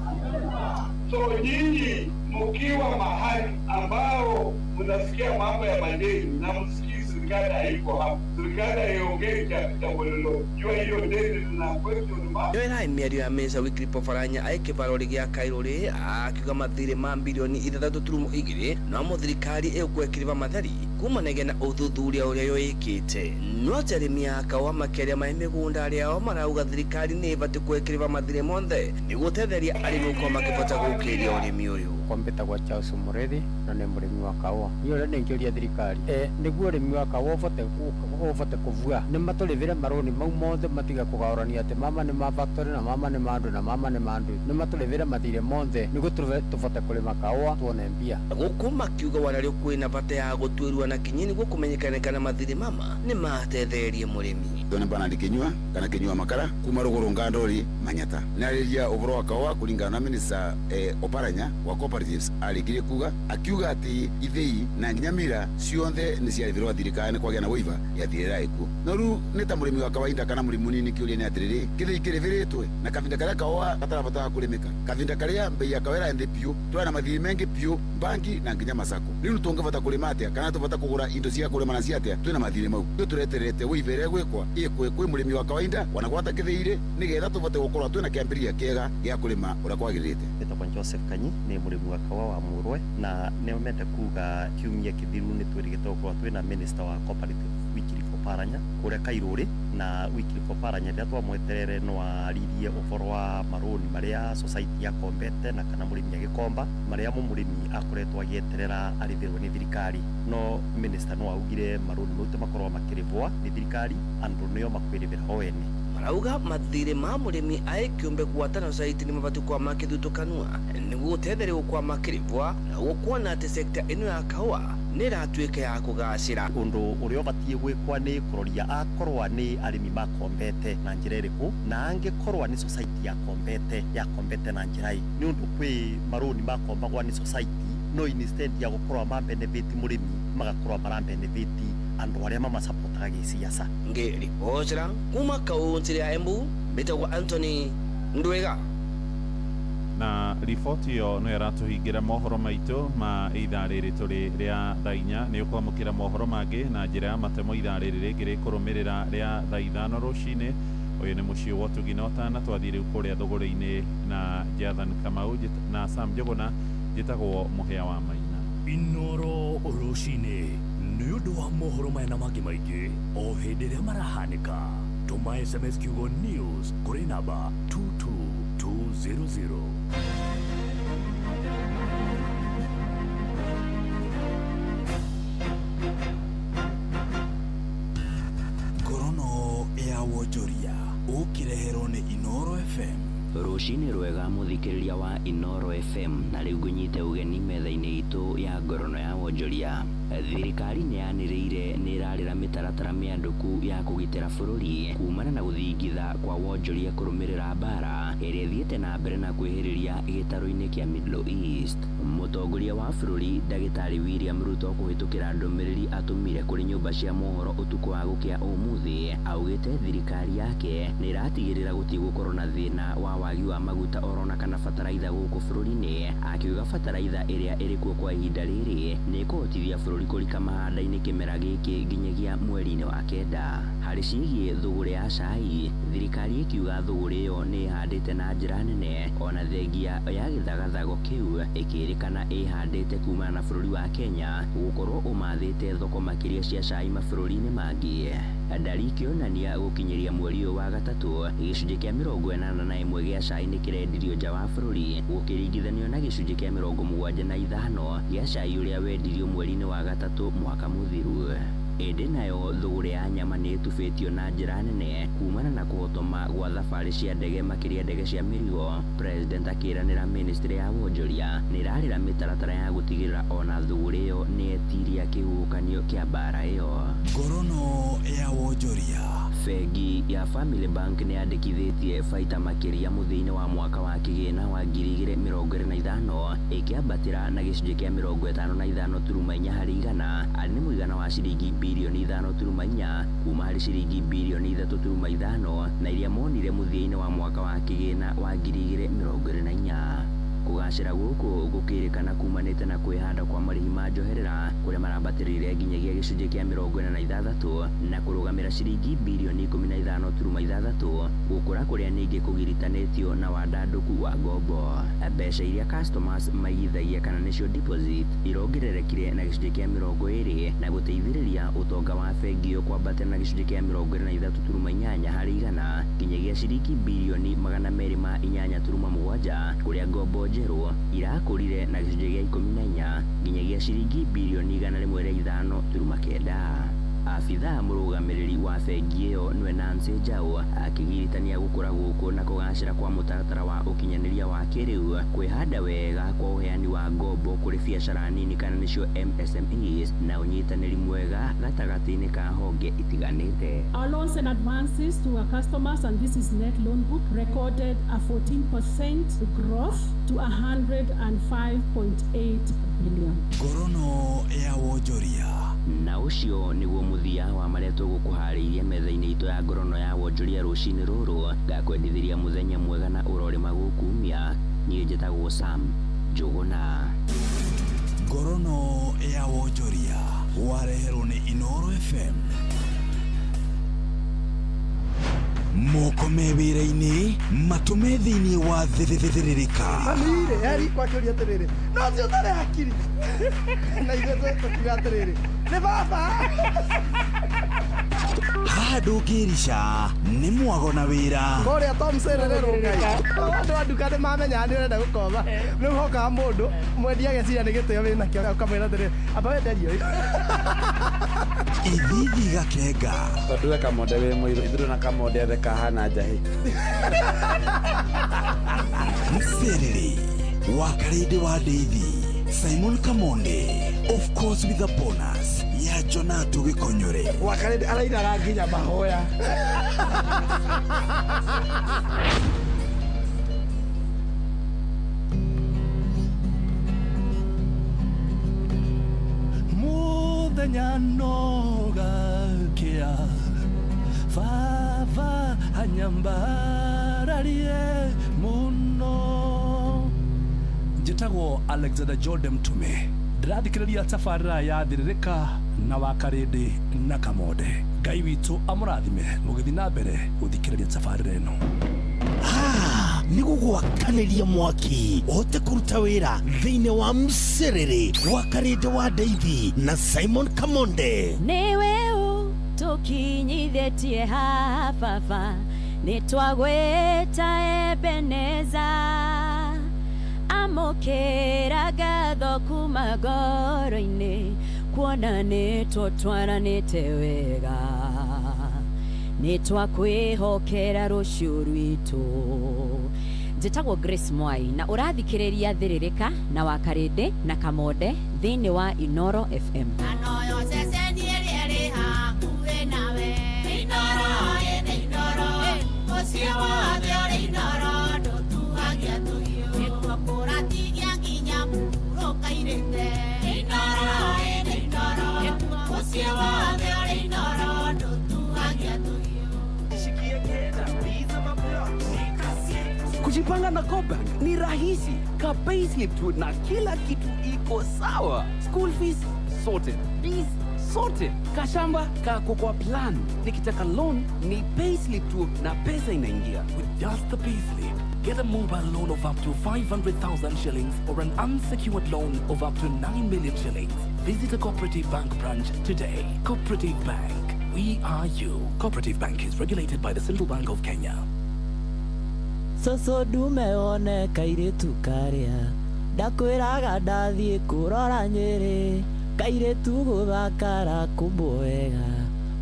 So nyinyi mkiwa mahali ambao mnasikia mambo ya madeni na msikii serikali haiko hapo, serikali haiongei jambo lolote, jua hiyo deni lina question mark. Yoera mĩario ya meza Wycliffe Oparanya aĩ kĩbaro gĩa Kairũrĩ akiuga mathirĩ ma bilioni 6.2 no mo thirikari ĩgũkĩrĩba matheri kumanagia na ũthuthuria ũrĩa yoĩkĩte. No atĩ arĩmi a kahũa makĩaria mai mĩgũnda arĩa marauga thirikari nĩ ĩbatiĩ kwĩkĩrĩba mathirĩ monthe nĩguo gũtetheria arĩmi gũkorwo makĩbota gũkĩria ũrĩmi ũyũ. Kwambĩtagwo Charles Mũrĩthi na nĩ mũrĩmi wa kahũa. Niĩ ũrĩa nĩngĩũria thirikari nĩguo ũrĩmi wa kahũa ũbote kũbua nĩ matũrĩbĩre marũni mau mothe matige kũgaũrania atĩ mama nĩ ma factory na mama nĩ ma andũ na mama nĩ ma andũ. Nĩ matũrĩbĩre mathirĩ monthe nĩguo tũbote kũrĩma kahũa tuone mbia. Gũkũ makiuga wanarĩo kwĩna bata ya gũtuĩrwo na kinyi nĩguo kũmenyekane kana mathirĩ mama nĩ matetherie mũrĩmi. Tone bana ndikinyua kana kinyua makara kuma ruguru ngandori manyata nariria ũhoro wa kahũa kũringana na minister Oparanya wa cooperatives arĩkirie kuga akiuga atĩ ithĩi na nginya mira cionthe nĩ ciarĩbĩrwo thirikari nĩ kwagĩa na waiver ya thirĩra ĩkuo. No rĩu nĩ ta mũrĩmi wa kawaida kana mũrĩmi mũnini kĩũria nĩ atĩrĩrĩ kĩthĩi kĩrĩbĩrĩtwe na kavinda karĩa kahũa katarabatara kũrĩmĩka kavinda karĩa mbei ya kahũa ĩra thĩ piũ twĩna mathirĩ mengĩ piũ banki na nginya masako rĩu tũngĩbata kũrĩma atĩa kana tũbata kũgũra indo cia kũrĩma na cia atĩa twĩna mathirĩ mau rĩu tũreterete waiver ĩrĩa ĩgwĩkwa ĩkwe kwĩ mũrĩmi wa kawaida wanagwata kĩthĩirĩ nĩgetha tũbote gũkorwo twĩna kĩambĩrĩria kĩega gĩa kũrĩma ũrĩa kwagĩrĩte. Njĩtagwo Joseph Kanyi nĩ mũrĩmi wa kahũa wa Mũrwe na nĩ mende kuga kiumia kĩthiru nĩ twĩrĩgĩte gũkorwo twĩna minister wa cooperative Wycliffe Oparanya kuria Kairuri na Wycliffe Oparanya rĩrĩa twamweterere no aririe ũhoro wa marũni marĩa society yakombete na kana mũrĩmi agĩkomba marĩa mũrĩmi akoretwo agĩeterera arĩthĩrwo nĩ thirikari no minister no augire marũni mau makorwo makĩrĩbwa nĩ thirikari andũ nĩo makwĩrĩbĩra o ene. Marauga mathirĩ ma mũrĩmi aĩ kĩũmbe gwatana society nĩ mabatiĩ kwa makĩthutũkanua nĩguo gũtetheria kwa makĩrĩbwa na gũkuona atĩ sekta ĩno ya kahũa nĩ ĩratuĩka ya kũgacĩra. Ũndũ ũrĩa ũbatiĩ gwĩkwa nĩ kũroria akorwa nĩ arĩmi makombete na njĩra ĩrĩkũ na angĩkorwa nĩ society yakombete na njĩra ĩ nĩ ũndũ kwĩ marũni makombagwa nĩ society no instead ya gũkorwa ma benefit mũrĩmi magakorwa mara benefit andũ arĩa mamasapotaga gĩciaca. Ngĩribotera kuma kaunti ya Embu mbĩtagwo Anthony Ndwega. Na riboti ĩyo no ĩratũhingĩra mohoro maitũ ma ithaa rĩrĩ tũrĩ rĩa thaa inya. Nĩ ũkwamũkĩra mohoro mangĩ na njĩra ya matemo ithaa rĩrĩ rĩngĩ rĩkũrũmĩrĩra rĩa thaa ithano rũcinĩ. Ũyũ nĩ mũciĩ wa ũtugi na ũtana. Twathiĩ rĩu kũrĩa thũgũrĩ-inĩ na Jathan Kamau na Sam Njũgũna. Njĩtagwo Mũhĩa wa Maina. Inoro rũcinĩ nĩ ũndũ wa mohoro maya na mangĩ maingĩ o hĩndĩ ĩrĩa marahanĩka. Tũma SMS kiugo news kũrĩ namba 22200. Ngorono ya wonjoria ũkĩreherwo nĩ Inoro FM. Rũcinĩ rwega mũthikĩrĩria wa Inoro FM na rĩu ngũnyite ũgeni metha-inĩ itũ ya ngorono ya wonjoria. Thirikari nĩ yanĩrĩire nĩ ĩrarĩra mĩtaratara mĩandũku ya kũgitĩra bũrũri kumana na gũthingitha kwa wonjoria kũrũmĩrĩra mbara ĩrĩa ĩthiĩte na mbere na kwĩhĩrĩria gĩtarũ-inĩ kĩa Middle East. Mũtongoria wa bũrũri Ndagĩtarĩ William Ruto kũhĩtũkĩra ndũmĩrĩri atũmire kũrĩ nyũmba cia mohoro ũtukũ wa gũkĩa ũmũthĩ augĩte thirikari yake nĩ ĩratigĩrĩra gũtigũkorwo na thĩna wa wagi wa maguta orona kana bataraitha gũkũ bũrũri-inĩ, akiuga bataraitha ĩrĩa ĩrĩkuo kwa ihinda rĩrĩ nĩ ĩkũhotithia bũrũri kũrika mahanda-inĩ kĩmera gĩkĩ nginyagia mweri-inĩ wa kenda. Harĩ ciĩgiĩ thũgũrĩ ya cai, thirikari ĩkiuga thũgũrĩ ĩyo nĩ ĩhandĩte na njĩra nene ona thengia ya gĩthagathago kĩu ĩkĩrĩkana ĩhandĩte kumana na bũrũri wa Kenya gũkorwo ũmathĩte thoko makĩria cia cai mabũrũri-inĩ mangĩ. Ndari ikĩonania gũkinyĩria mweri ũyũ wa gatatũ gĩcunjĩ kĩa 81 gĩa cai nĩ kĩrendirio nja wa bũrũri gũkĩringithanio na gĩcunjĩ kĩa 75 gĩa cai ũrĩa wendirio mweri-inĩ wa gatatũ mwaka mũthiru. Ĩndĩ nayo thũgũrĩ ya nyama nĩ ĩtubĩtio na njĩra nene kumana na kũhotoma gwa thabarĩ cia ndege makĩria ndege cia mĩrigo. President akĩranĩra ministry ya wonjoria nĩ ĩrarĩra mĩtaratara ya gũtigĩrĩra ona thũgũrĩ ĩyo nĩ etiria kĩhuhũkanio kĩa mbara ĩyo. Ngorono ya wonjoria. Bengi ya Family Bank nĩ yandĩkithĩtie baita makĩria mũthia-inĩ wa mwaka wa kĩgĩna wa 2025 ĩkĩambatĩra na gĩcunjĩ kĩa 55.4 harĩ igana arĩ nĩ mũigana wa ciringi bilioni 5.4 kuma harĩ ciringi bilioni 3.5 na iria monire mũthia-inĩ wa mwaka wa kĩgĩna wa 2024. Kũgacĩra gũkũ gũkĩrĩkana kumanĩte na kwĩhanda kwa marĩhi ma njoherera kũrĩa marambatĩrĩire nginyagia gĩcunjĩ kĩa 46 na kũrũgamĩra ciringi bilioni 15.6 gũkũra kũrĩa ningĩ kũgiritanĩtio na wandandũku wa ngombo. Mbeca iria customers maigithagia kana nĩcio deposit irongererekire na gĩcunjĩ kĩa 20 na gũteithĩrĩria ũtonga wa bengi ĩyo kwambatĩra na gĩcunjĩ kĩa 23.8 harĩ igana nginyagia ciringi bilioni 208.7 kũrĩa ngombo njerũ irakũrire na gĩcunjĩ gĩa 14 nginyagia ciringi bilioni 105.9. Abithaa mũrũgamĩrĩri wa bengi ĩyo nĩwe Nancy Njau akĩgiritania gũkũra gũkũ na kũgacĩra kwa mũtaratara wa ũkinyanĩria wa kĩrĩu kwĩhanda wega kwa ũheani wa ngombo kũrĩ biacara nini kana nĩcio MSMEs na ũnyitanĩri mwega gatagatĩ-inĩ ka honge itiganĩte. Our loans and advances to our customers, and this is net loan book, recorded a 14% growth to 105.8 billion. Ngorono ya wonjoria. Na ũcio nĩguo mũthia wa marĩa tũgũkũharĩirie metha-inĩ itũ ya ngorono ya wonjoria rũcinĩ rũrũ. Ngakwendithĩria mũthenya mwega na ũrorĩma gũkumia. Niĩ njĩtagwo Sam Njũgũna. Ngorono ya wonjoria wareherwo nĩ Inoro FM. Moko me wĩra-inĩ matũme thĩinĩ wa thĩrĩrĩka. Mamire yari kwakĩũria atĩrĩrĩ no ũcio ũtarĩ hakiri na ithuĩ tũkiuga atĩrĩrĩ nĩ baba. Haha ndũngĩrica nĩ mwago na wĩra. Kũrĩa Tom Serere Ngai. Andũ a nduka nĩ mamenya nĩ ũrenda gũkomba. Rĩu hokaga mũndũ mwendia ageciria nĩ gĩtĩo wĩnakĩo ũkamwĩra atĩrĩrĩ amba wenderie ũyũ. Ithithi Gakenga. Tondũ we Kamonde wĩ mũirũ ithuĩ na Kamonde othe kahana njahĩ. Mserere wa Karĩndĩ wa Ndeithi Simon Kamonde, of course with a bonus ya Jonato Gĩkonyore. Wa Karĩndĩ arainaga nginya mahoya. Muthenya no gakĩa baba anyambararie mũno. Njĩtagwo Alexander Jordan Mtume, ndĩrathikĩrĩria tabarĩra ya Thĩrĩrĩka na wa Karĩndĩ na Kamonde. Ngai witũ amũrathime mũgĩthiĩ na mbere gũthikĩrĩria tabarĩra ĩno. Nĩ gũgwakanĩria mwaki ũhote kũruta wĩra thĩinĩ wa Mserere wa Karĩndĩ wa Ndeithi na Simon Kamonde. Nĩwe ũtũkinyithĩtie haha baba, nĩtwagwĩta Ebeneza. Amũkĩra ngatho kuma ngoro-inĩ, kuona nĩtũtwaranĩte wega, nĩtwakwĩhokera rũciũ rwitũ. Njĩtagwo Grace Mwai na ũrathikĩrĩria Thĩrĩrĩka na wa Karĩndĩ na Kamonde thĩinĩ wa Inoro FM. Kujipanga na CoBank ni rahisi. Ka payslip tu na kila kitu iko sawa. School fees sorted, bills sorted, kashamba kako kwa plan. Nikitaka loan ni payslip tu na pesa inaingia. With just the payslip, get a mobile loan of up to 500,000 shillings or an unsecured loan of up to 9 million shillings. Visit a Cooperative Bank branch today. Cooperative Bank, we are you. Cooperative Bank is regulated by the Central Bank of Kenya. Soso ndume wone kairĩtu karĩa ndakwĩraga ndathiĩ kũrora Nyĩrĩ, kairĩtu gũthakara kũmbwo wega,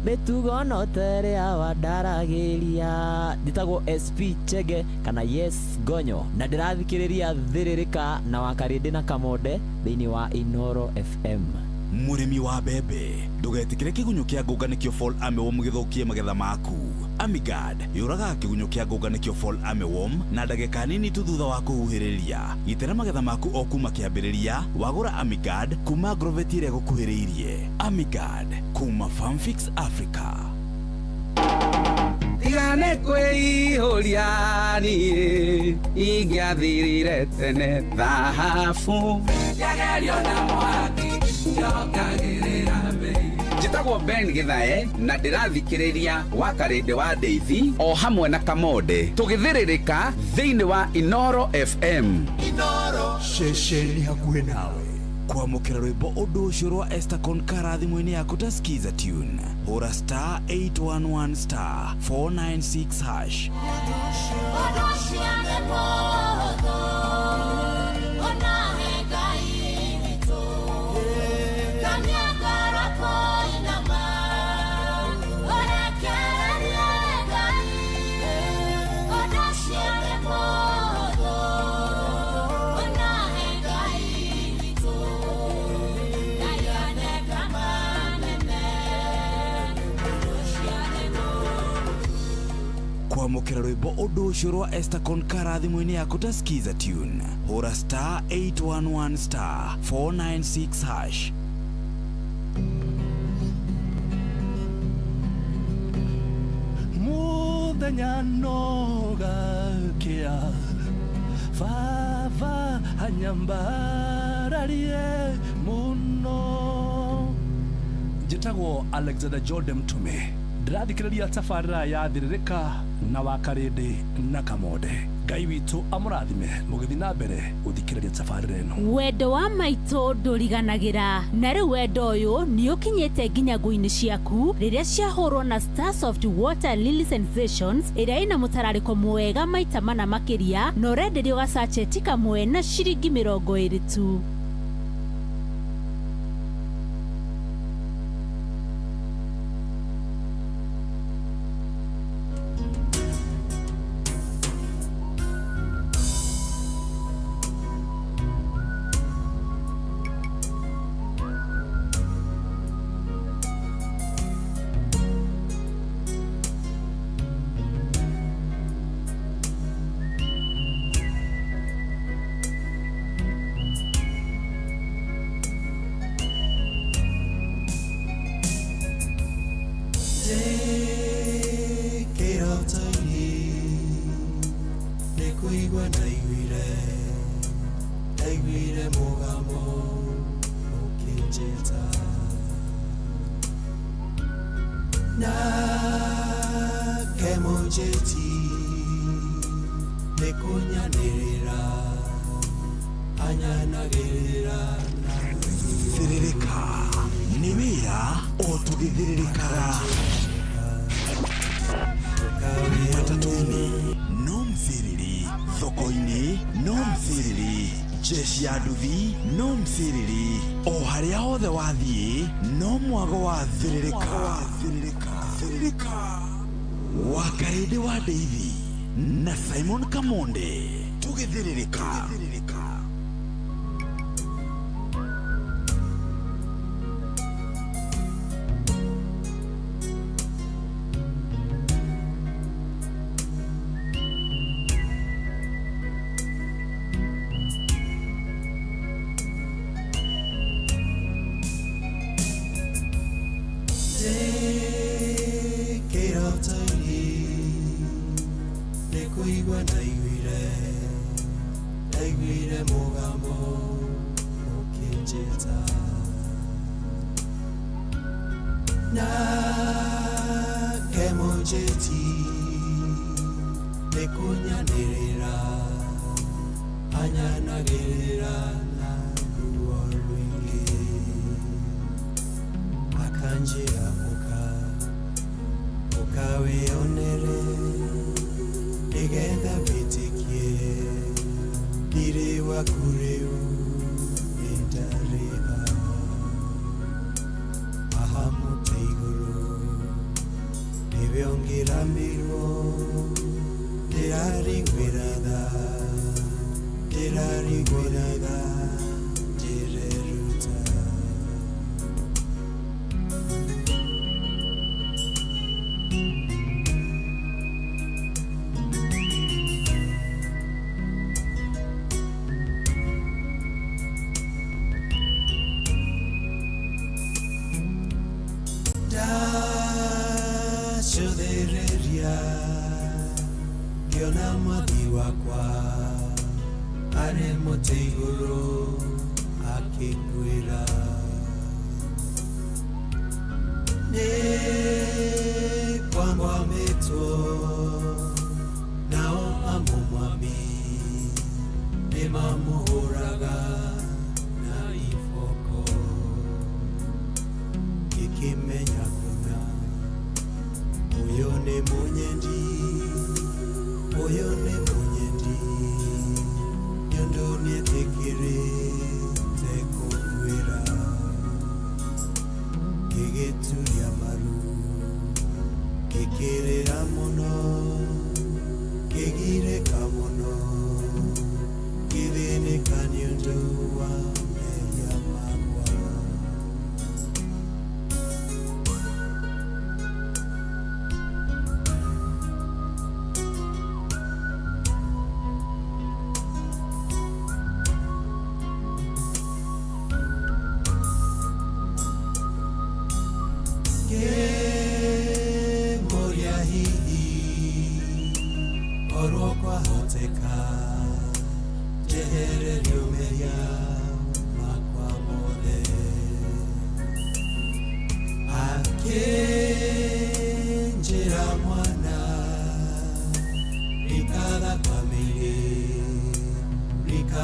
mĩtugo no ta ĩrĩa wandaragĩria. Njĩtagwo SP Chege kana Yes Gonyo na ndĩrathikĩrĩria Thĩrĩrĩka na wa Karĩndĩ na Kamonde thĩinĩ wa Inoro FM. Mũrĩmi wa mbembe, ndũgetĩkĩre kĩgunyũ kĩa ngũnga nĩkĩo fall armyworm gĩthũkie magetha maku. Amigard yũragaga kĩgunyũ kĩa ngũnga nĩkĩo fall armyworm na ndagĩka nini tu thutha wa kũhuhĩrĩria. Gitĩra magetha maku o kuma kĩambĩrĩria wagũra Amigard kuma Agrovet ĩrĩa ĩgũkuhĩrĩirie. Amigard kuma Farmfix Africa. Tigane kwĩihũria niĩ ingĩathirire tene thahabu. Yagerio na mwaki njokagĩrĩra mbei. Njĩtagwo Ben Githae na ndĩrathikĩrĩria wa Karĩndĩ wa Ndeithi o hamwe na Kamonde tũgĩthĩrĩrĩka thĩinĩ wa Inoro FM. Inoro ceceni hakuhĩ nawe. Kwamũkĩra rwĩmbo ũndũ ũcio rwa Esther Konkara thimũ-inĩ yaku ta Skiza tune. Hũra star 811 star 496 hash. Kwamũkĩra rwĩmbo ũndũ ũcio rwa Esther Konkara thimũ-inĩ yaku ta Skiza tune. Hũra star 811 star 496 hash. Muthenya no gakĩa baba anyambararie mũno. Njĩtagwo Alexander Jordan Mtume, Ndĩrathikĩrĩria tabarĩra ya Thĩrĩrĩka na Wakarĩndĩ na Kamonde. Ngai witũ amũrathime mũgĩthiĩ na mbere gũthikĩrĩria tabarĩra ĩno. Wendo wa maitũ ndũriganagĩra, na rĩu wendo ũyũ nĩ ũkinyĩte nginya ngui-inĩ ciaku rĩrĩa ciahũrwo na Starsoft Water Lily Sensations ĩrĩa ĩna mũtararĩko mwega maita mana makĩria, na ũrenderio gacacheti kamwe na ciringi 20 tu. Thĩrĩrĩka nĩ wĩra o tũgĩthĩrĩrĩkaga. Matatũ-inĩ no mthĩrĩrĩ, thoko-inĩ no mthĩrĩrĩ, jeshi ya nduthi no mthĩrĩrĩ, o harĩa hothe wathiĩ no mwago wa thĩrĩrĩka. Thĩrĩrĩka Wakarĩndĩ wa Ndeithi na Simon Kamonde tũgĩthĩrĩrĩka.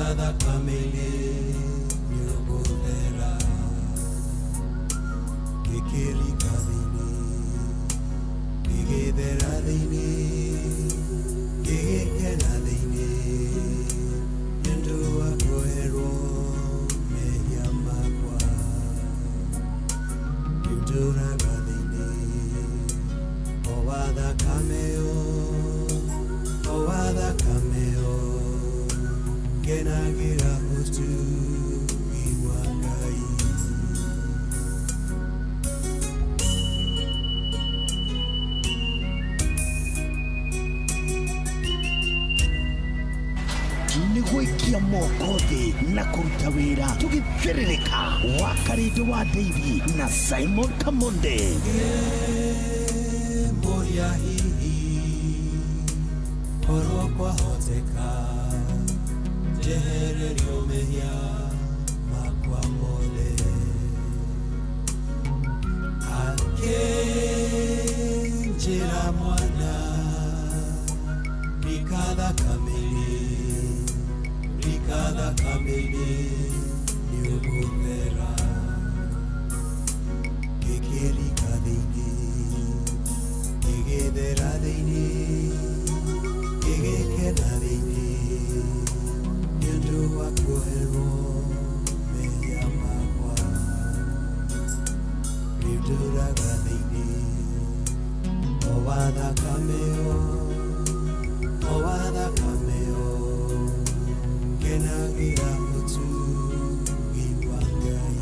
Thakame-inĩ nĩũgũthera gĩkĩrika thĩinĩ gĩgĩthera thĩinĩ gĩgĩkena thĩinĩ nĩũndũ wa kuoherwo mehia makwa rĩu ndũraga thĩinĩ o wa thakame o wa thakame ngenagĩra ũtugi wa Ngai. Nĩ gwĩkia moko thĩ na kũruta wĩra tũgĩthĩrĩrĩka wa Karĩndĩ wa Ndeithi na Simon Kamonde. Ngĩmũria hihi korwo kwahoteka njehererio mehia makwa mothe akĩnjĩra mwana rika thakame-inĩ rika thakame-inĩ nĩũgũthera gĩkĩrika thĩinĩ gĩgĩthera thĩinĩ gĩgĩkena thĩinĩ nĩũndũ wa kuoherwo mehia makwa rĩu ndũraga thĩinĩ o wa thakame o wa thakame ngenagĩra ũtugi wa Ngai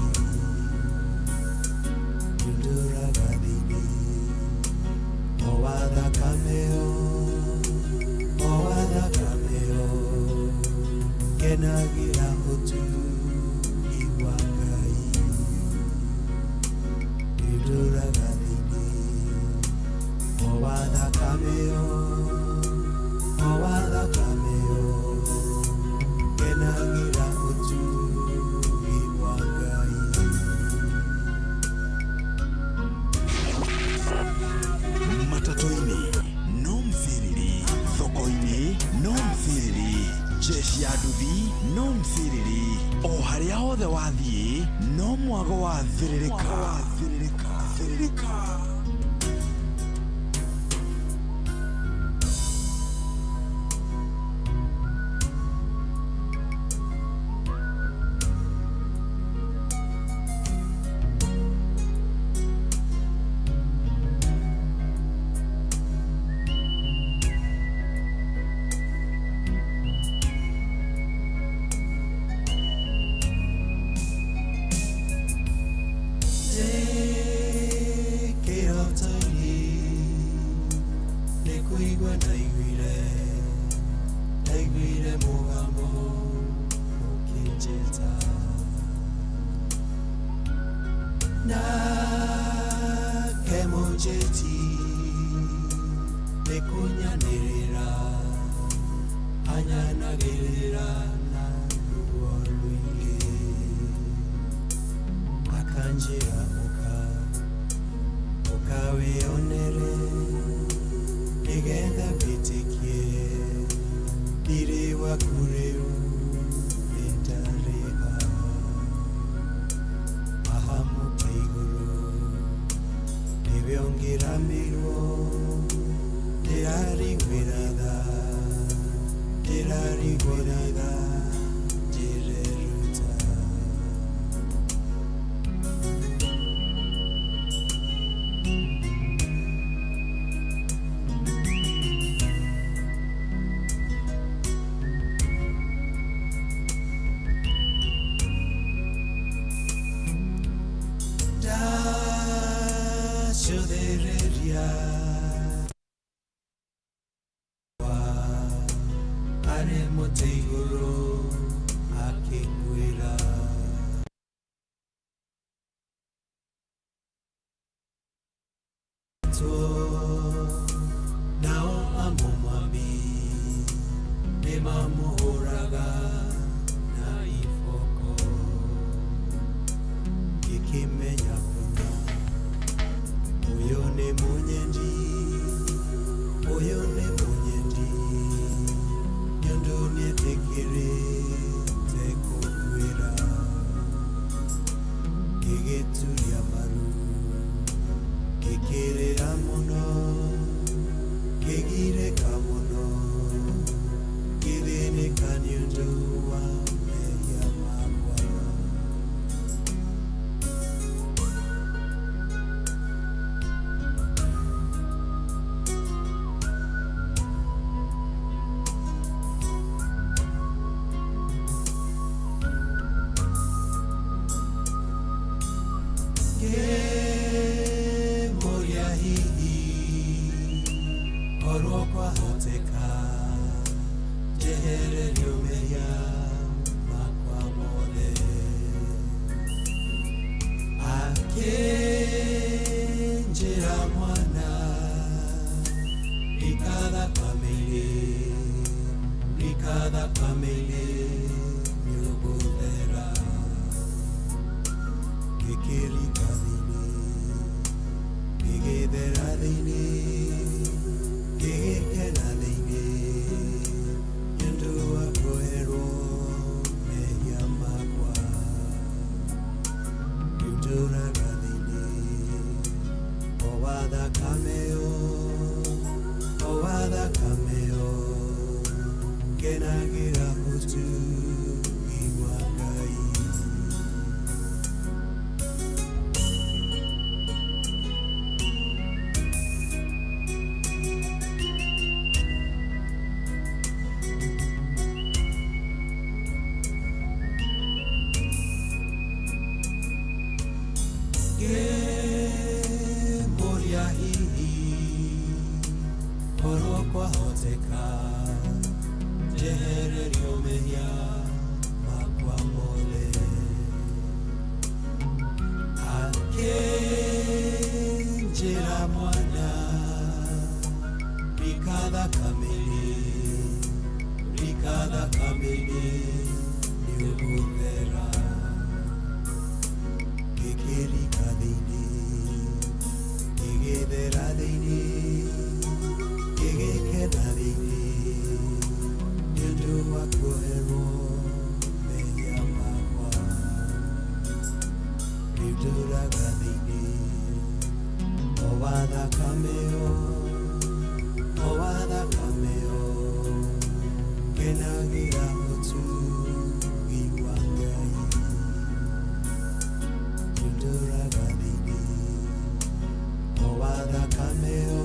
rĩu ndũraga thĩinĩ o wa thakame o wa thakame ngenagĩra ũtugi wa Ngai rĩu ndũraga thĩinĩ o wa thakame o wa thakame ngenagĩra ũtugi wa Ngai. Matatũ-inĩ no mthiriri, thoko-inĩ no mthiriri, jeshi ya nduthi no mthiriri, o harĩa hothe wathiĩ no mwago wa thĩrĩrĩka. Thĩrĩrĩka. Kĩroto-inĩ nĩ kũigua ndaiguire mũgambo ũkĩnjĩta nake mũnjĩti nĩ kũnyanĩrĩra anyanagĩrĩra na ruo rũingĩ akanjĩra ũka ũkawĩonere nĩgetha wĩtĩkie thiirĩ waku rĩu nĩndarĩha ahamũke igũrũ nĩwe ũngĩramĩrwo ndĩrariguĩra tha ndĩrariguĩra tha ndĩreruta. Ndacũthĩrĩria arĩ mũtĩ igũrũ akĩnguĩra nao amũmami nĩmamũhũraga na iboko ngĩkĩmenya kũna ũyũ nĩ mũnyendi ũyũ nĩ mũnyendi nĩũndũ nĩetĩkĩrĩte. thakame-inĩ, rika thakame-inĩ, nĩũgũthera. Gĩkĩrika thĩinĩ, gĩgĩthera thĩinĩ, gĩgĩkena thĩinĩ, nĩ ũndũ wa kuoherwo mehia makwa. Rĩu ndũraga thĩinĩ, o wa thakame yo, o wa thakame yo, ngenagĩra ũtugi wa Ngai. Ngĩmũria hihi korwo kwahoteka njehererio mehia makwa mothe, akĩnjĩra mwana, rika thakame-inĩ, rika thakame-inĩ, nĩũgũthera. Gĩkĩrika thĩinĩ, gĩgĩthera thĩinĩ, gĩgĩkena thĩinĩ, nĩ ũndũ wa kuoherwo mehia makwa. Rĩu ndũraga thĩinĩ, o wa thakame yo, o wa thakame yo, ngenagĩra ũtugi wa Ngai. Rĩu ndũraga thĩinĩ, o wa thakame yo,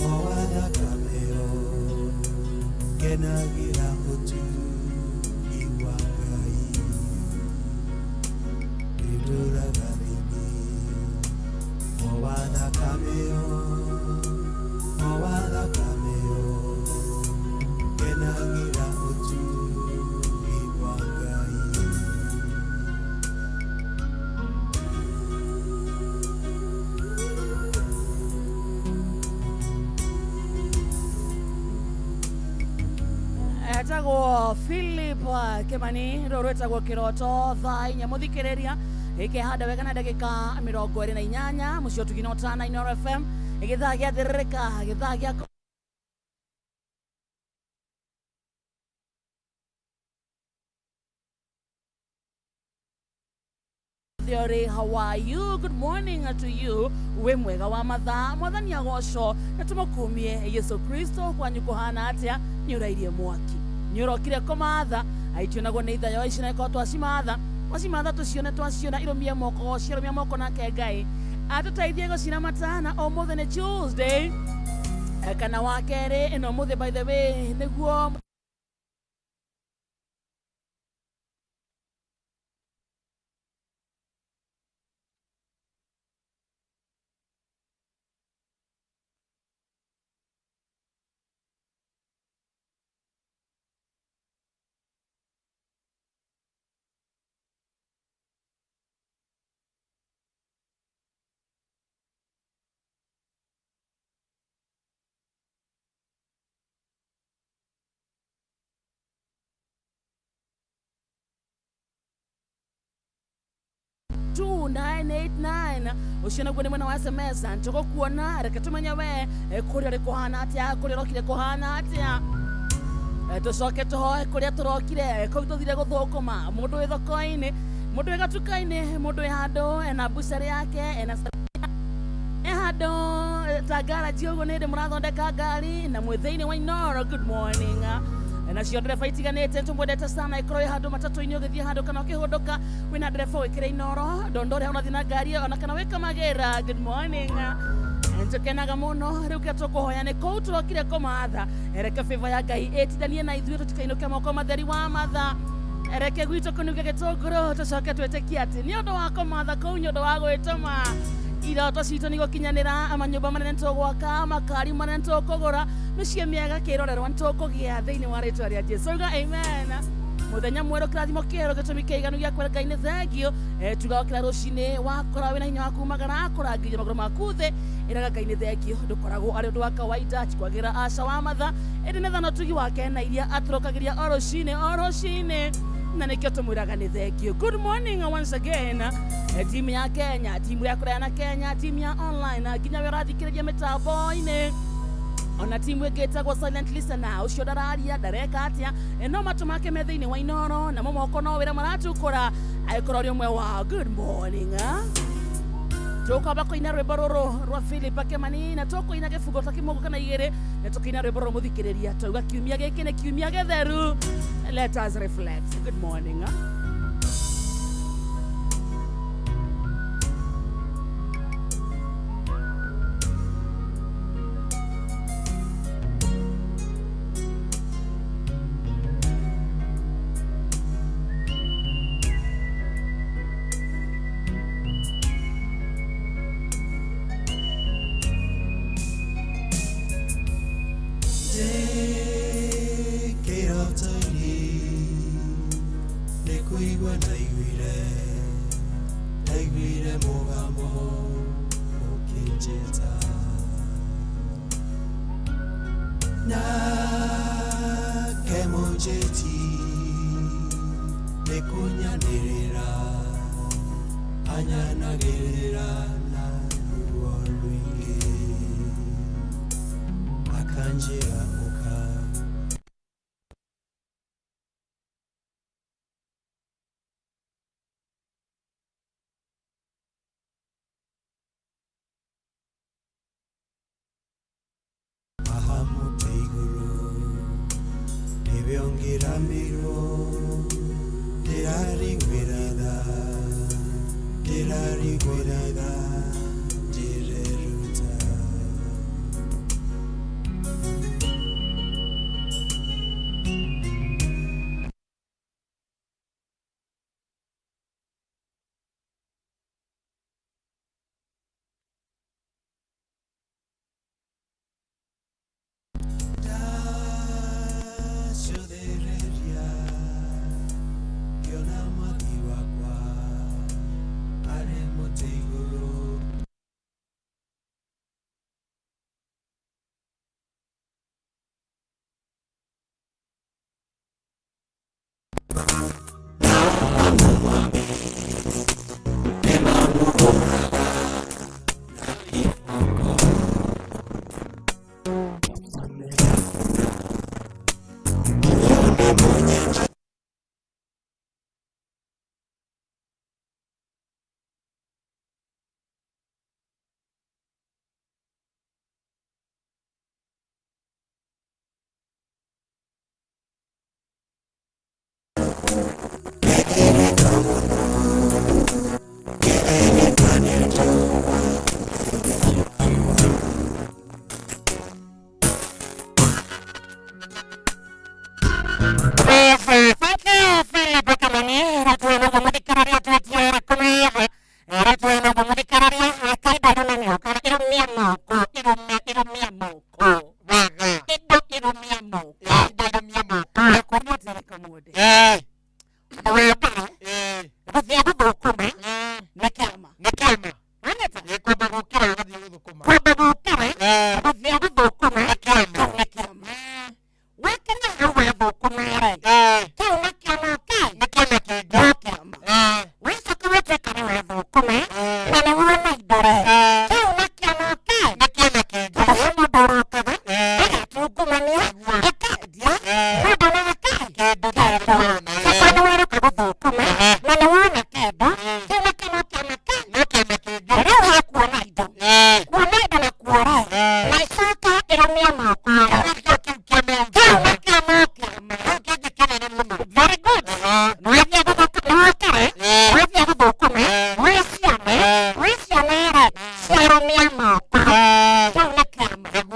o wa thakame yo, ngenagĩra ũtugi wa Ngai. Rĩu ndũraga thĩinĩ, o wa thakame yo, o wa thakame yo, ngenagĩra ũtugi wa Ngai. Etagwo Philip Kimani, rũrũ rwĩtagwo kĩroto. Thaa 4 mũthikĩrĩria ĩkĩhanda wega na ndagĩka 28, mũciĩ ũtugi na ũtana Inooro FM, gĩthaa gĩa thĩrĩrĩka, gĩthaa gĩa Theory, how are you? Good morning to you. We mwega wa mathaa, mwathani agoco na tũmũkumie Yesu Kristo. Kwanyu kũhana atĩa? Nĩ ũrairie mwaki, nĩ ũrokire kũmatha aitionagwo nĩ ithayo ici na ikorwo twacimatha, twacimatha tũcione, twaciona irũmie moko, ciarũmia moko, nake Ngai atũteithie gũciramata. Na ũmũthĩ nĩ Tuesday, kana wa kerĩ ĩno ũmũthĩ, by the way, nĩguo 2989 ũcio naguo nĩ mwena wa SMS. Ntũgũkuona, reke tũmenye we kũrĩa ũrĩ kũhana atĩa, kũrĩa ũrokire kũhana atĩa. Tũcoke tũhoe kũrĩa tũrokire, kũu tũthire gũthũkũma, mũndũ wĩ thoko-inĩ, mũndũ wĩ gatuka-inĩ, mũndũ wĩ handũ ena bucarĩ yake, ena e handũ ta garaji ũguo nĩ hĩndĩ mũrathondeka ngari na mwĩ thĩinĩ wa Inooro. Good morning. Nacio ndereba itiganĩte tũmwendete sana, ĩkorwo wĩ handũ matatũ-inĩ ũgĩthiĩ handũ kana ũkĩhũndũka wĩna ndereba wĩkĩre Inooro ndondore ũrathiĩ na ngari ĩyo ona kana wĩ kamagĩra. Good morning. Nĩtũkenaga mũno. Rĩu kĩrĩa tũkũhoya nĩ kũu tũrokire kũmatha, reke favor ya Ngai ĩtindanie na ithuĩ, tũtikainũke moko matheri wa matha. Reke gwitũ kũnunge gĩtũngũrũ, tũcoke twĩtĩkie atĩ nĩ ũndũ wa kũmatha kũu, nĩ ũndũ wa gwĩtũma iroto citũ nĩ gũkinyanĩra, manyũmba manene nĩtũgwaka, makari manene nĩtũkũgũra, mĩciĩ mĩega kĩrorerwa nĩtũkũgĩa thĩinĩ wa rĩtwa rĩa Jesũ. Uga amen. Muthenya mwerũ, kĩrathimo kĩerũ, gĩtũmi kĩiganu gĩa kwĩra Ngai nĩ thengio. Tuga okĩra rũcinĩ wakora wĩna hinya wa kumagara kũrangĩria magũrũ maku thĩ, ĩraga Ngai nĩ thengio. Ndũkoragwo arĩ ũndũ wa kawaida tikwagĩra aca wa matha, ĩndĩ nĩ thano tugi wake na iria atũrokagĩria o rũcinĩ o rũcinĩ, na nĩkĩo tũmwĩraga nĩ thengio. Good morning once again. Timu ya Kenya, timu ya kũraya na Kenya, timu ya online, nginya we ũrathikĩrĩria mĩtambo-inĩ, ona timu ĩngĩ ĩtagwo silent listener, ũcio ndararia ndareka atĩa, no matũ make me thĩinĩ wa Inoro, namo moko no wĩra maratukũra. Angĩkorwo ũrĩ ũmwe wao, good morning, ah. Tũkwamba kũina rwĩmbo rũrũ rwa Philip Akemani, na tũkũina gĩbungo ta kĩmwe kana igĩrĩ, na tũkĩina rwĩmbo rũrũ mũthikĩrĩria, twauga kiumia gĩkĩ nĩ kiumia gĩtheru. Let us reflect. Good morning, ah. Ndĩ kĩroto-inĩ nĩ kũigua ndaiguire mũgambo ũkĩnjĩta, nake mũnjĩti nĩ kũnyanĩrĩra anyanagĩrĩra na ruo rũingĩ, akanjĩra ũka. Ahamũte igũrũ nĩwe ũngĩramĩrwo, ndĩrariguĩra tha, ndĩrariguĩra tha, ndĩreruta. Ndacũthĩrĩria ngĩona mwathi wakwa arĩ mũtĩ igũrũ. Thank you, Philip Akamani. Kwamba gũkĩra gũthiĩ gũthũkũma na kĩama. Wakĩnya hau wa thũkũma.